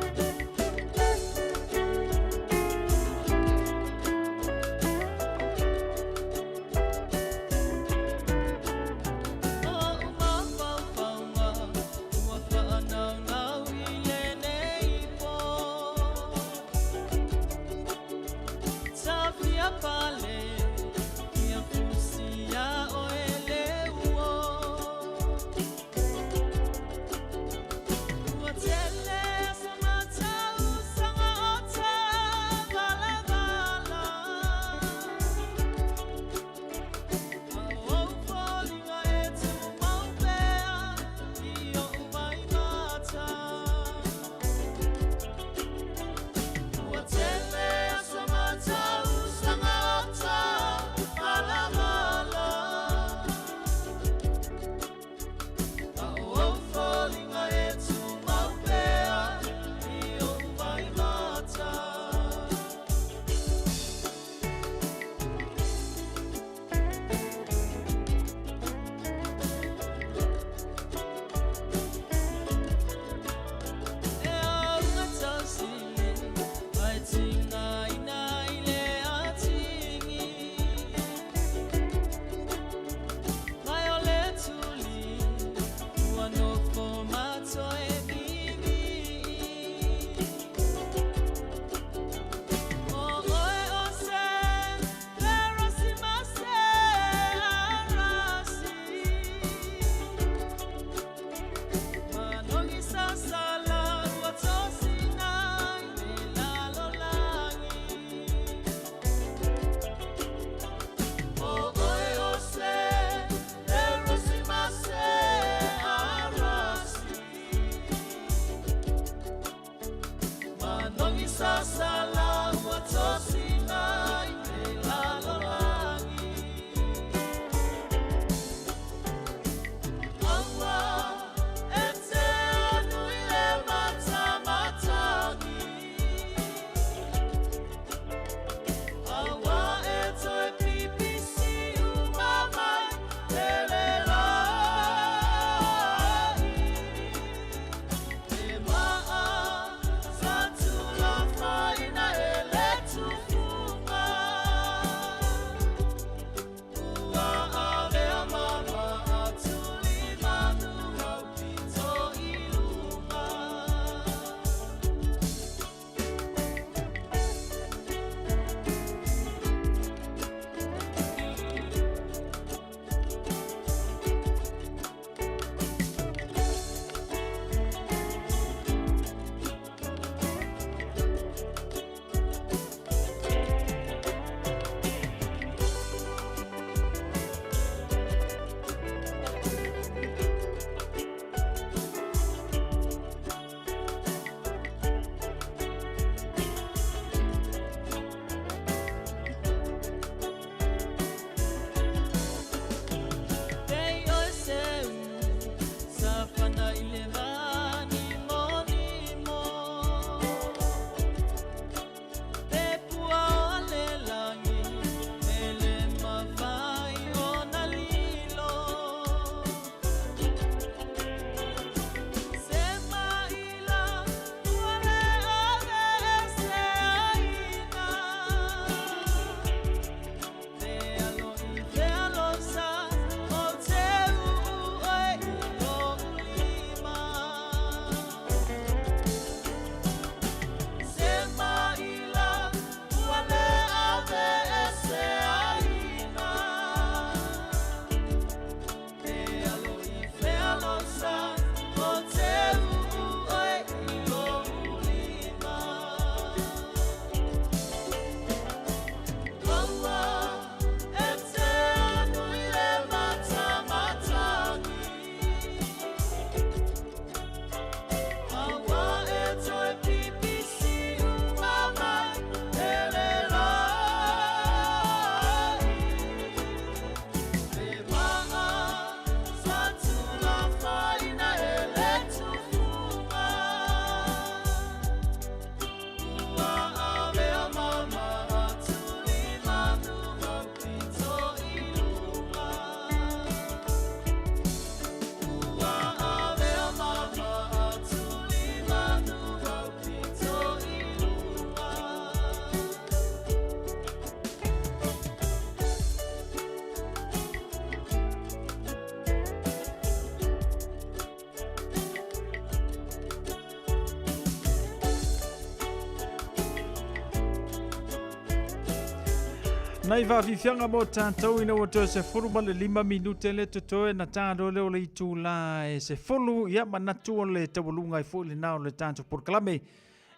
Nai faafiafiaga mo tatou ina ua toe 15 minute le totoe na tā loa lea o le itulā e 10. Ia manatu o le taualuga ai foi lenā o le tatou polokalame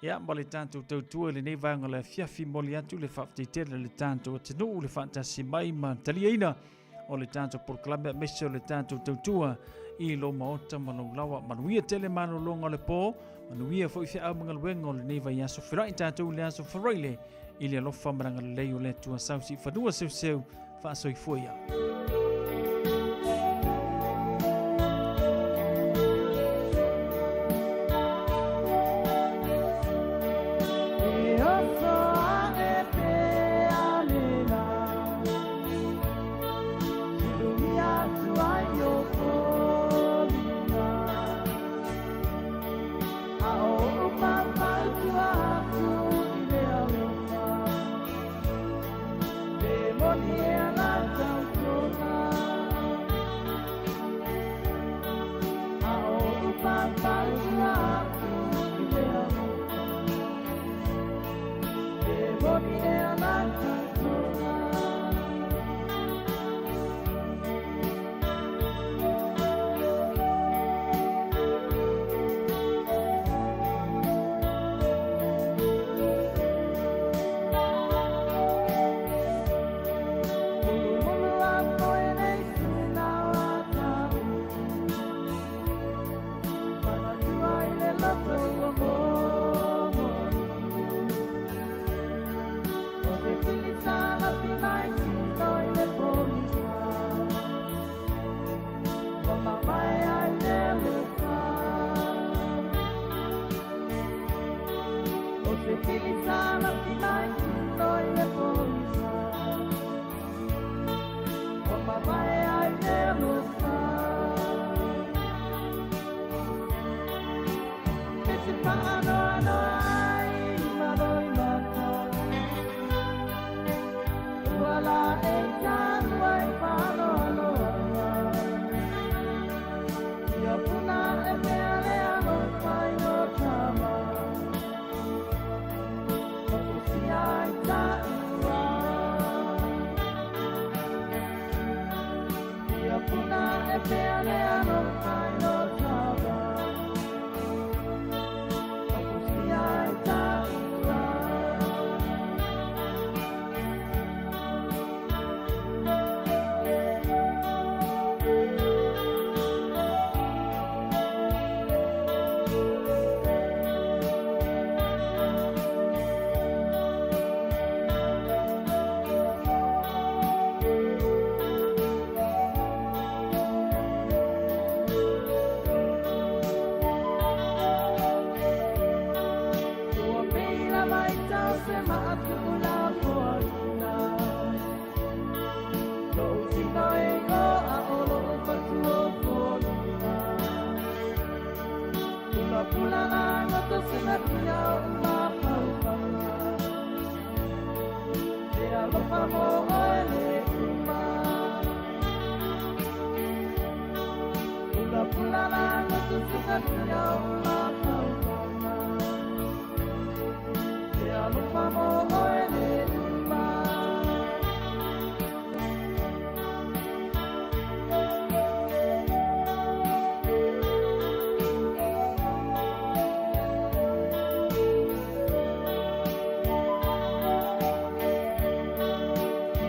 ia ma le tatou tautua i lenei vaega o le afiafi. Momoli atu le faafetai tele i le tatou atunuu le faatasi mai ma taliaina o le tatou polokalame aemaise o le tatou tautua i lou maota ma lou lawa. Manuia tele malologa o le pō, manuia foi feau ma galuega o lenei vaiaso. Feiloai tatou i le aso Faraile i le alofa ma le agalelei o le Atua sausi i fanua seuseu faasoifua ia. E oso aʻe pea lena, Silugia atu ai o foliga, A o upapautua atu i le alofa, Pe moni e ala tautoga. A o upapautua atu i le alofa, Pe moni e ala tautoga. Mulumulu a koe nei sina o a tau, Manatua i le loto ua momoli. O te pili sa lapi mai tino i le polisa, Ua mamae ai le alofa. O te pili sa lapi mai tino i le polisa, Ua mamae ai le alofa. E te paanoanoa ai malo i mata, Ua la e taua e paanoanoa. Ia puna e pea le alofa i o tama, Mapusia ai taua. Ia puna e pea le alofa i o tama, Mapusia ai taua. Ua pei lava i tau se maatu la poaina, Lou tino e o a o lou patu o foliga. Pula pula la ngoto se na pia o mafaufauga, E alofa mo oe le uma. Pula pula la ngoto se na pia o mafaufauga, E alofa mo oe le uma.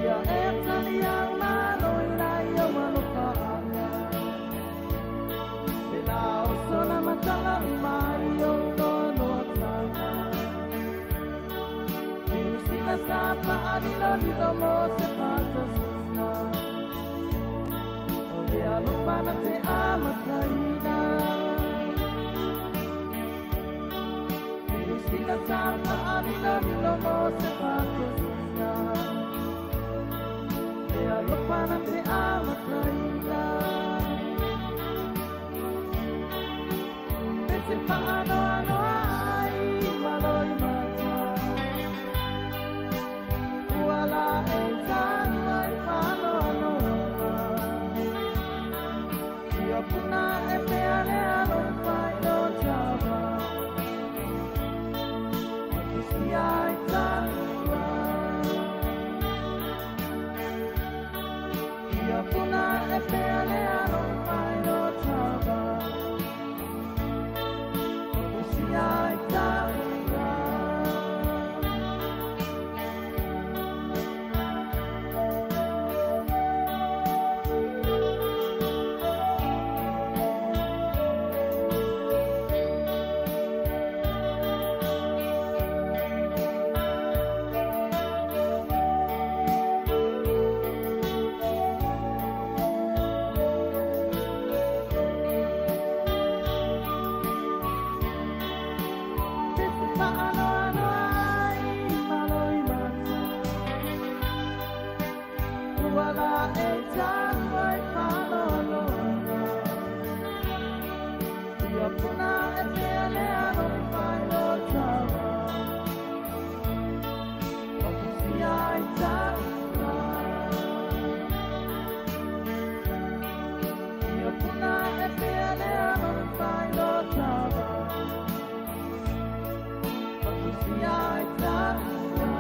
Ia e tali au malo i lai au alofa anga, E la oso na matanga mai o noa tanga. Sila sa paalilo lilo mo se patosina, O le alofa na te amataina. Sila sa paalilo lilo mo se patosina, Le alofa na te amataina. E te paanoanoa ai malo i mata, Ua la e taua e paanoanoa. Ia puna e pea le alofa i o tama, Mapusia ai taua. Atua la e taua i whanoanoanga. Ia puna e pea le alo mai o taua. Whatusia i taua. Ia puna e pea le alo mai o taua. Whatusia i taua.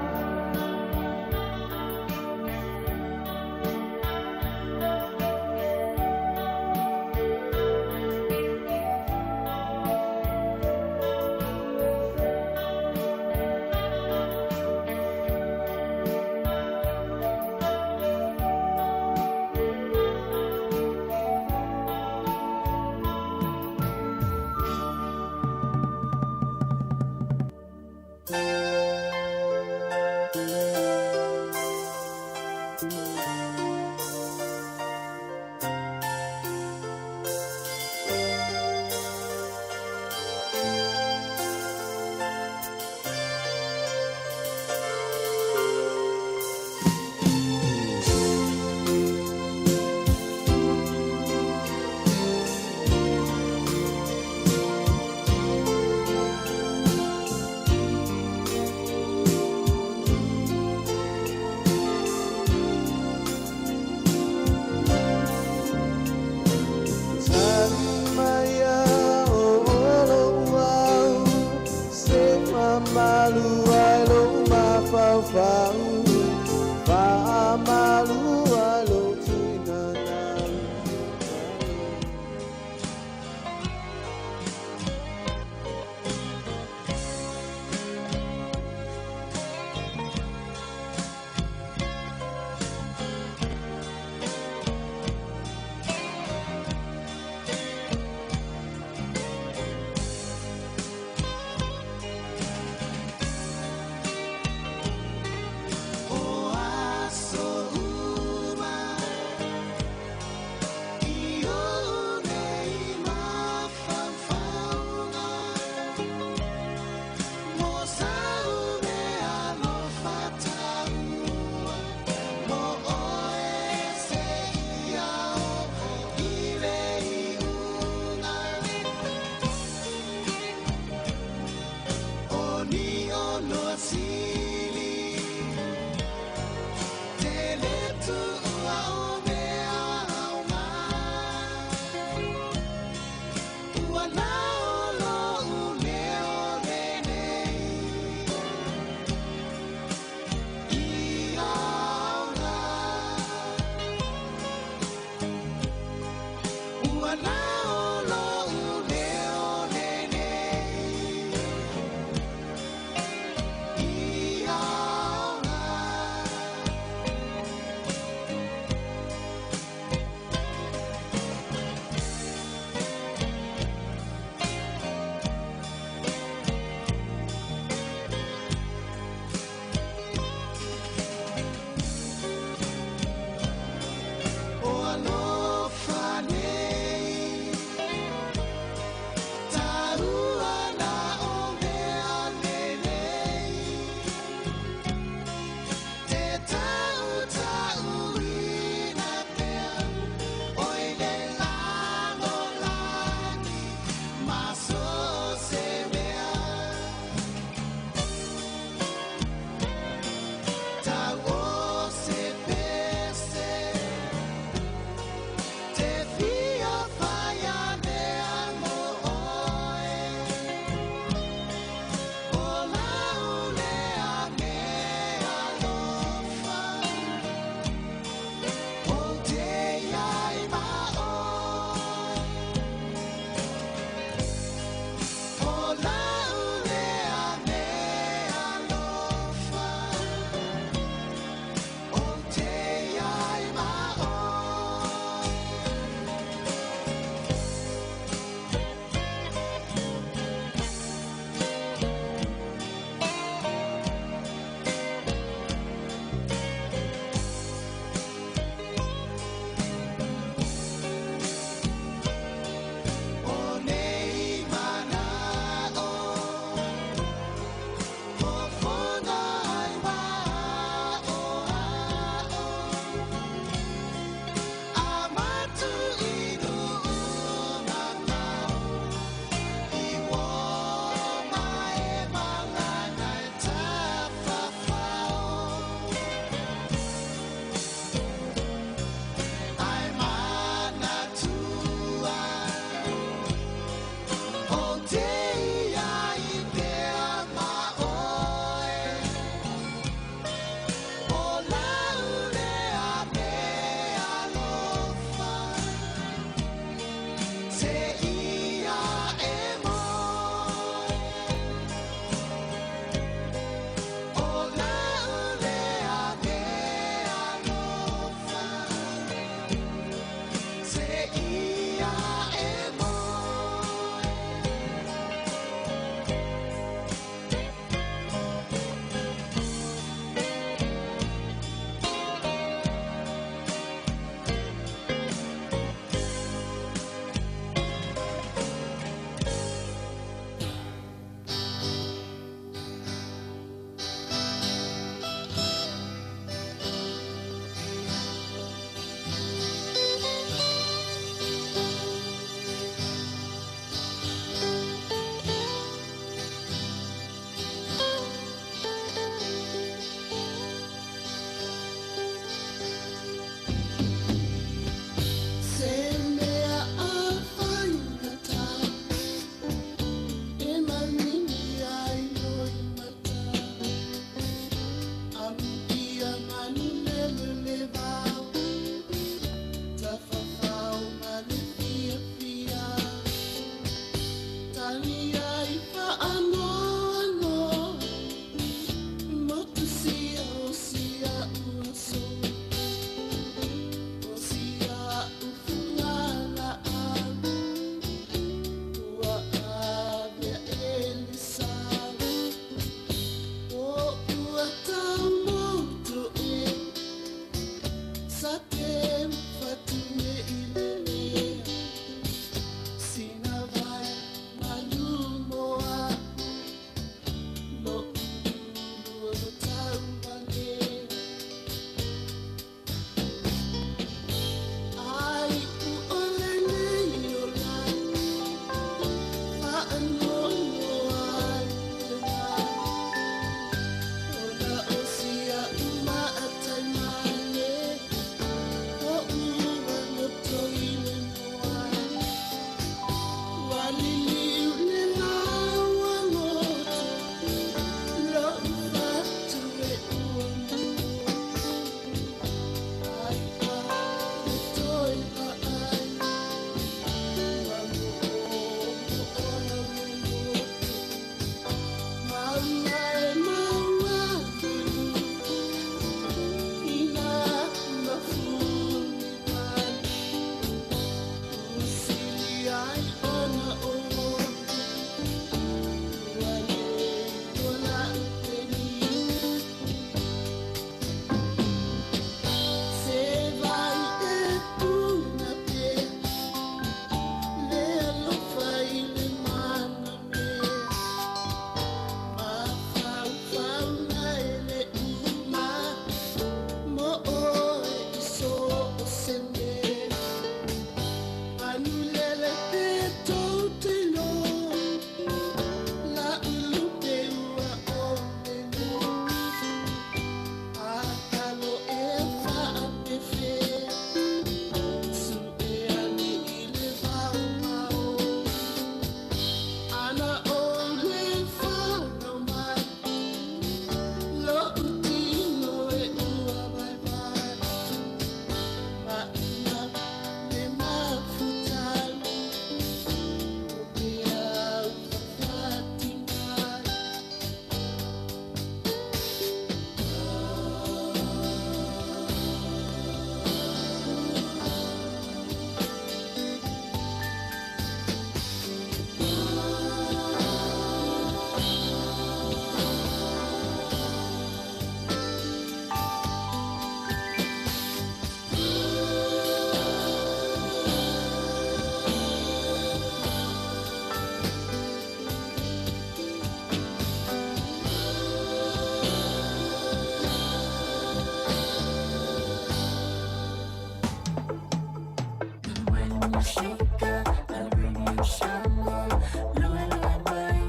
Pasifika a Radio Samoa Luelue mai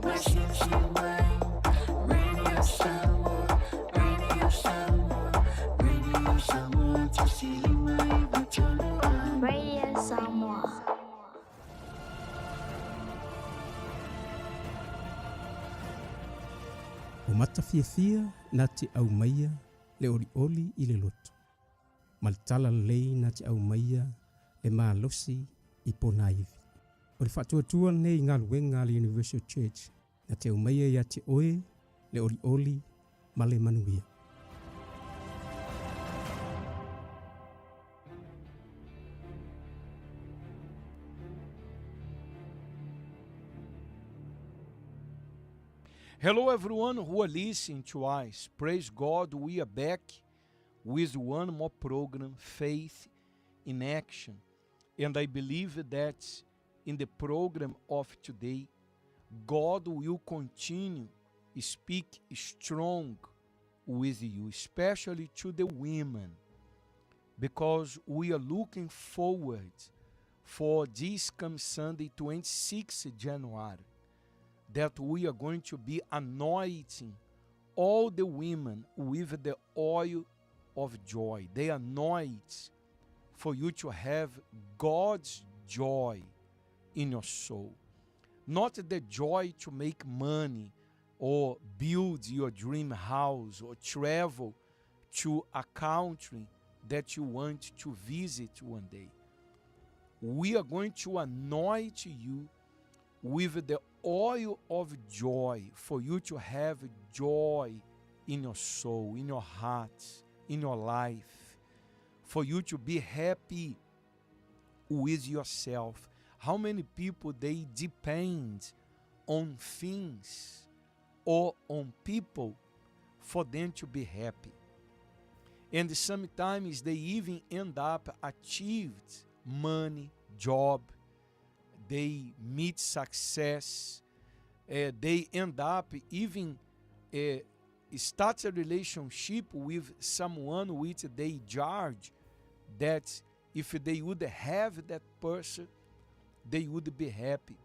ma silisili mai Radio Samoa Radio Samoa Radio Samoa 1.593 A Radio Samoa. O Matafiafia na te aumaia le olioli i le loto, ma le talalelei na te aumaia le malosi i ponaivi. O le faatuatua lenei i galuega a le Universal Church na te aumaia ia te oe le olioli ma le manuia. Hello everyone who are listening to us. Praise God, we are back with one more program, Faith in Action. And I believe that in the program of today, God will continue speak strong with you, especially to the women, because we are looking forward for this coming Sunday, 26 January, that we are going to be anointing all the women with the oil of joy. They anoint for you to have God's joy in your soul. Not the joy to make money or build your dream house or travel to a country that you want to visit one day. We are going to anoint you with the oil of joy for you to have joy in your soul, in your heart, in your life, for you to be happy with yourself. How many people they depend on things or on people for them to be happy. And sometimes they even end up achieved money, job, they meet success, they end up even start a relationship with someone which they judge that if they would have that person, they would be happy.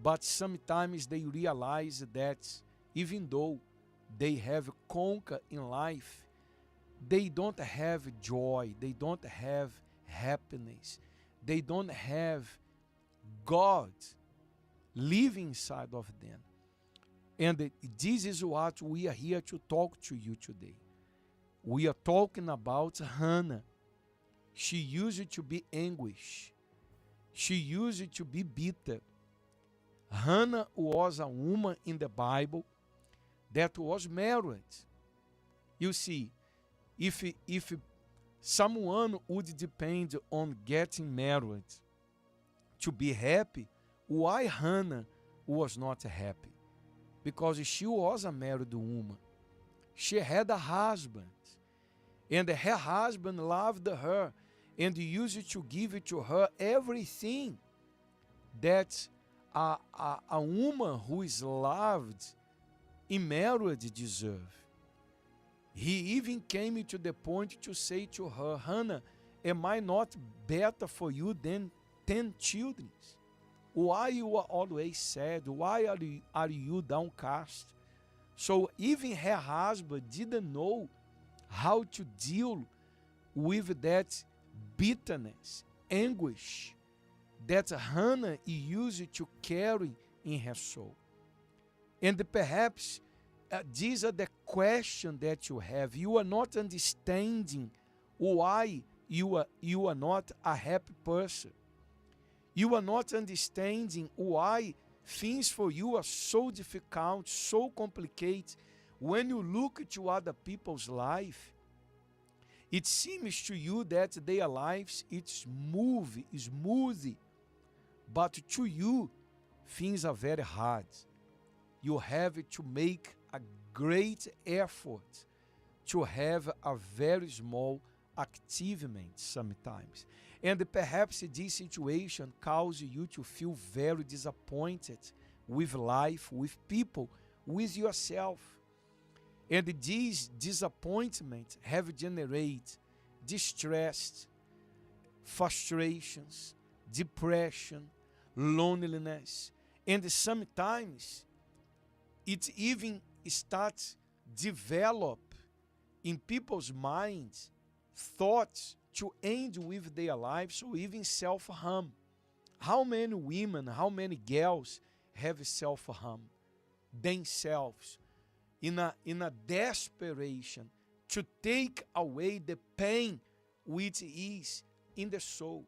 But sometimes they realize that even though they have conquered in life, they don't have joy, they don't have happiness, they don't have God living inside of them. And this is what we are here to talk to you today. We are talking about Hannah. She used to be anguish. She used to be bitter. Hannah was a woman in the Bible that was married. You see, if someone would depend on getting married to be happy, why Hannah was not happy? Because she was a married woman. She had a husband, and her husband loved her and used to give to her everything that a woman who is loved in marriage deserves. He even came to the point to say to her, Hannah, am I not better for you than 10 children? Why you are always sad? Why are you downcast? So even her husband didn't know how to deal with that bitterness, anguish that Hannah used to carry in her soul. And perhaps these are the questions that you have. You are not understanding why you are not a happy person. You are not understanding why things for you are so difficult, so complicated. When you look to other people's life, it seems to you that their lives it's move, smooth, but to you, things are very hard. You have to make a great effort to have a very small achievement sometimes. And perhaps this situation causes you to feel very disappointed with life, with people, with yourself. And these disappointments have generated distress, frustrations, depression, loneliness, and sometimes it even starts develop in people's minds thoughts to end with their lives or even self-harm. How many women, how many girls have self-harm themselves in a, in a desperation to take away the pain which is in the soul?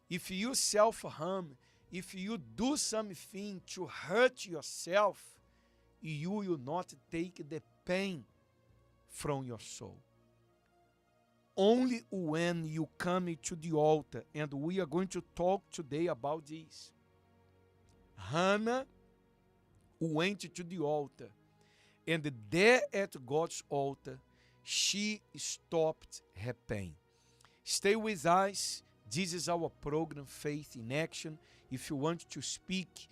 If you self-harm, if you do something to hurt yourself, you will not take the pain from your soul. Only when you come to the altar, and we are going to talk today about this. Hannah went to the altar, and there at God's altar, she stopped her pain. Stay with us. This is our program, Faith in Action. If you want to speak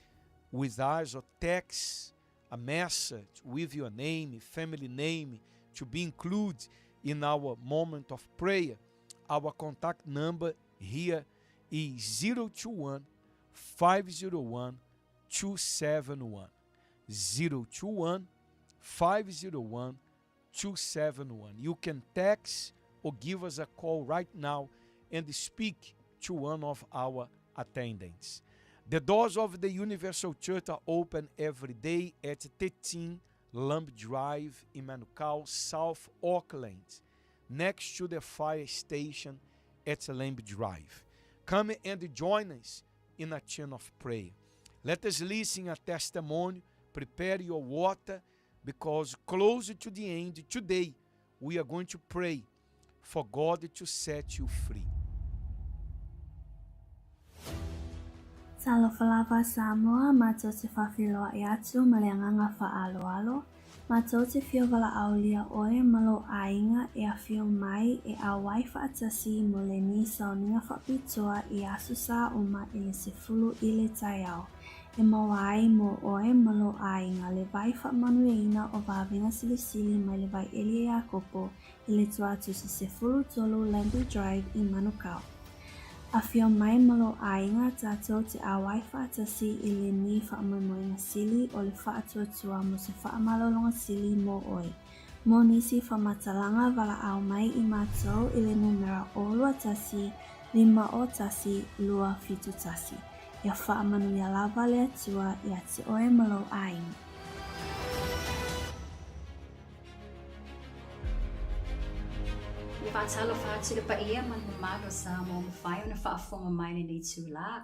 with us or text a message with your name, family name, to be included in our moment of prayer, our contact number here is 021 501 271. 021 501 271. You can text or give us a call right now and speak to one of our attendants. The doors of the Universal Church are open every day at 13 Lamb Drive in Manukau, South Auckland, next to the fire station at Lamb Drive. Come and join us in a chain of prayer. Let us listen a testimony, prepare your water, because close to the end today, we are going to pray for God to set you free. Talofa lava Samoa, matou te faafeiloai atu ma le agaga faaaloalo, matou te fia valaaulia oe ma lou aiga e afio mai e auai faatasi mo lenei sauniga faapitoa i aso sa uma i le 10 i le taeao, e maua ai mo oe ma lou aiga le vai faamanuiaina o vavega silisili mai le Vaieli a Iakopo i le Tuatusa 13 Lambie Drive i Manukau. Afio mai ma lou aiga tatou te auai faatasi i lenei faamoemoega sili o le faatuatua mo se faamalologa sili mo oe. Mo nisi faamatalaga valaau mai i matou i le numera 021 501 271. Ia faamanuia lava le Atua ia te oe ma lou aiga. E faatalofa atu i le paia ma le mamalu o Samoa mafai ona faafofoga mai lenei itulā.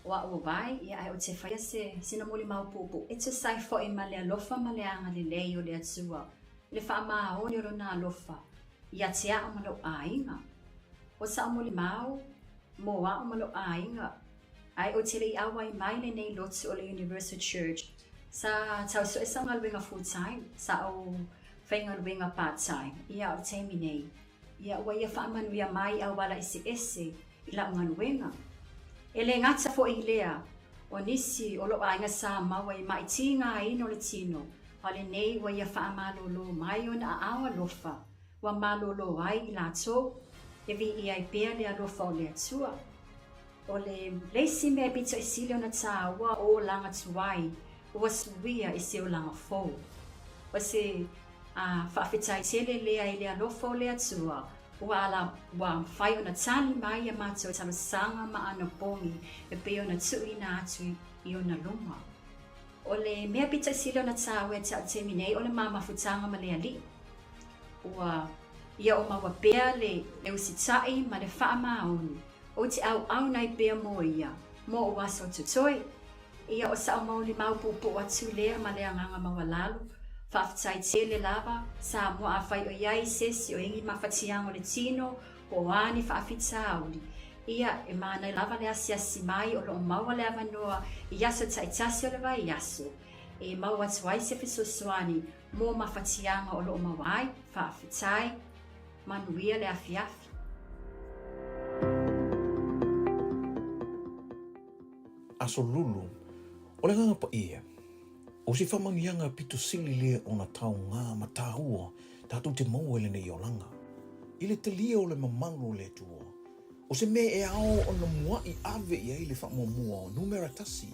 O a'u o Vai, ia ae ou te faia se sina molimau puupuu e tusa ai fo'i ma le alofa ma le agalelei o le Atua i le faamaoni o Lona alofa ia te a'u ma lo'u aiga. O sa'u molimau mo a'u ma lo'u aiga, ae ou te le i auai mai lenei lotu o le Universal Church, Sa tau sue sau galuega full time, sa ou faigaluega part time, ia o le taimi nei, ia ua ia faamanuia mai i auala eseese i lau galuega. E le gata foi i lea, o nisi o lou aiga sa maua i maʻi tigaina o le tino, a o lenei ua ia faamalōlō mai ona aao alofa, ua malōlō ai i latou, e viia ai pea le alofa o le Atua. O le le isi mea e pito i sili ona tāua o olaga tuai ua suia i se olaga fou. O se a faafetai tele lea i le alofa o le Atua ua ala ua mafai ona tali mai ia matou talosaga ma anapogi e pei ona tuuina atu i ona luma. O le mea pito i sili ona tāua ia te au taimi nei o le ma mafutaga ma le Alii. Ua ia o maua pea le le usitai ma le faamaoni Ou te auauna ai pea mo ia, mo ou aso totoe. Ia o sa'u molimau puupuu atu lea ma le agaga maualalo, faafetai tele lava, Samoa afai o i ai se isi o egi mafatiaga o le tino po o a ni faafitauli, ia e manaia lava le asiasi mai o lo o maua le avanoa i aso taitasi o le vaiaso e maua atu ai se fesoasoani mo mafatiaga o lo o maua ai, faafetai. Manuia le afiafi. Aso Lulu, o le agaga paia, o se faamanuiaga pito sili lea ona taoga ma taua tatou te maua i lenei olaga. I le talia o le mamalu o le Atua, O se mea e ao ona muaʻi ave i ai le faamuamua o numera tasi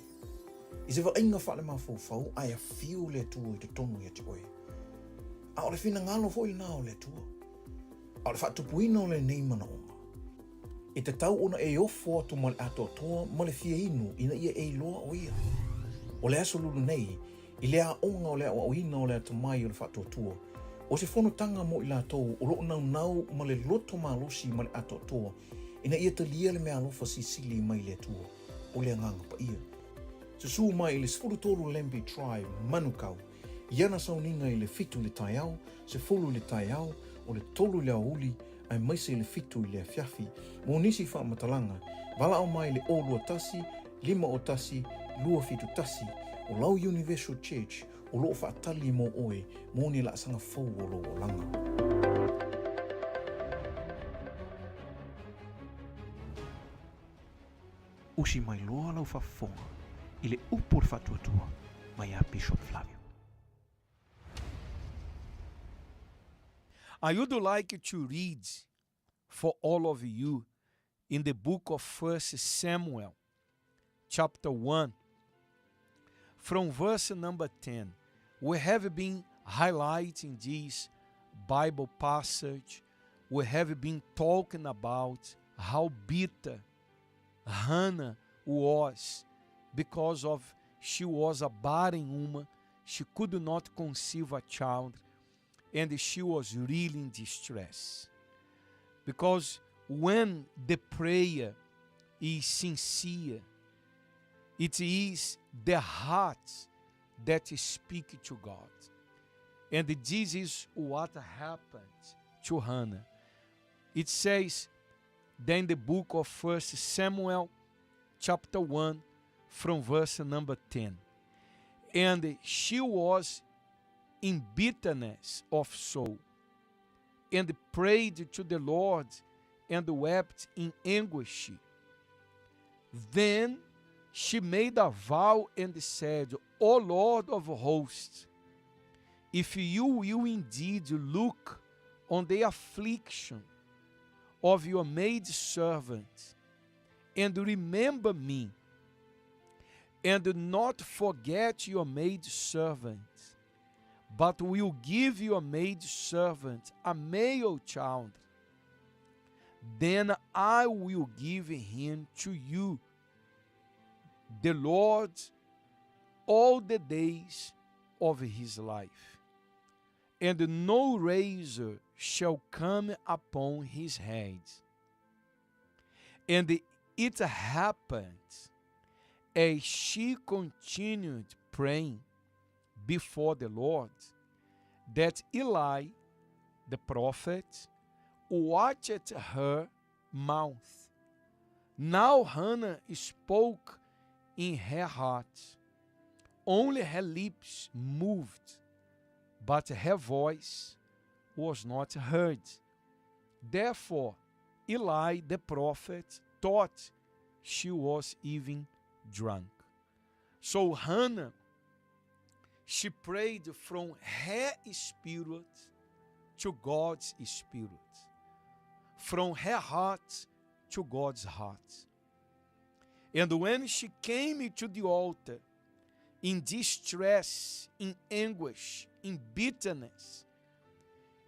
i se vaaiga faalemafaufau ae afio le Atua i totonu ia te oe. A o le finagalo foi lena o le Atua. A o le faatupuina o lenei manaoga, e tatau ona e ofo atu ma le atoatoa ma le fia inu ina ia e iloa o Ia. O le aso lulu nei, i le aoga o le aoaoina o le atamai o le faatuatua, o se fonotaga mo i latou o lo o naunau ma le loto malosi ma le atoatoa ina ia talia le meaalofa silisili mai le Atua, o le Agaga Paia. Susū mai i le 13 Lambie Drive, Manukau, i ana sauniga i le 7 i le taeao, 10 i le taeao, o le 3 i le aoauli, aemaise i le 7 i le afiafi. Mo nisi faamatalaga, valaau mai i le 021 501 271 o lau Universal Church o lo o faatali mo oe mo ni laasaga fou o lou olaga. Usi mai loa lau faafofoga i le upu o le faatuatua mai ia Bishop Flavio. I would like to read for all of you in the book of First Samuel, chapter 1, from verse number 10. We have been highlighting this Bible passage. We have been talking about how bitter Hannah was because of she was a barren woman. She could not conceive a child and she was really in distress. Because when the prayer is sincere, it is the heart that speaks to God. And this is what happened to Hannah. It says then the book of First Samuel, chapter 1, from verse number 10. And she was in bitterness of soul, and prayed to the Lord, and wept in anguish. Then she made a vow and said, O Lord of hosts, if you will indeed look on the affliction of your maid servant and remember me, and not forget your maid servant, but will give your maid servant a male child, then I will give him to you, the Lord, all the days of his life. And no razor shall come upon his head. And it happened as she continued praying before the Lord that Eli, the prophet, watched her mouth. Now Hannah spoke in her heart. Only her lips moved, but her voice was not heard. Therefore, Eli the prophet thought she was even drunk. So Hannah, she prayed from her spirit to God's spirit, from her heart to God's heart. And when she came to the altar, in distress, in anguish, in bitterness,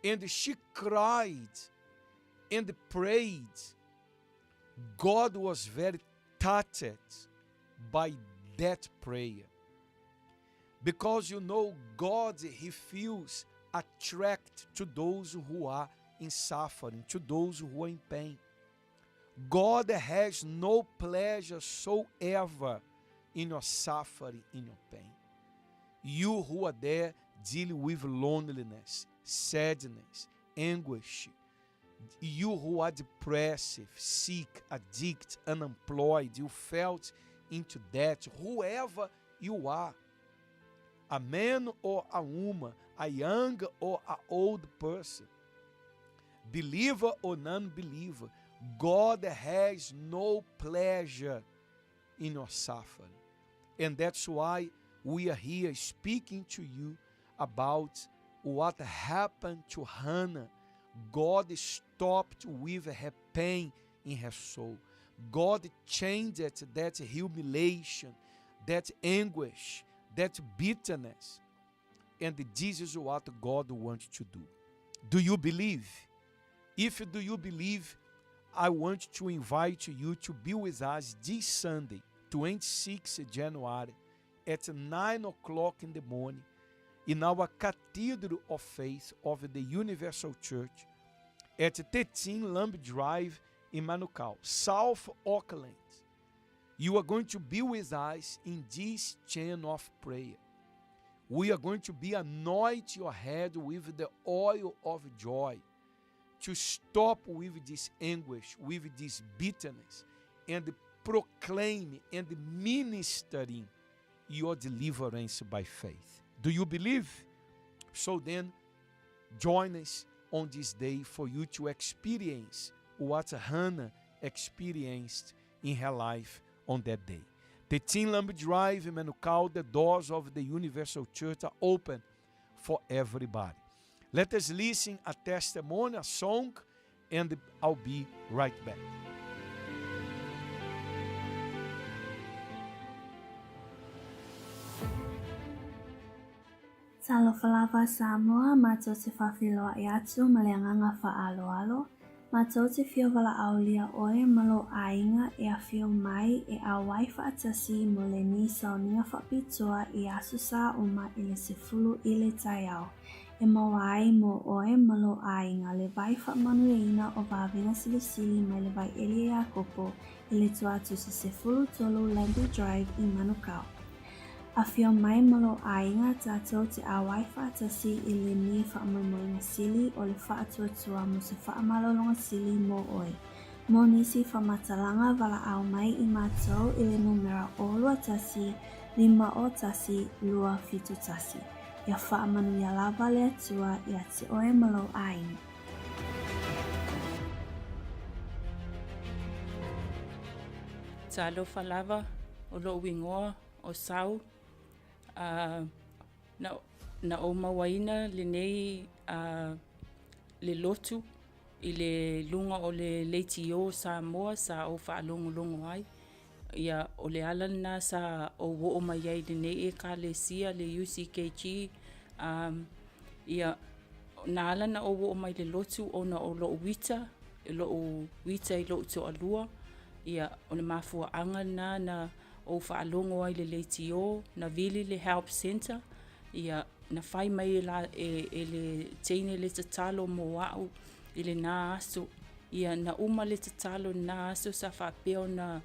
and she cried and prayed, God was very touched by that prayer. Because you know, God, He feels attracted to those who are in suffering, to those who are in pain. God has no pleasure so ever in your suffering, in your pain. You who are there dealing with loneliness, sadness, anguish, you who are depressive, sick, addict, unemployed, you felt into debt, whoever you are, a man or a woman, a young or a old person, believer or non-believer, God has no pleasure in your suffering. And that's why we are here speaking to you about what happened to Hannah. God stopped with her pain in her soul. God changed that humiliation, that anguish, that bitterness. And this is what God wants to do. Do you believe? If do you believe, I want to invite you to be with us this Sunday, 26 January, at 9 o'clock in the morning, in our Cathedral of Faith of the Universal Church at 13 Lamb Drive in Manukau, South Auckland. You are going to be with us in this chain of prayer. We are going to be anoint your head with the oil of joy to stop with this anguish, with this bitterness, and proclaim and ministering your deliverance by faith. Do you believe? So then, join us on this day for you to experience what Hannah experienced in her life on that day. The Teen Lamb Drive in Manukau, the doors of the Universal Church are open for everybody. Let us listen a testimony, a song, and I'll be right back. Talofa lava Samoa, matou te faafeiloai atu ma le agaga faaaloalo, matou te fia valaaulia oe ma lou aiga e afio mai e auai faatasi mo lenei sauniga faapitoa i aso sa uma i le 10 i le taeao, e maua ai mo oe ma lou aiga le vai faamanuiaina o vavega silisili mai le vaieli e Iakopo i le tuatusa 13 Lambie Drive i Manukau. Afio mai ma lou aiga tatou te auai faatasi i lenei faamoemoega sili o le faatuatua mo se faamalologa sili mo oe. Mo nisi faamatalaga valaau mai i matou i le numera 021 501 271. Ia faamanuia lava le Atua ia te oe ma lou aiga. Talofa lava o lo'u igoa o Sau. Na, na ou mauaina lenei le lotu i le luga o le leitio Samoa sa ou faalogologo ai. Ia, o le ala lena sa ou oo mai ai i lenei Ekalesia, le UCKG. Ia, na ala na ou oo mai i le lotu ona o lo'u ita, lo'u ita i lo'u toalua. Ia, o le mafuaaga lena na ou faalogo ai i le leitio, na vili le help centre, ia, na fai mai e, la, e, e le teine le tatalo mo a'u i lena aso. Ia, na uma le tatalo i lena aso sa faapea ona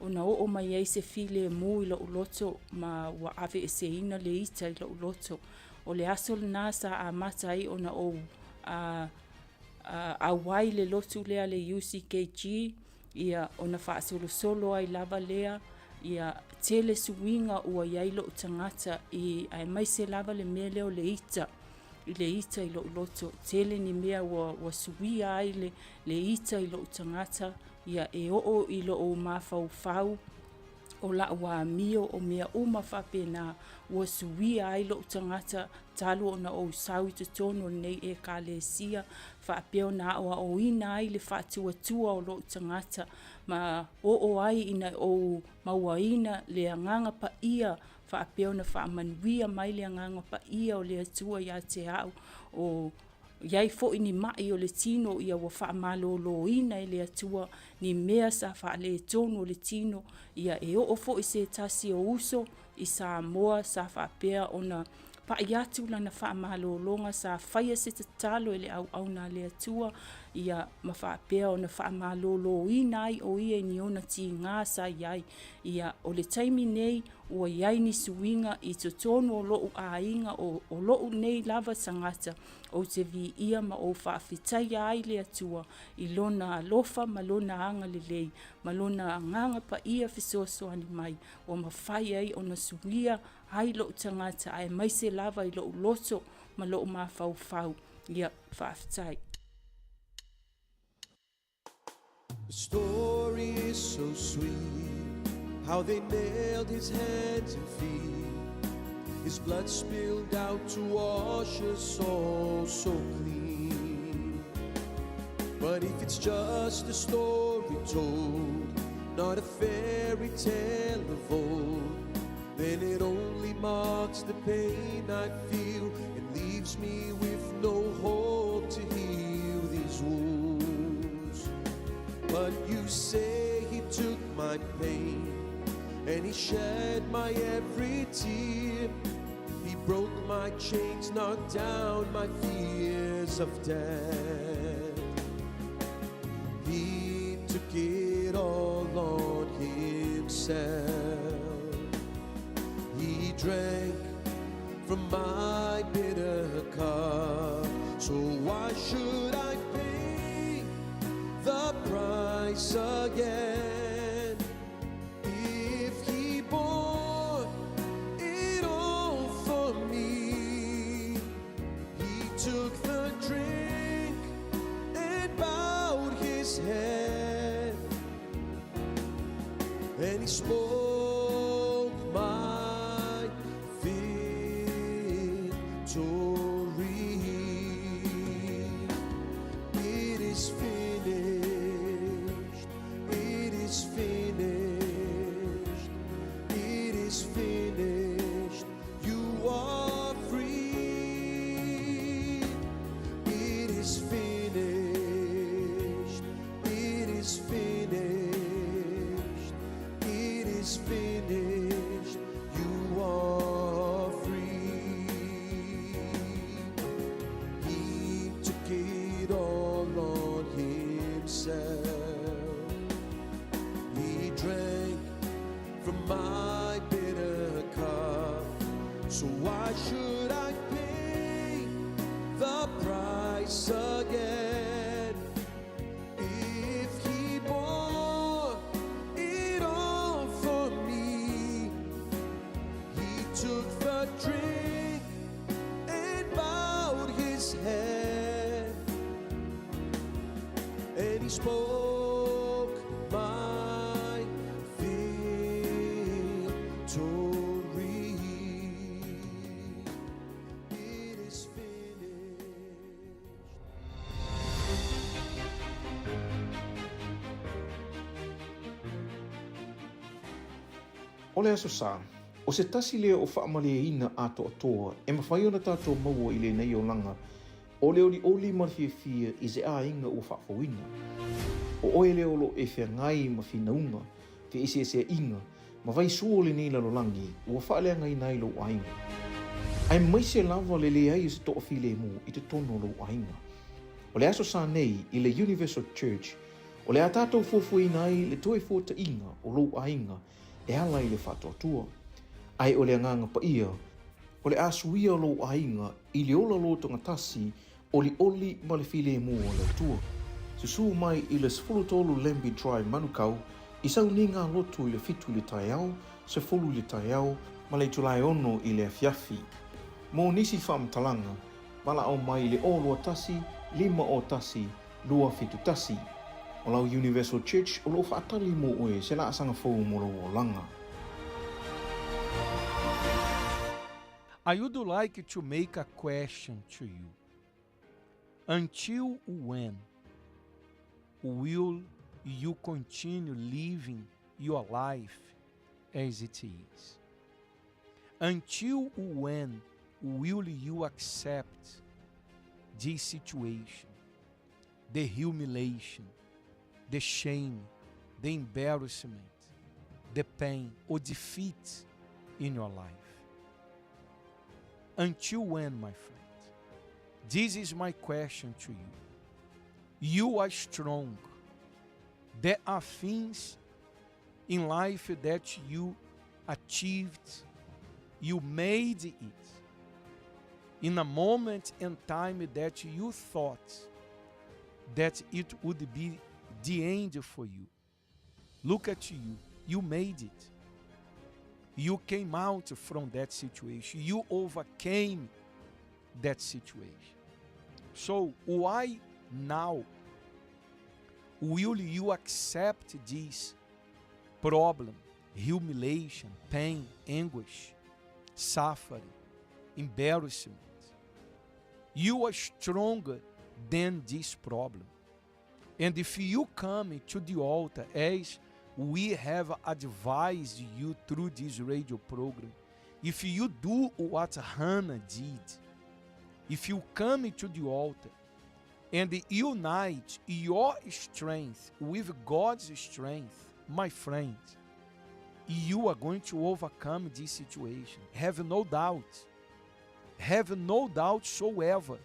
ona oo mai ai se filemu i lo'u loto ma ua aveeseina le ita i lo'u loto. O le aso lena sa amata ai ona ou a, a, auai le lotu lea le UCKG, ia ona faasolosolo ai lava lea, ia tele suiga ua i ai lo'u tagata i aemaise lava le mea lea o le ita i le ita i lo'u loto. Tele ni mea ua, ua suia ai le, le ita i lo'u tagata, ia e oo i lo'u mafaufau, o la'u amio, o mea uma faapena, ua suia ai lo'u tagata talu ona ou sau i totonu o lenei Ekalesia, faapea ona aoaoina ai le faatuatua o lo'u tagata, ma oo ai ina ou mauaina le Agaga Paia, faapea ona faamanuia mai le Agaga Paia o le Atua ia te a'u, o i ai foi ni ma'i o le tino ia ua faamaloloina e le Atua ni mea sa faaletonu o le tino, ia e oo foi se tasi o uso i Samoa sa faapea ona pa'i atu lana faamalologa sa faia se tatalo e le auauna a le Atua, ia ma faapea ona faamaloloina ai o ia i ni ona tigā sa i ai. Ia o le taimi nei ua i ai ni suiga i totonu o lo'u aiga o, o lo'u nei lava tagata, ou te viia ma ou faafetaia ai le Atua i Lona alofa ma Lona agalelei ma Lona Agaga Paia fesoasoani mai ua mafai ai ona suia ai lo'u tagata aemaise lava i lo'u loto ma lo'u mafaufau. Ia, faafetai. The story is so sweet, how they nailed his hands and feet. His blood spilled out to wash us all so clean. But if it's just a story told, not a fairy tale of old, then it only marks the pain I feel and leaves me with no hope to heal these wounds. But you say he took my pain and he shed my every tear. He broke my chains, knocked down my fears of death. He took it all on himself. He drank from my bitter cup. So why should I pay the price again? If he bore it all for me, he took the drink and bowed his head, and he spoke my victory. It is finished. It is finished. It is finished. You are free. It is finished. It is finished. It is finished. You are free. He took it all on himself. He drank from my bitter cup. So why should I pay the price again? If he bore it all for me, he took the drink and bowed his head, and he spoke my victory. It is finished. O le Aso Sa, o se tasi lea o faamalieina atoatoa e mafai ona tatou maua i lenei olaga, o le olioli ma le fiafia i se aiga ua faafouina. O oe lea o lo o e feagai ma finauga, feeseeseaiga, ma vaisua o lenei lalolagi ua faaleagaina ai lou aiga. Aemaise lava le leai o se toafilemu i totonu o lou aiga. O le Aso Sa nei i le Universal Church, o le a tatou fuafuaina ai le toe fuataiga o lou aiga e ala i le faatuatua. Ae o le Agaga Paia, o le a suia lou aiga i le ola lotogatasi, olioli ma le filemu o le Atua. Susu mai i le 13 Lambie Drive Manukau, i sauniga lotu i le 7 i le taeao, 10 i le taeao, ma le itula e 6 i le afiafi. Mo nisi faamatalaga, valaau mai i le 021 501 271. O lau Universal Church o lo o faatali mo oe se laasaga fou mo lou olaga. I would like to make a question to you. Until when will you continue living your life as it is? Until when will you accept this situation, the humiliation, the shame, the embarrassment, the pain or defeat in your life? Until when, my friend? This is my question to you. You are strong. There are things in life that you achieved, you made it in a moment and time that you thought that it would be the end for you. Look at you. You made it. You came out from that situation. You overcame that situation. So why now will you accept this problem, humiliation, pain, anguish, suffering, embarrassment? You are stronger than this problem. And if you come to the altar as we have advised you through this radio program, if you do what Hannah did, if you come to the altar and unite your strength with God's strength, my friend, you are going to overcome this situation. Have no doubt. Have no doubt soever.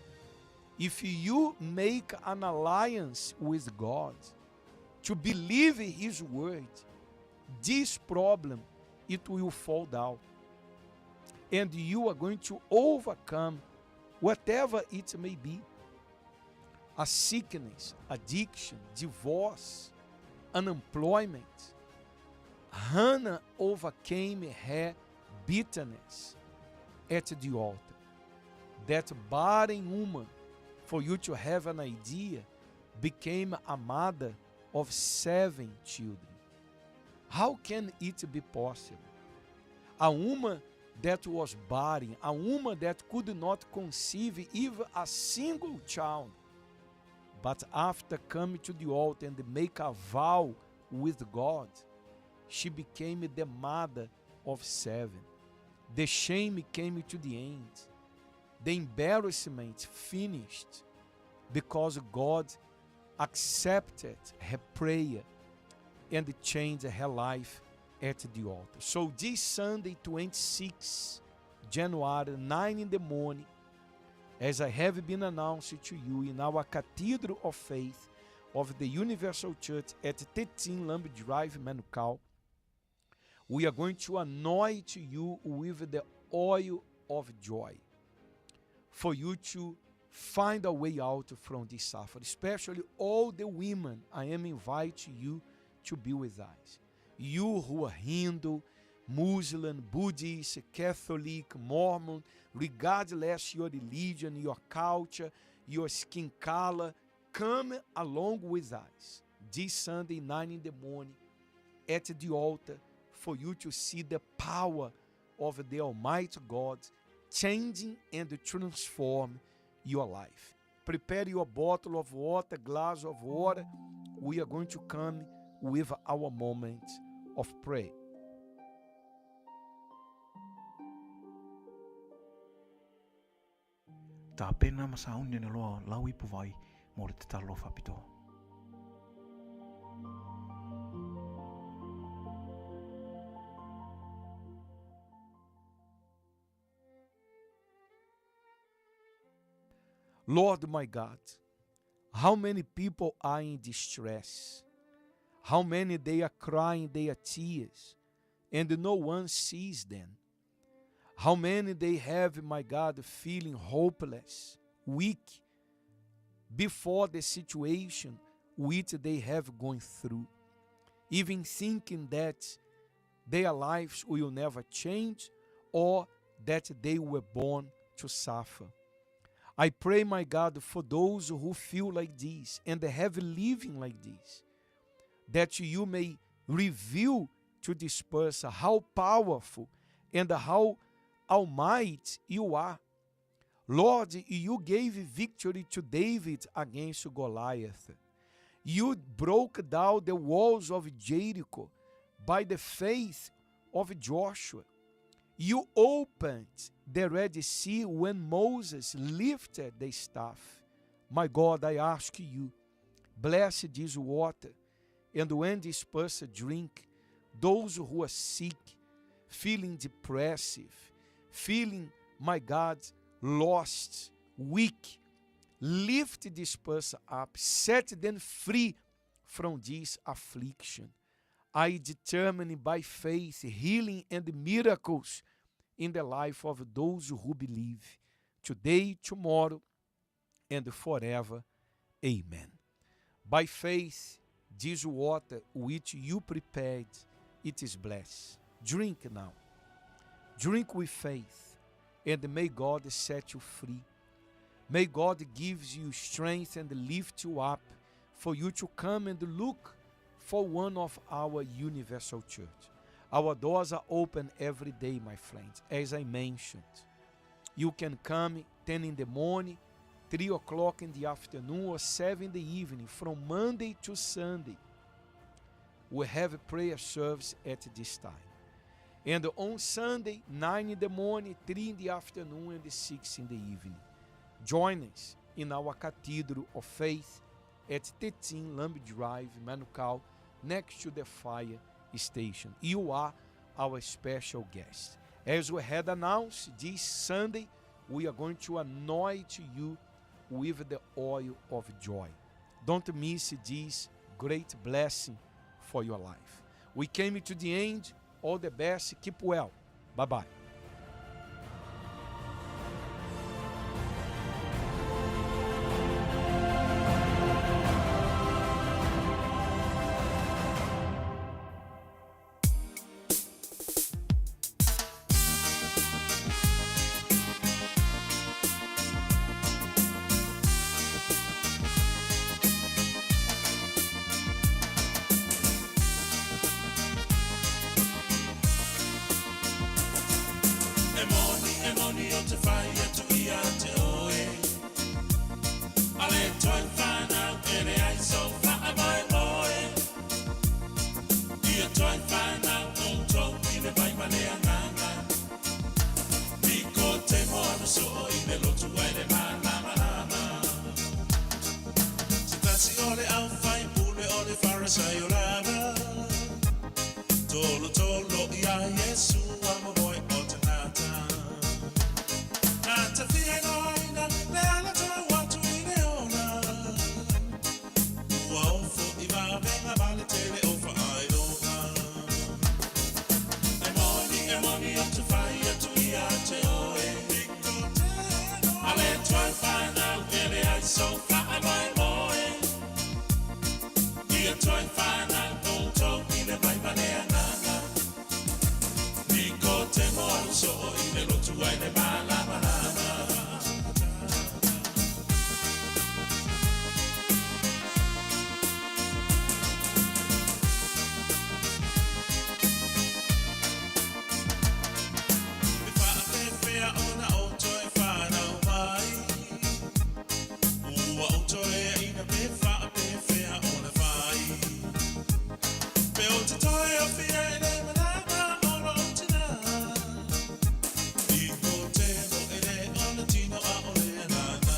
If you make an alliance with God, to believe His word, this problem, it will fall down. And you are going to overcome whatever it may be. A sickness, addiction, divorce, unemployment. Hannah overcame her bitterness at the altar. That barren woman, for you to have an idea, became a mother of 7 children. How can it be possible? A woman that was barren, a woman that could not conceive even a single child, but after coming to the altar and make a vow with God, she became the mother of 7. The shame came to the end. The embarrassment finished because God accepted her prayer and changed her life at the altar. So this Sunday, 26 January, 9 in the morning, as I have been announced to you in our Cathedral of Faith of the Universal Church at 13 Lamb Drive, Manukau, we are going to anoint you with the oil of joy for you to find a way out from this suffering, especially all the women. I am inviting you to be with us. You who are Hindu, Muslim, Buddhist, Catholic, Mormon, regardless your religion, your culture, your skin color, come along with us this Sunday, 9 in the morning, at the altar for you to see the power of the Almighty God changing and transform your life. Prepare your bottle of water, glass of water. We are going to come with our moment of prayer. Ta pena ma sa uni na loa lau ipu vai mo le te talo whapito. Lord my God, how many people are in distress? How many they are crying their tears, and no one sees them? How many they have, my God, feeling hopeless, weak, before the situation which they have gone through, even thinking that their lives will never change or that they were born to suffer. I pray, my God, for those who feel like this and have living like this, that you may reveal to this person how powerful and how almighty you are. Lord, you gave victory to David against Goliath. You broke down the walls of Jericho by the faith of Joshua. You opened the Red Sea when Moses lifted the staff. My God, I ask you, bless this water, and when this person drink, those who are sick, feeling depressive, feeling, my God, lost, weak, lift this person up, set them free from this affliction. I determine by faith healing and miracles in the life of those who believe, today, tomorrow, and forever. Amen. By faith, this water which you prepared, it is blessed. Drink now. Drink with faith, and may God set you free. May God give you strength and lift you up for you to come and look for one of our Universal Church. Our doors are open every day, my friends, as I mentioned. You can come 10 in the morning, 3 o'clock in the afternoon, or 7 in the evening, from Monday to Sunday. We have a prayer service at this time. And on Sunday, 9 in the morning, 3 in the afternoon, and 6 in the evening. Join us in our Cathedral of Faith at 13 Lamb Drive, Manukau, next to the fire station. You are our special guest. As we had announced, this Sunday, we are going to anoint you with the oil of joy. Don't miss this great blessing for your life. We came to the end. All the best. Keep well. Bye bye. E moni, e moni o te whai atu i a te oe. A le toi whanau e le ai so whaa mai moe. I a toi whanau o tau i le vai ma le anganga. Niko te moana so i le lotu ai le malama lama. Se tasi o le au whai pule o le wharasai o lava. Tolo tolo i a Yesu a mo boy o te nata. Nata fia noina, le ala te watu i le ona. Ua ofo i vavenga vale tele o whaailonga. E moni, e moni o te whai atu i a te oe. A le toi whanau e le ai so whaa mai moe. I a toi whanau o tau i le vai ma le anganga. Niko te moanu so i le lotu ai le malama lama. Me whaafewhea ona o toi whanau mai. Ua o toi e ina me whaafewhea ona whai. Pe o te toi o whia e le manama ona o tina. I ko te mo e le ona tino a o le anana.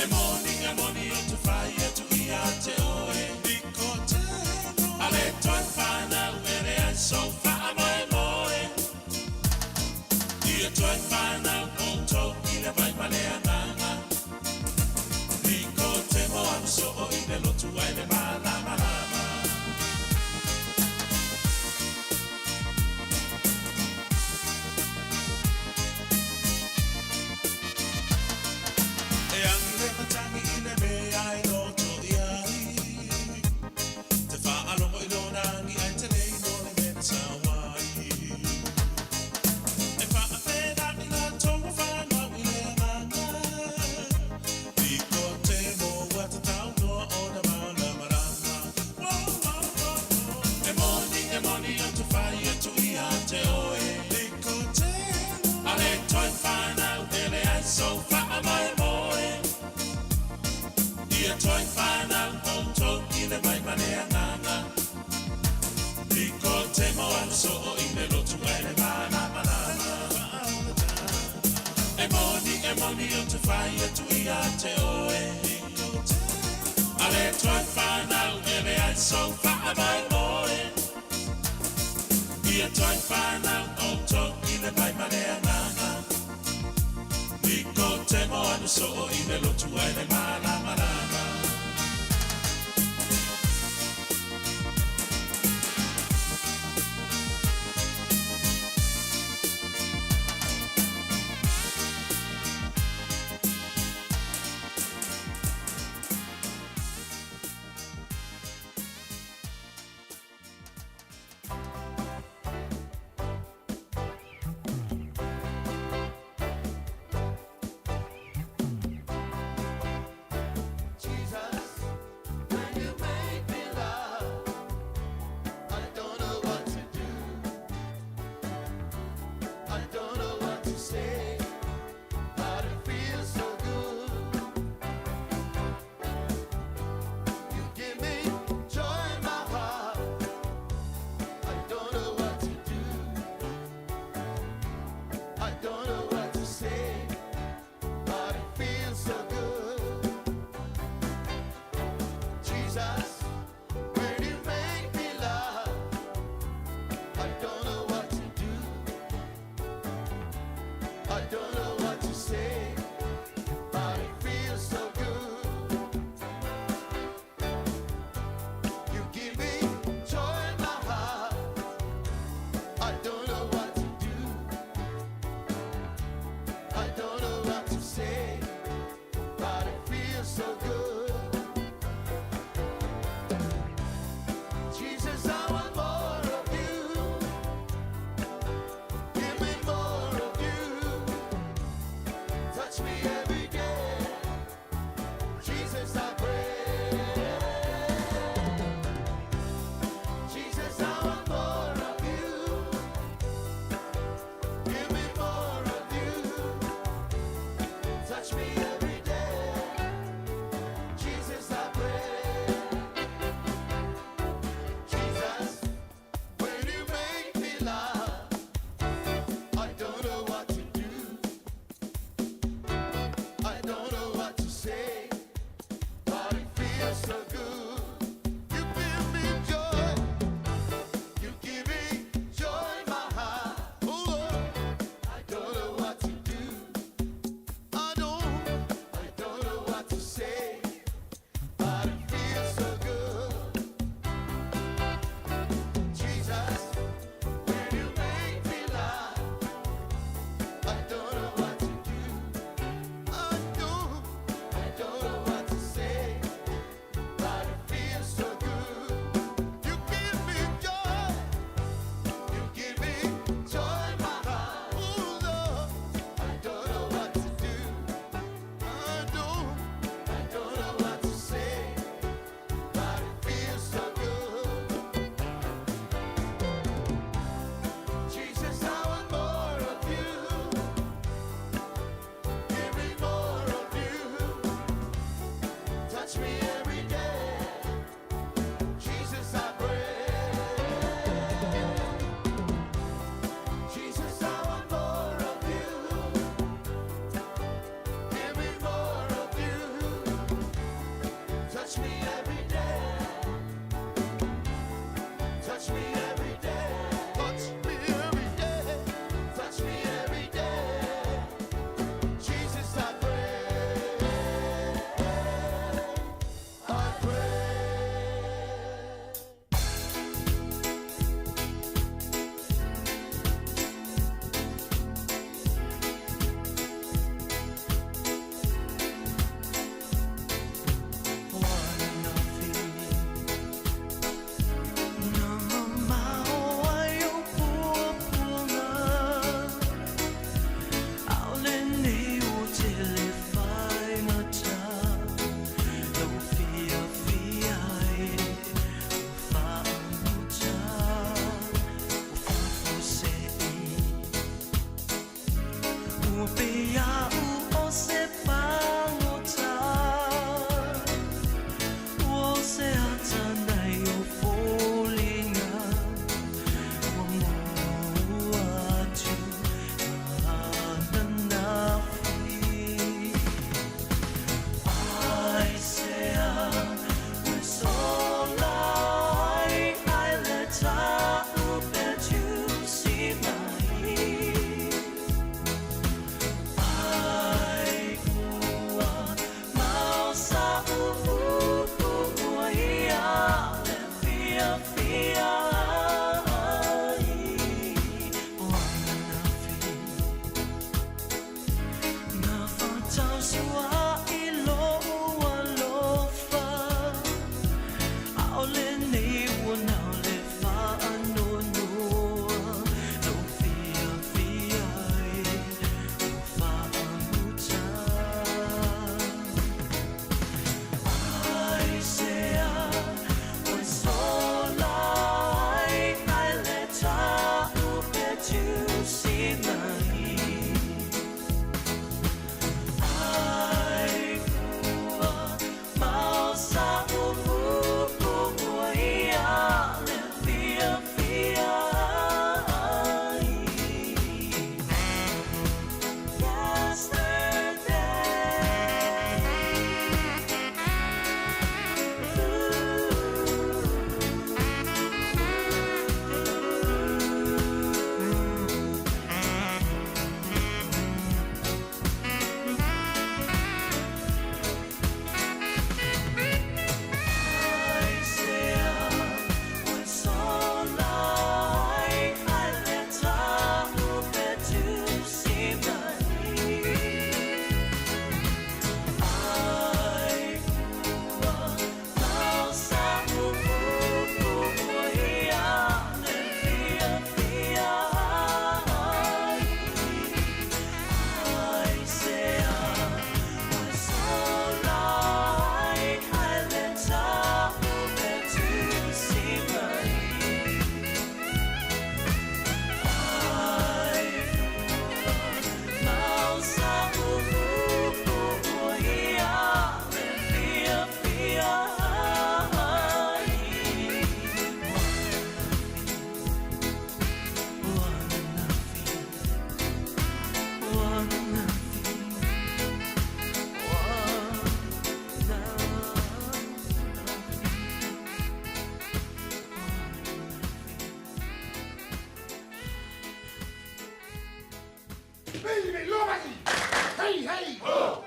E moni, e moni o te whai atu i a te oe. I ko te mo a le toi whanau e le ai so whaa mai moe. I a toi whanau o tau i le vai ma le ananga. Niko te moanu so o i le lotu ai le malama lama. E angi le matangi i le mea e loto i ai. Te whaalongo i lona angi ai te lei no le mena sawai. E whaafena i la tonga whanau i le anganga. Niko te moa te tau noa o na malama lama. E moni, e moni o te whai atu i a te oe. Niko te moa. A le toi whanau e le ai so whaa mai moe. I a toi whanau o tau i le vai ma le anganga. Niko te moana so o i le lotu ai le malama lama. E moni, e moni o te whai atu i a te oe. A le toi whanau e le ai so whaa mai moe. I a toi whanau o tau i le vai ma le anganga. Niko te moana so o i le lotu ai le malama lama. Thank Touch me every day. Jesus, I pray. Jesus, I want more of you. Give me more of you. Touch me every day. Touch me every day. Touch me every day. Touch me every day. Jesus, I pray. I pray. Hey, hey! Ho!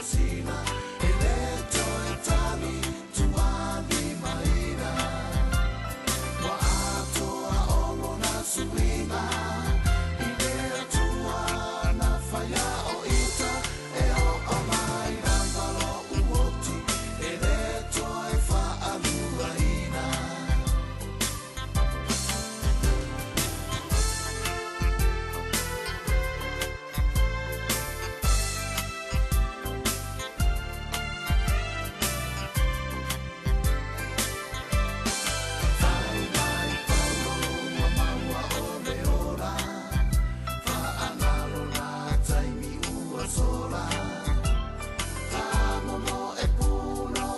silasila e le toe tali tualimaina ua atoa o lona suiga i le Atua na faia o ita e oo mai lava lo'u oti e lē toe fa'aluaina. Failai paulo ua maua o le ola faanalo na taimi ua sola tagomo e puno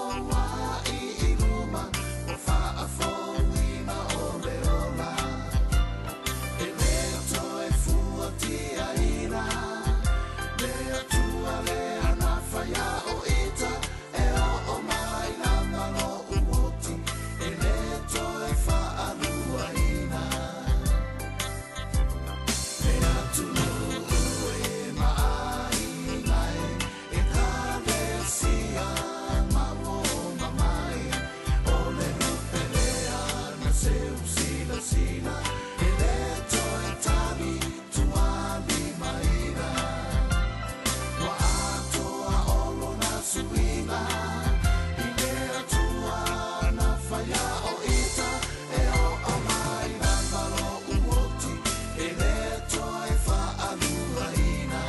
ai i luma ua faafouina o le ola e lē toe fuatiaina le Atua lea na faia o ita e oo mai lava lo'u oti e lē toe fa'aluaina le atunuu e maaiga e ekalesia ma uo mamai o le lupe lea na seusilasila e lē toe tali tualimaina ua atoa o lona suiga i le Atua na faia o ita e oo mai lava lo'u oti e lē toe fa'aluaina.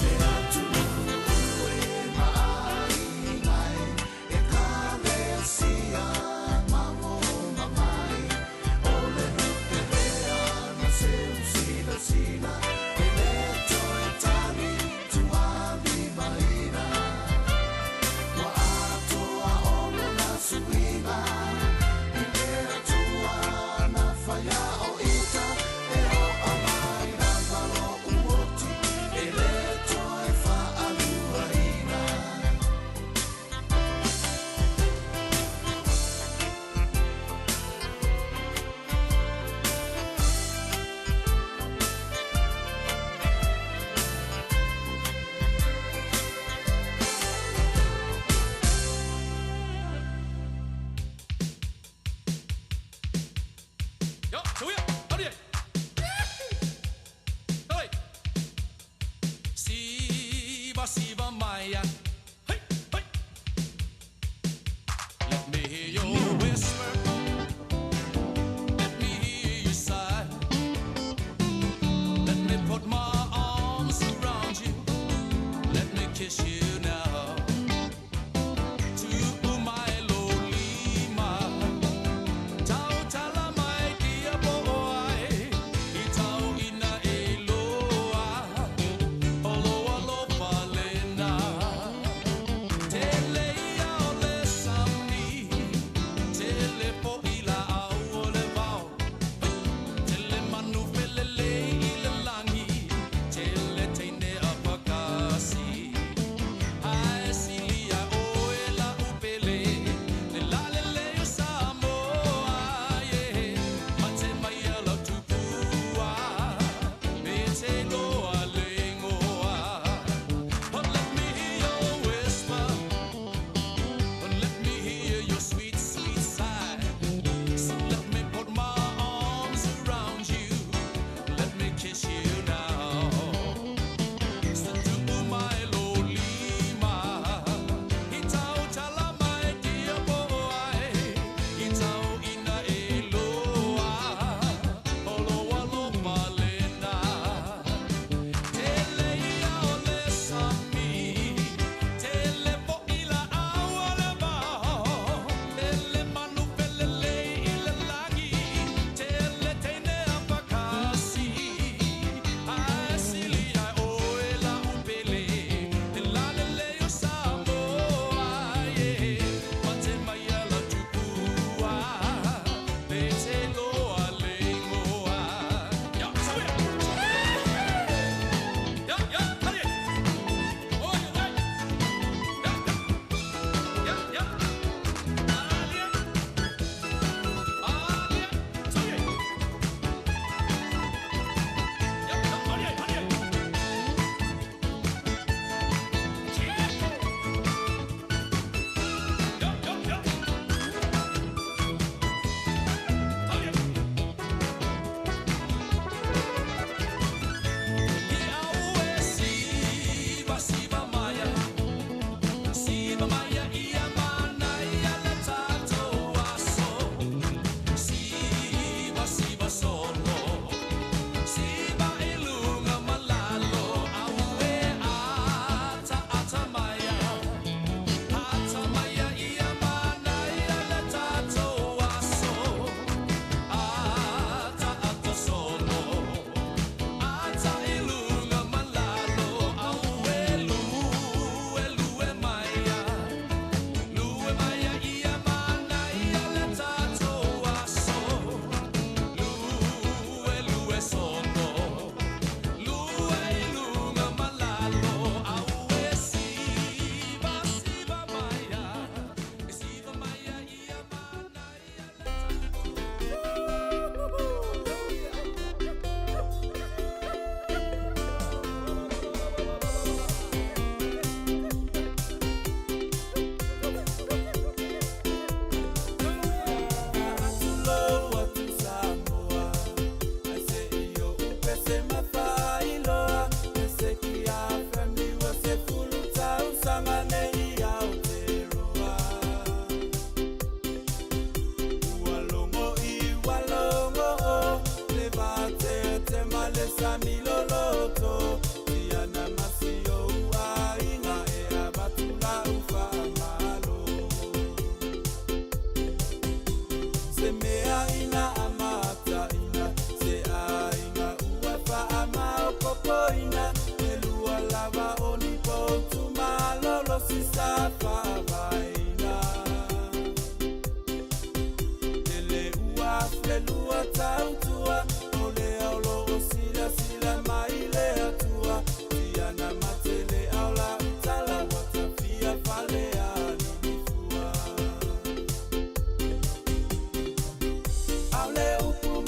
Le atunuu e maaiga e ekalesia ma uo mamai o le lupe lea na seusilasila e lē toe tali tualimaina ua atoa o lona suiga i le Atua na faia o ita e oo mai lava lo'u oti e lē toe fa'aluaina. Yo, 球员，到底，对，西巴西巴麦呀，嘿嘿。Let me hear your whisper. Let me hear you sigh. Let me put my arms around you. Let me kiss you now. To my Lolima. Tau tala mai kia po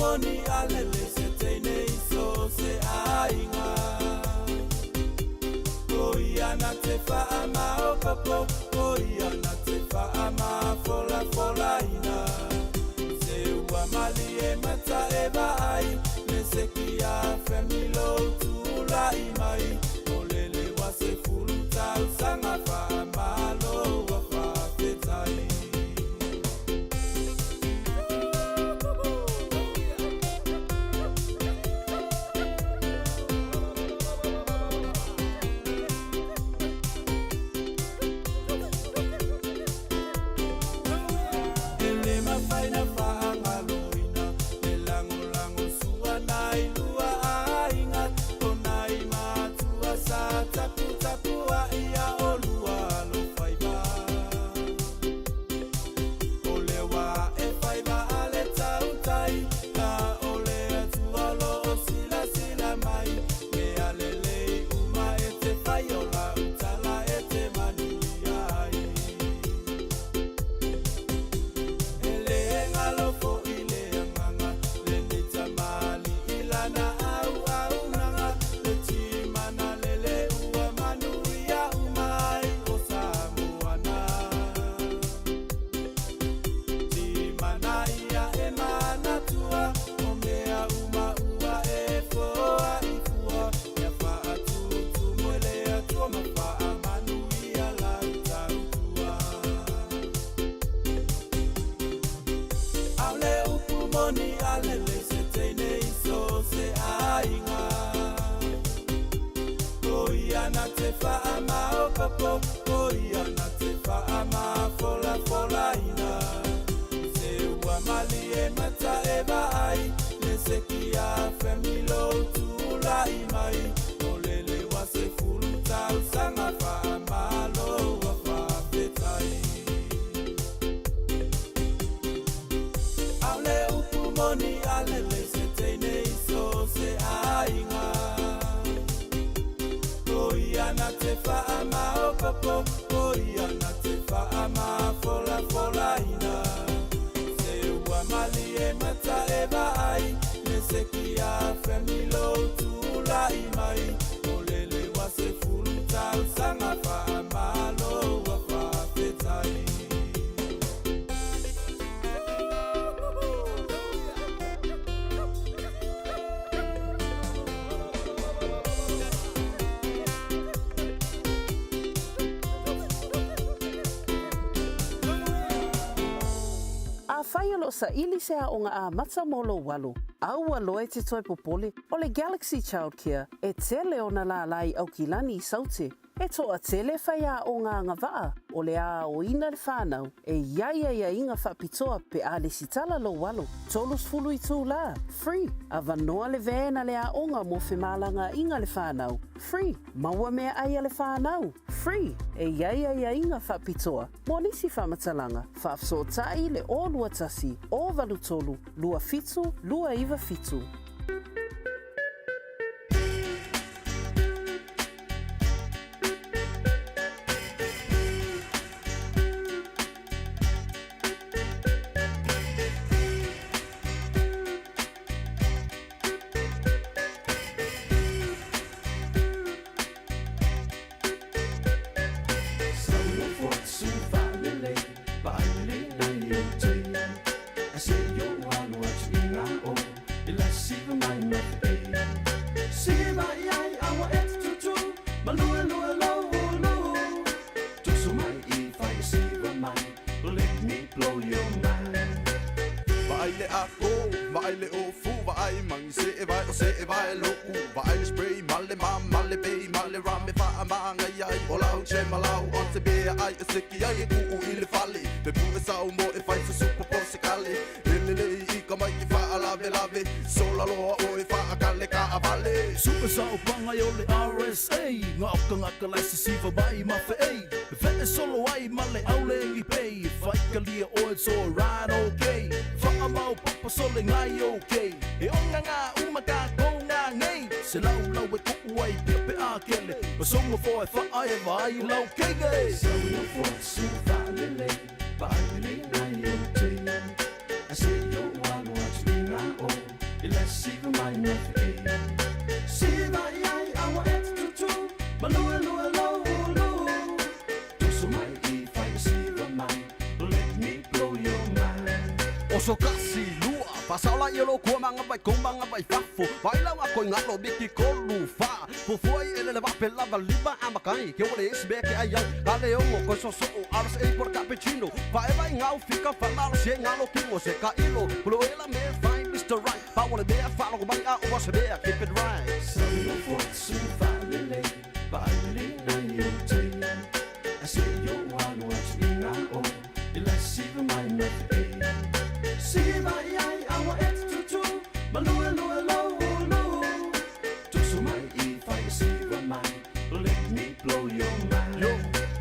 moni a lele se teine i so se aiga. O ia na te whaama o popo, o ia na te whaama fola fola ina. Se ua mali e mata e vaai, le se kia femilo tula i mai. O lele wa se fulu tau sanga whaamalo wa whawhetai. E le mafaina faagaloina le lagolago suana i lua aiga ona i matua sa taputapu ai a olua alofaiva. O le wā e faiva a le tautai a o le Atua o loo silasila mai. Mea lelei uma e te fai o lau tala e te manuia ai. E le galo fo'i le agaga lenei tamalii lana auaunaga le timana lele ua manuia uma ai o Samoana. Timana ia e manatua o mea uma ua e foai fua ia faatutumu e le Atua ma faamanuia lau tautua. Aole upu moni a lele se teine i so se aiga. O ia na te whaama o popo, o ia na te whaama fola fola ina. Se ua mali e mata e vaai, le se kia femilo tula i mai. O lele wa se fulu tau sanga whaamalo wa whawhetai. Aole upu moni a lele se teine i so se aiga. O ia na te whaama o popo, o ia na te whaama fola fola ina. Se ua mali e mata e vaai, le se kia femilo tula i mai. O lele wa se fulu tau sanga whaamalo wa whawhetai. Afai o loo saili se aoga amata mo lou alo, aua loa e te toe popole, o le Galaxy Childcare e tele ona lālā i Aukilani i Saute. E toatele faiaoga agavaa o le a aoina le fanau e i ai aiaiga faapitoa pe a lesitala lou alo. 30 itulā, free, avanoa le van a le aoga mo femalagaaiga a le fanau, free, maua meaai a le fanau, free, e i ai aiaiga faapitoa mo nisi faamatalaga, faafesootai i le 021 083 27 297. Let me blow your mind. Vaai le ako, vaai le ofu, vaai mangi se e vai o se e vai loku, vaai le spray, male ma, male be, male rame fa ma ngai ai o lau che malau on se be ai e seki ai e ku i le fale, pe pu e sau mo e fai se super po se kale, ele le i ka mai ki fa lave lave, sola loa o e fa a kale ka a vale. Super sao panga yo le RSA Nga oka nga ka lai se siva mai ma fe ei Fe e solo ai ma le aule ngi pei Fai ka lia oe so ride okay Wha mau papa sole ngai okay E onga ngā uma ka kou ngā ngei Se lau lau e ku'u ai pia pe a kele Masonga fo e wha ai e vai lau kenge. Sau fo su fa lele, pa lele nai o te. A se yo alo atu i ngā o. siva mai ma fe'e. Siva i ai aua e te tūtū, ma lue lue lou ulu. Tuso mai i whai siva mai, let me blow your mind. Oso kasi lua Fasaola i o lou kua manga vai kou manga vai fafo Vai lau a koi ngalo miki kolu fa Fufua i ele le vape lava lima a makai Ke ole esi mea ke ai ai Ka le ongo koi sosoo RSA por cappuccino Fa e vai ngau fika fa lalo se ngalo kingo se ka ilo Pulo ela me fai Mr. Right Pa ole mea fa logo mai a oa se mea Keep it right Sa o fa'alelei fa'alelei nai o tai A se i ou alo atu i gā o E lai siva mai ma fe'e. Siva i ai aua e te tūtū Ma lue lue lou ulu. Tuso mai i whai siva mai, let me blow your mind. Yo,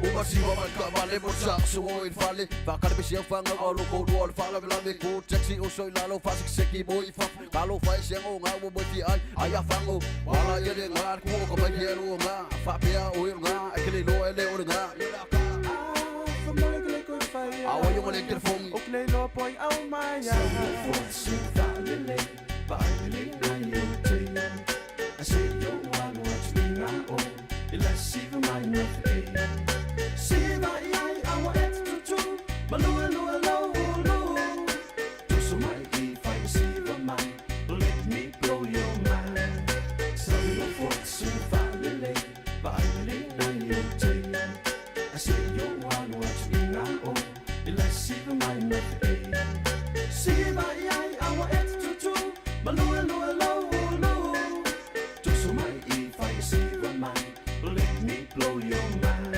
uma siva mai ka vale mo sa so o i fale fa ka be sia fa nga o lo ko lo fa la la me ko taxi o so la lo fa se ki mo i fa ka lo fa se ngo nga mo fi ai ai a fa ngo wala ye le nga ko ko ba ye lo nga fa pe a o nga e ke le lo ele o nga A o yo mo le telefoni O klei lo poi au mai a Sa fa'alelei fa'alelei nai o tai A se i ou alo atu i gā o E lai siva mai ma fe'e. Siva i ai aua e te tūtū Ma lue lue lou ulu. Tuso mai i whai siva mai, let me blow your mind. Sa o fotu fa'alelei fa'alelei nai o tai A se i ou alo atu i gā o E lai siva mai ma fe'e. Siva i ai aua e te tūtū Ma lue lue lou ulu. Tuso mai i whai siva mai, let me blow your mind.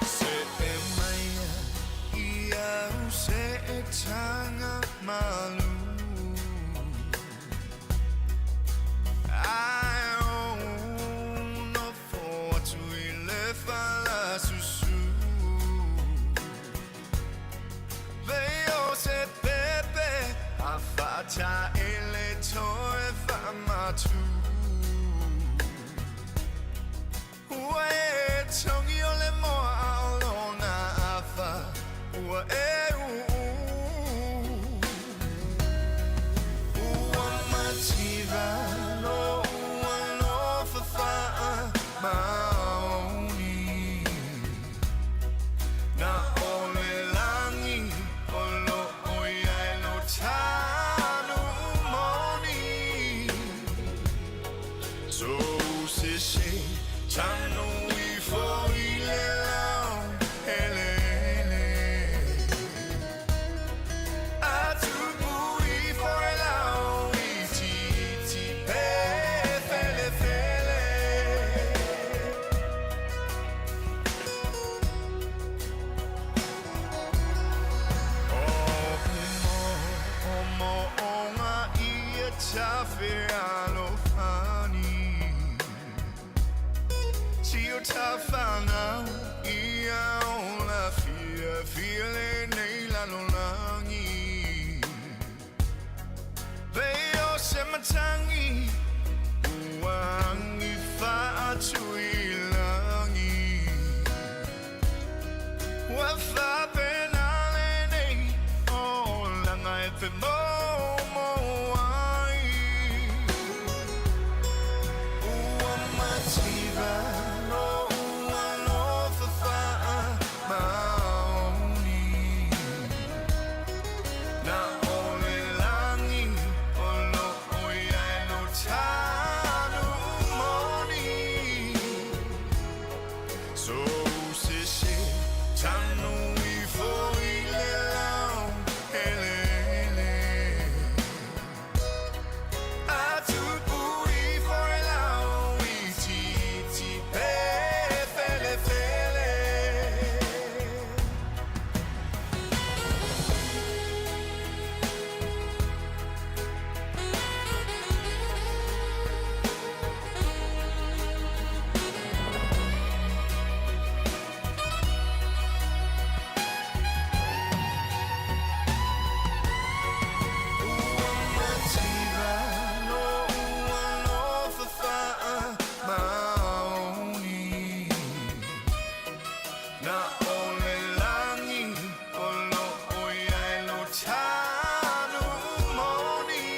Se e maia i au se e tanga malu Ai o no fo atu i le falasusu Lei o se pepe a fata ele toe whamatu Ua e tongi o le moa a o lona afa Ua e uu Ua mativa lo ua lofa faa maoni Na o le langi o lo o iai lo tanu moni So se se tanu ifo i le lao ele ele Atupu ifo e lao i titi pe fele fele. O mo o ngā ia tawhe alofani Si o tawhanau i a ola fia fia le nei lalolangi Lei o se matangi ua angi whaatu i langi Ua whapena le nei o langa e te mo mo ai Ua mativa lo ua lofa faa maoni Na o le langi o lo o iai lo tanu moni So se se tanu ifo i le lao ele ele Atupu ifo e lao i titi pe fele fele. Na o le lagi o loo iai lo tanu moni.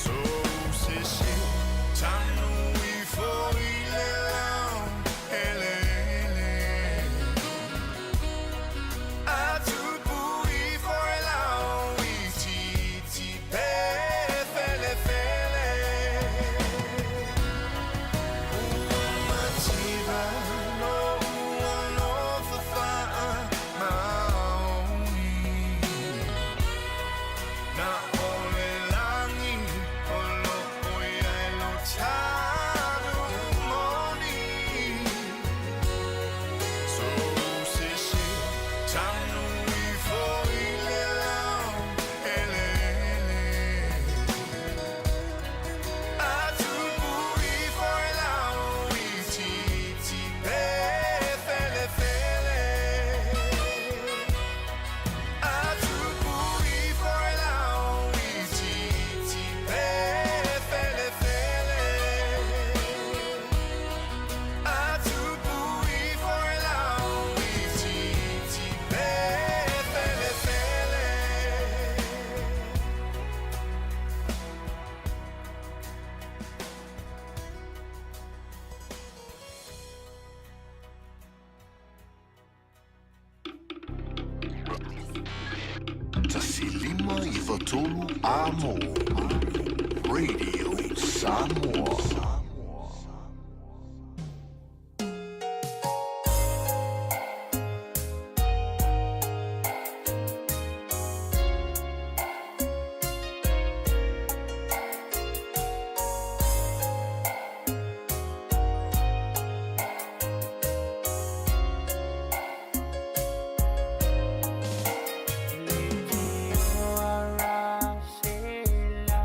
So se se tanu ifo i le lao ele ele. Atupu ifo e lao i titi pe fele fele. Ua mativa no ua lofa faa maoni. Na o le lagi o loo iai lo tanu moni. So se se tanu ifo i le lao ele ele. Atupu ifo e lao i titi pe fele fele. Atupu ifo e lao i titi pe fele fele. Atupu ifo e lao i titi pe fele fele. 153 Amo. Radio Samoa. Sela,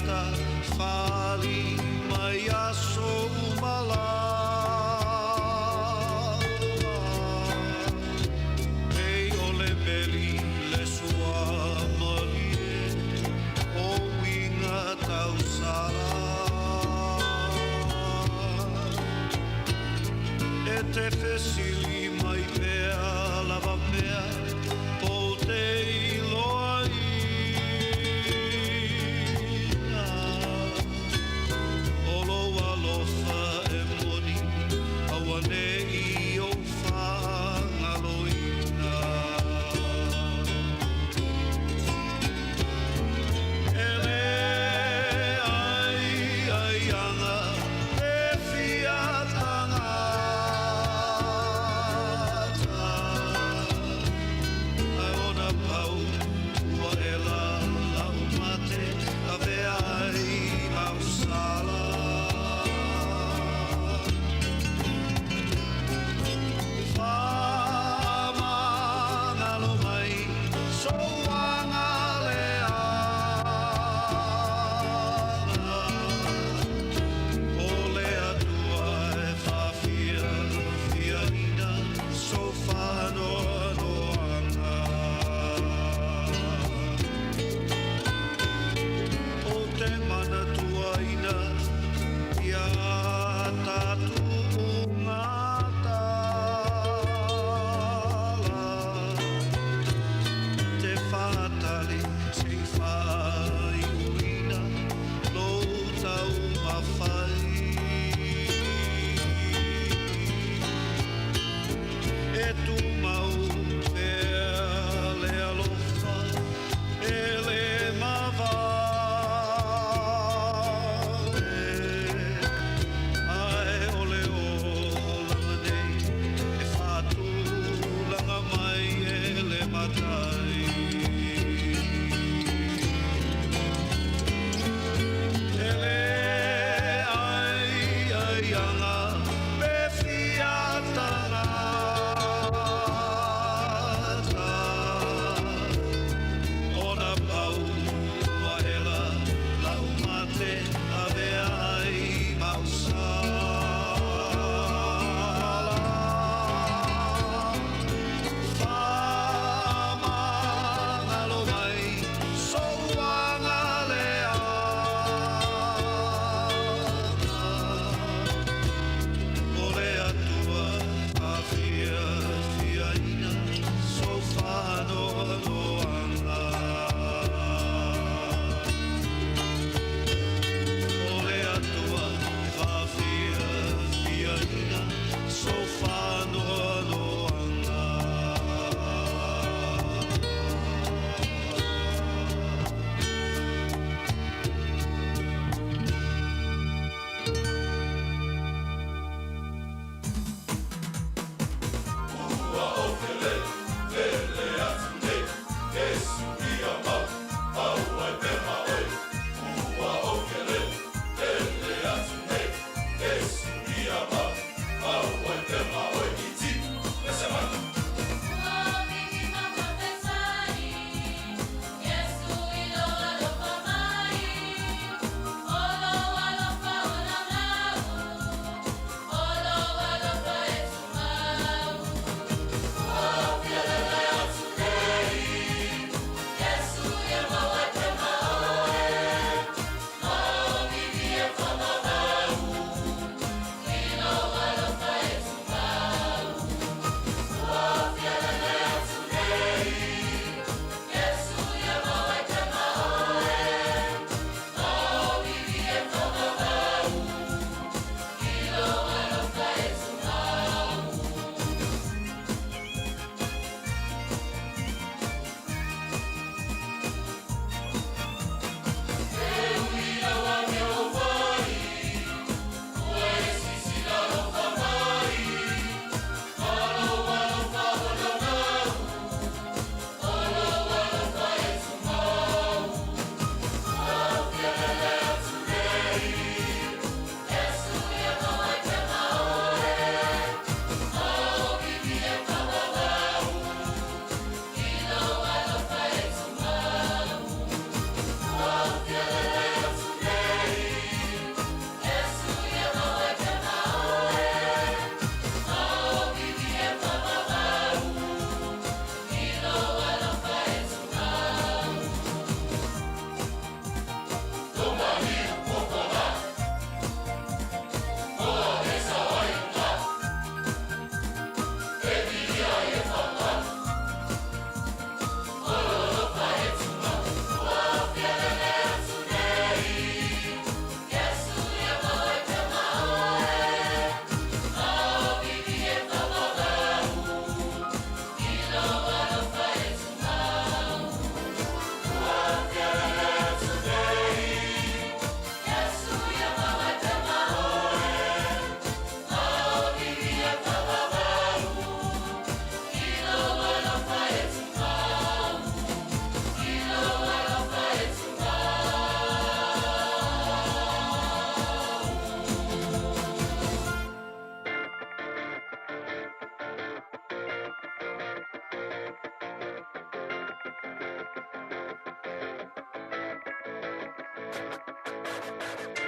tagata fali mai aso uma lava. Pei o le meli le sua malie o uiga tausala. E te fesili mai pea lava pea po te iloaina. O lou alofa.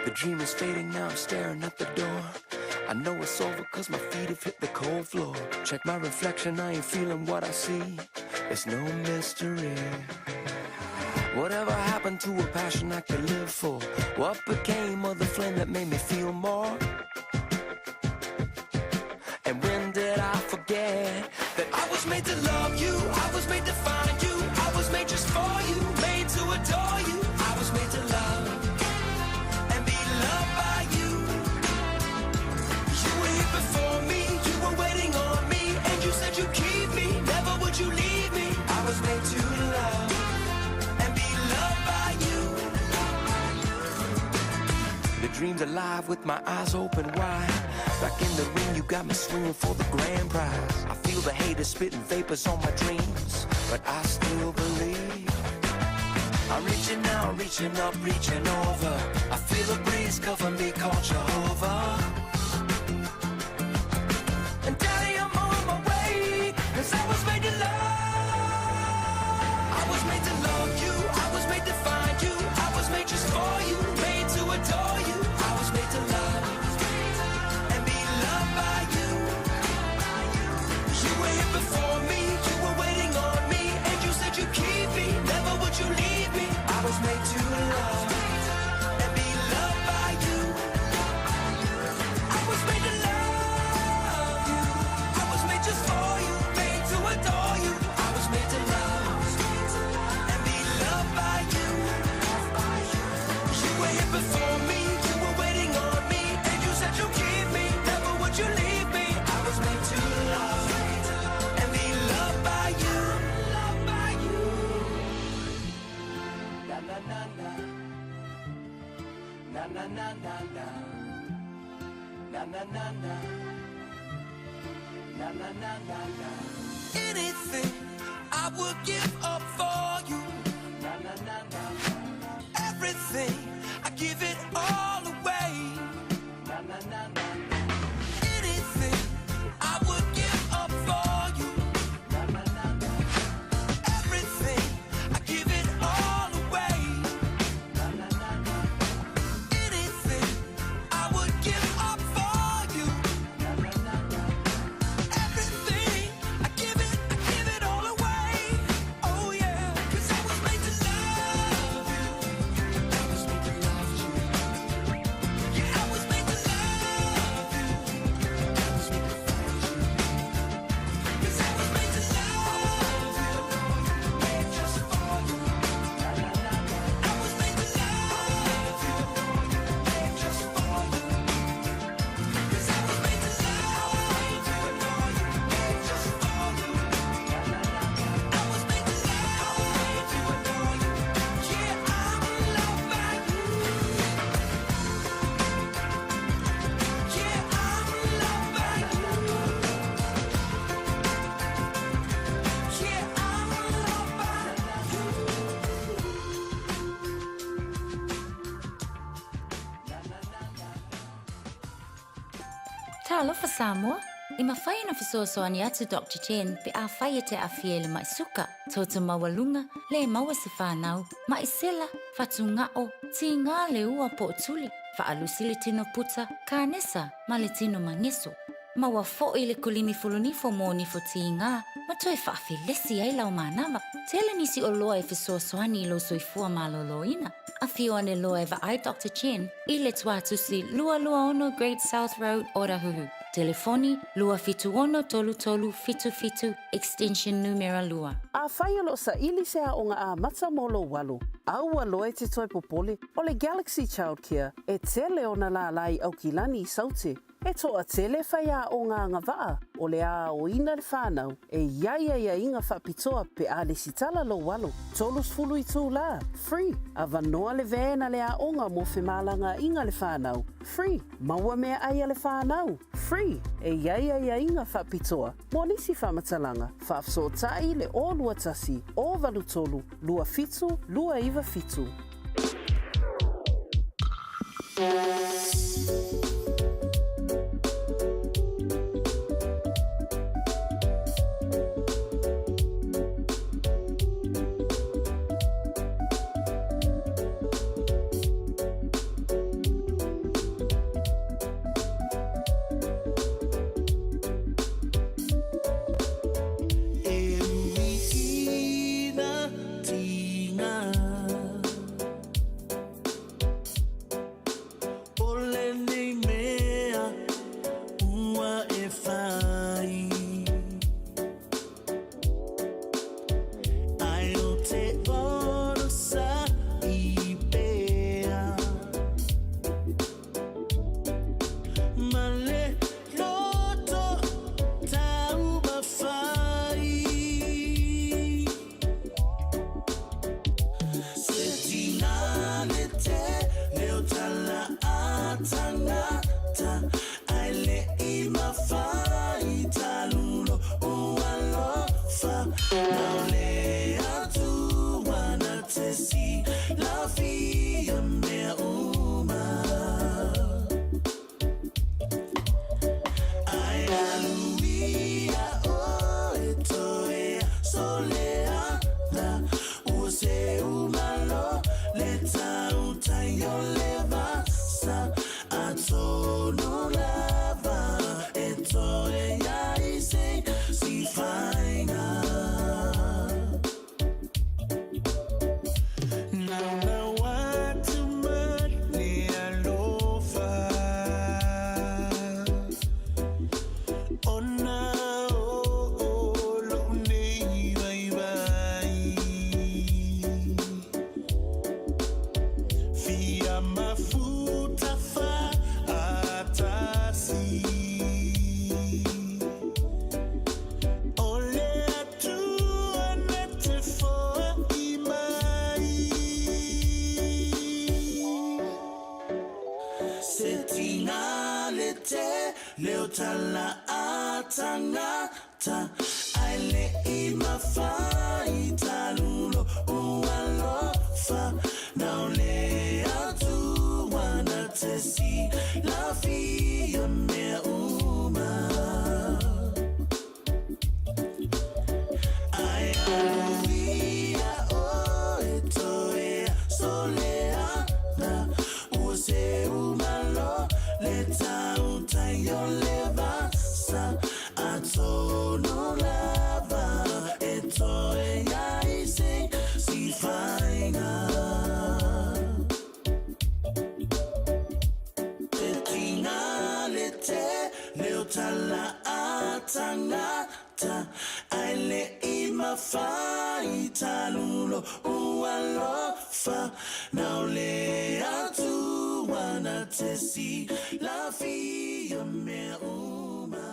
The dream is fading now, I'm staring at the door. I know it's over cause my feet have hit the cold floor. Check my reflection, I ain't feeling what I see. It's no mystery. Whatever happened to a passion I could live for? What became of the flame that made me feel more? And when did I forget that I was made to love you? I was made to find you. I was made just for you, made to adore you. I was made to love and be loved by you. You were here before me, you were waiting on me, and you said you'd keep me. Never would you leave me. I was made to love and be loved by you. The dream's alive with my eyes open wide. Back in the ring, you got me swinging for the grand prize. I feel the haters spitting vapors on my dreams, but I still believe. I'm reaching out, reaching up, reaching over. I feel a breeze cover me, call Jehovah. And daddy, I'm on my way, 'cause I was made to love. I was made to love you, I was made to find you, I was made just for you, made to adore you. I was made to love and be loved by you. You were here before me, you were waiting on me, and you said you'd keep me, never would you leave me. I was made to love and be loved by you. I was made to love you. I was made just for you, made to adore you. I was made to love and be loved by you. You were here before me, you were waiting on me, and you said you'd keep me, never would you leave me. I was made to love and be loved by you. Loved by you. Na na na na. Na na na na na. Na na na na. Na na na na na. Anything I would give up for you. Na na na na. Everything I give it all away. Na na na na. Anything I would give up for you. Na na na na. Everything I give it all away. Na na na na. Anything I would give up for you. Na na na na. Everything I give it all away. Oh yeah, 'cause I was made to love you. I was made to love you. Yeah, I was made to love you. I was made to find you. 'Cause I was made to love you. Made just for you. I was made to love you. Made just for you. 'Cause I was made to love you. Made just for you. I was made to love you. Yeah, I'm loved by you. Yeah, I'm loved by you. Yeah, I'm loved by you. Talofa Samoa, e mafai ona fesoasoani atu Doctor Chen pe afai e te aafia i le ma'i suka, toto maualuga, le maua se fanau, ma'i sela, fatuga'o, tigā le ua po o tuli, fa'alusi le tino puta, kanesa ma le tino mageso. Maua fo'i le kolimi fulunifo mo nifo tigā ma toe fa'afelesi ai lau manava. Tele nisi oloa e fesoasoani i lou soifua malōlōina. Afio ane loa e vaai Doctor Chen i le Tuatusi 226 Great South Road, Otahuhu. Telefoni, 276 33 77, extension numera 2. Afai o lo o saili se aoga amata mo lou alo, aua loa e te toe popole, o le Galaxy Childcare e tele ona lālā i Aukilani i Saute. E toatele faiaoga agavaa o le a aoina le fanau e i ai aiaiga faapitoa pe a lesitala lou alo. 30 itulā, free, avanoa le van a le aoga mo femalagaaiga le fanau, free, maua meaai a le fanau, free, e i ai aiaiga faapitoa mo nisi faamatalaga, faafesootai le 021 083 27 297. Laulau atu ma le alofa Ona o lou nei vaivai Fia mafuta fa'atasi O le Atua na te foa'i mai Se tiga le tele o tala a tagata Ae le'i mafai talu lo'u alofa Na o le Atua na te silafia mea uma Ae alu ia oe toe aso leaga Ua seu malo le tautai o le vasa Atonu lava e toe i ai se isi faiga Se tiga le tele o tala a tagata Ae le'i mafai talu lo'u alofa Na o le Atua na te silafia mea uma.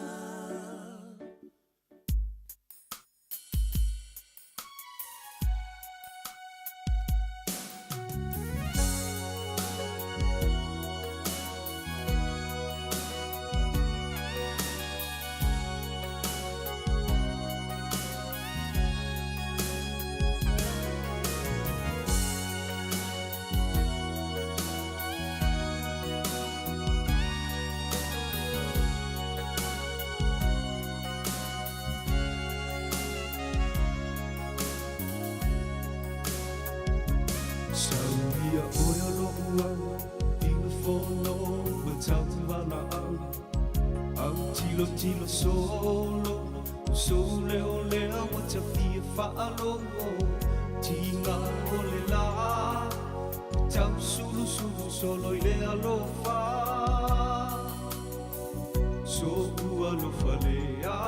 Sauia oe o lo'u au i le fono ma tauvalaau Autilotilo solo sou leo lea ua ta fia faalogo Tiga o le lā e tausulusulu solo i le alofa So'u alofa lea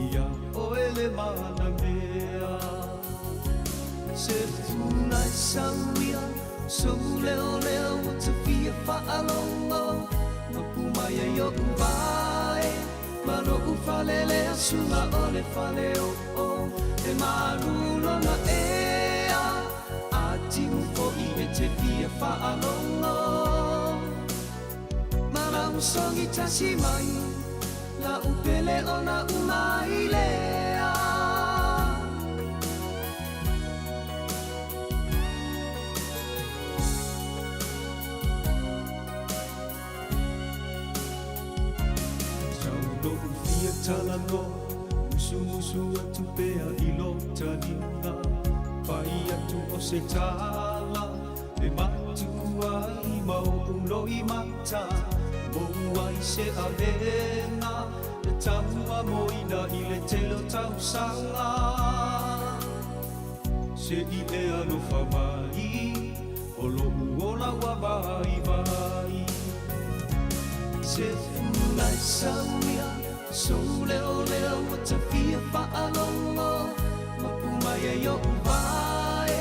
ia oe le malamea Se fuga e sauia sou leo lea ua ta fia faalogo Mapu mai ai o'u vae ma lo'u fale lea suga o le fale o'o E malu lona ea a timu fo'i e te fia faalogo Ma lau sogi tasi mai la'u pele ona umai lea Sau lo'u fia talanoa Musumusu atu pea i lou taliga Fai atu o se tala E matua ai ma o'u loimata Mou ai se avega E tauamoina i le tele o tausaga Se'i e alofa mai O lo'u ola ua vaivai Se fuga e sauia sou leo lea ua ta fia faalogo Mapu mai ai o'u vae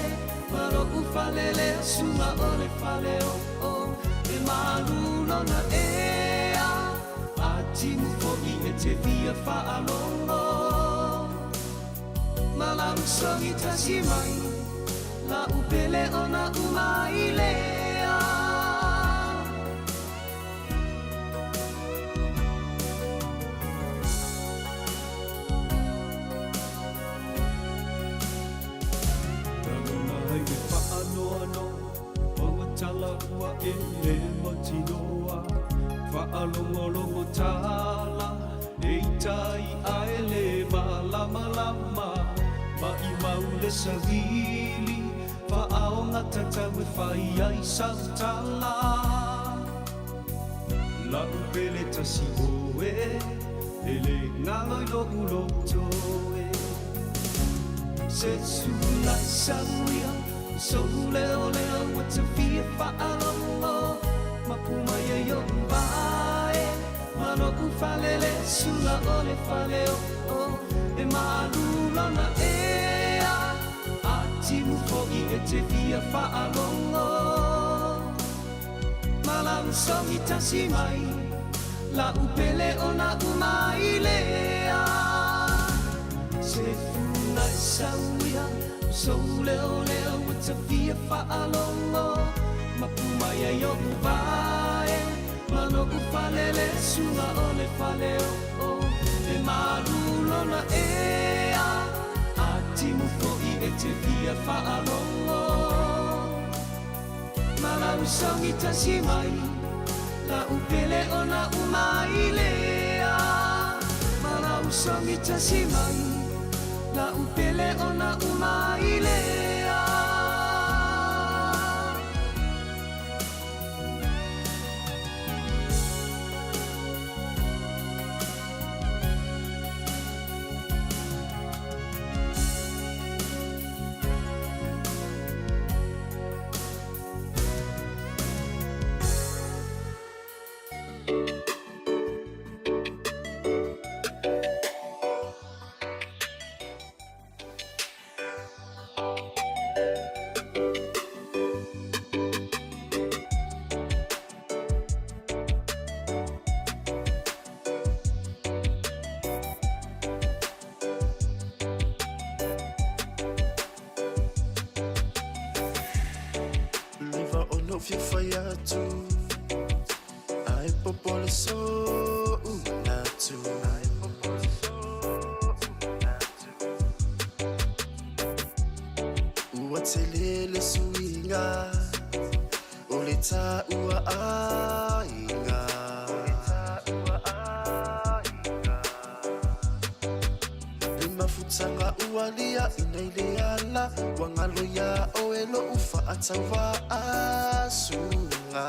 ma lo'u fale lea suga o le fale o'o E malu lona ea a timu fo'i e te fia faalogo Ma lau sogi tasi mai la'u pele ona umai lea Lagona ai le faanoanoa o ua tala ua e le mautinoa Faalogologo tala e ita i'a e le malamalama Maʻimau le savili faaogatatau e fai ai sau tala La'u pele tasi oe e le galo i lo'u loto e Se suga e sauia Sou leo lea ua te fia faalogo Mapu mai ai oʻu vae Ma loʻu fale le sula o le fale o'o E malu lona ea A timu fo'i e te fia faalogo Ma lau sogi tasi mai La'u pele ona umai lea Se funa e sauia Sou leo lea ua te fia faalogo Mapu mai ai oʻu vae Ma loʻu fale le suga o le fale o'o E malu lona ea A timu fo'i e te fia faalogo Ma lau sogi tasi mai La'u pele ona umai lea Ma lau sogi tasi mai La'u pele ona umai lea. Leva ono fia fai atu Ae popo le so manatu Ua tele le suiga O le tāua aiga Le mafutaga ua lia ina i le ala Ua ngalo ia oe lo'u fa'atauvaasuga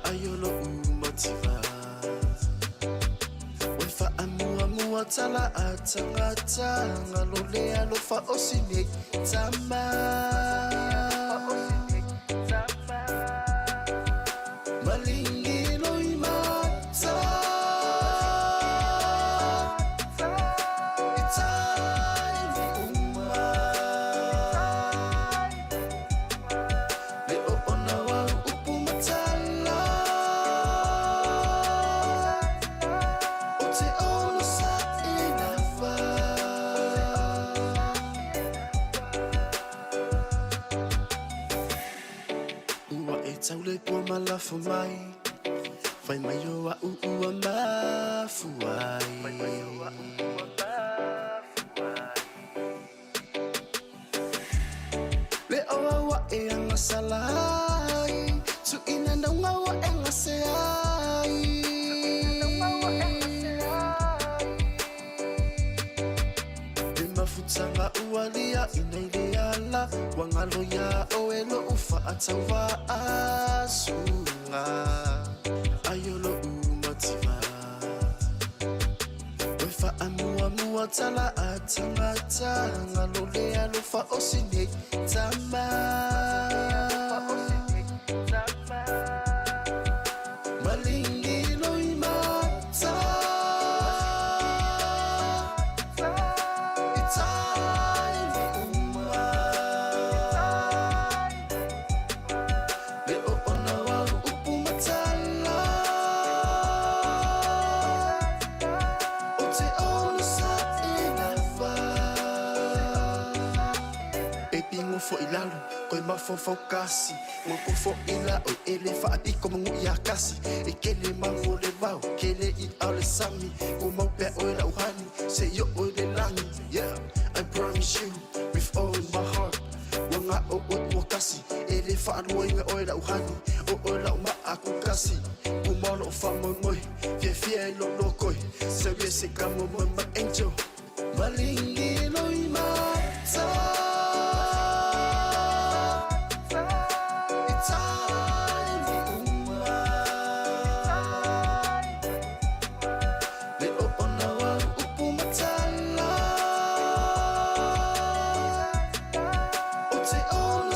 Ai o lo'u mativa Ua fa'amuamua tala a tagata Ngalo le alofa o sinei tama Maligi loi mata I taimi uma Le oona o au upu ma tala O te onosa'i lava. Ua e tau le pua ma lafo mai Fai mai o a'u ua mafua ai Le o au a'e agasala ai Tuʻina nauga ua e gase ai Le mafutaga ua liaʻina i le ala Ua galo iā oe loʻu fa'atauvaasuga Ai o loʻu mativa Ua fa'amuamua tala a tagata Galo le alofa o sinei tama Maligi loi mata I taimi uma Le oona o au upu ma tala O te onosa'i lava Baby gofo i lalo Koe mafaufau kasi Ua kofo i la oi e le faapiko magu ia kasi E kele magu o le vao Kele i ao le sami Ua mau pea oe lau honey Se i oo i le lagi Yeah I promise you with all my heart Ua ga'o oe ua kasi E le faaluaina oe lau honey O oe lau maa ku kasi Ua mau lou faamoemoe Fiafia i lou lokoi Seu ia se ka moemoe my angel Maligi loi mata I taimi uma Le oona o au upu ma tala O te onosa'i.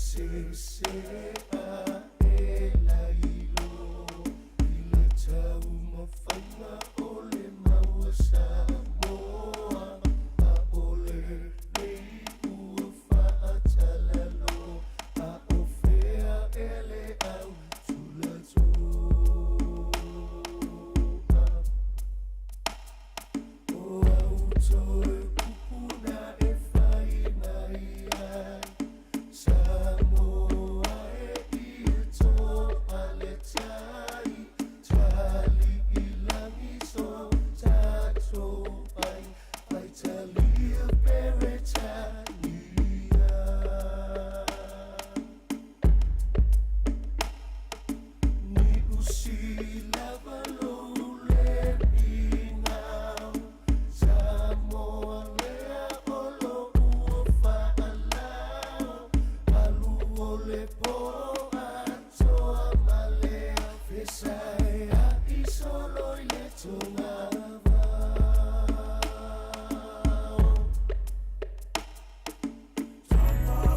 Se a e lailo I le tau mawhainga o le maua Samoa A o le nei ua whaatalalo A o fea e le au tulatoa O au toe kupuna e whai mai ai Samoa e i toa le tai Tali i langi so tātou ai Pai talia Peretania Ni usi lava lo le pingao Samoa lea o lo ua whaalao Alu o le po atoa ma le Fesai a i solo i le tonga vao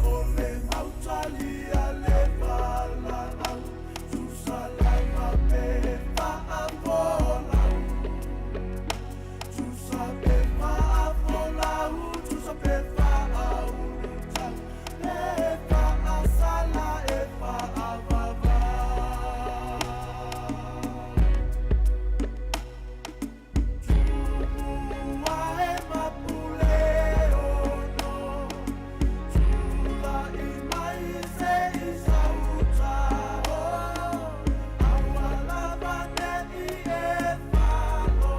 O le mautalia le valaau Tusa lava pe faafolau Tusa pe faafolau Tusa pe faaulutau Pe faasala e faavavau Tumua e mapule ono Tula i mai se i sauta o Aua lava ne i e falo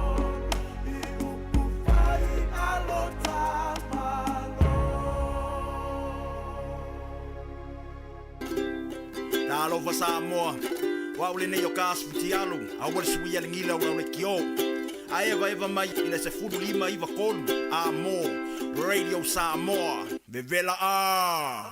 I upu fai alo tamalo Talofa Samoa. Wa ule nei o ka asu futialu, a ua le sui ale ngila ua le kio. A eva eva mai i le 19 93, a mo, Radio Samoa, vevela a.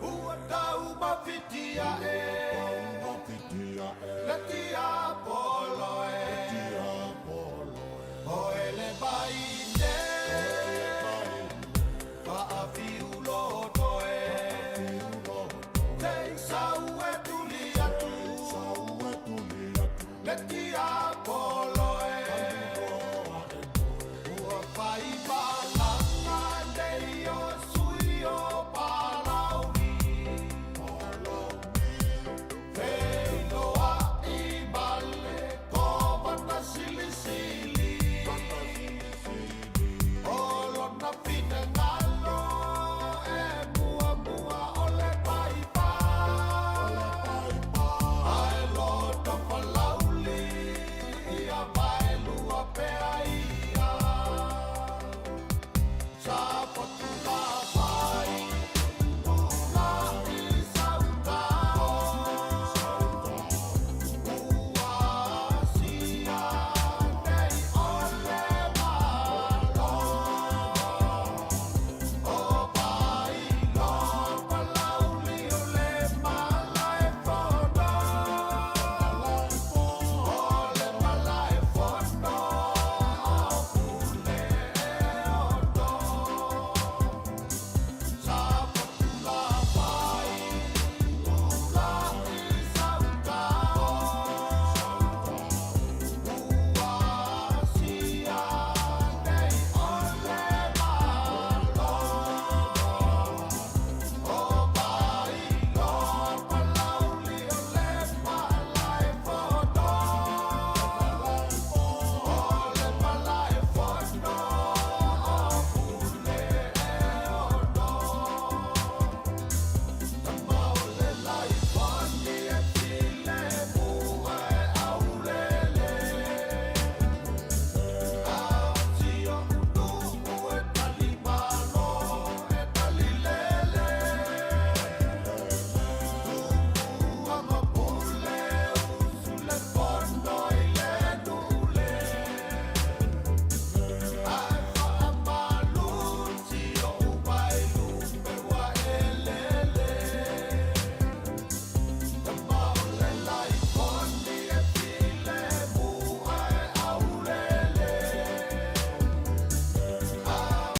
Ua tau mafitia e Le tia polo e Oe le vai ne Faafiuloto e Te sau e tuli atu Le tia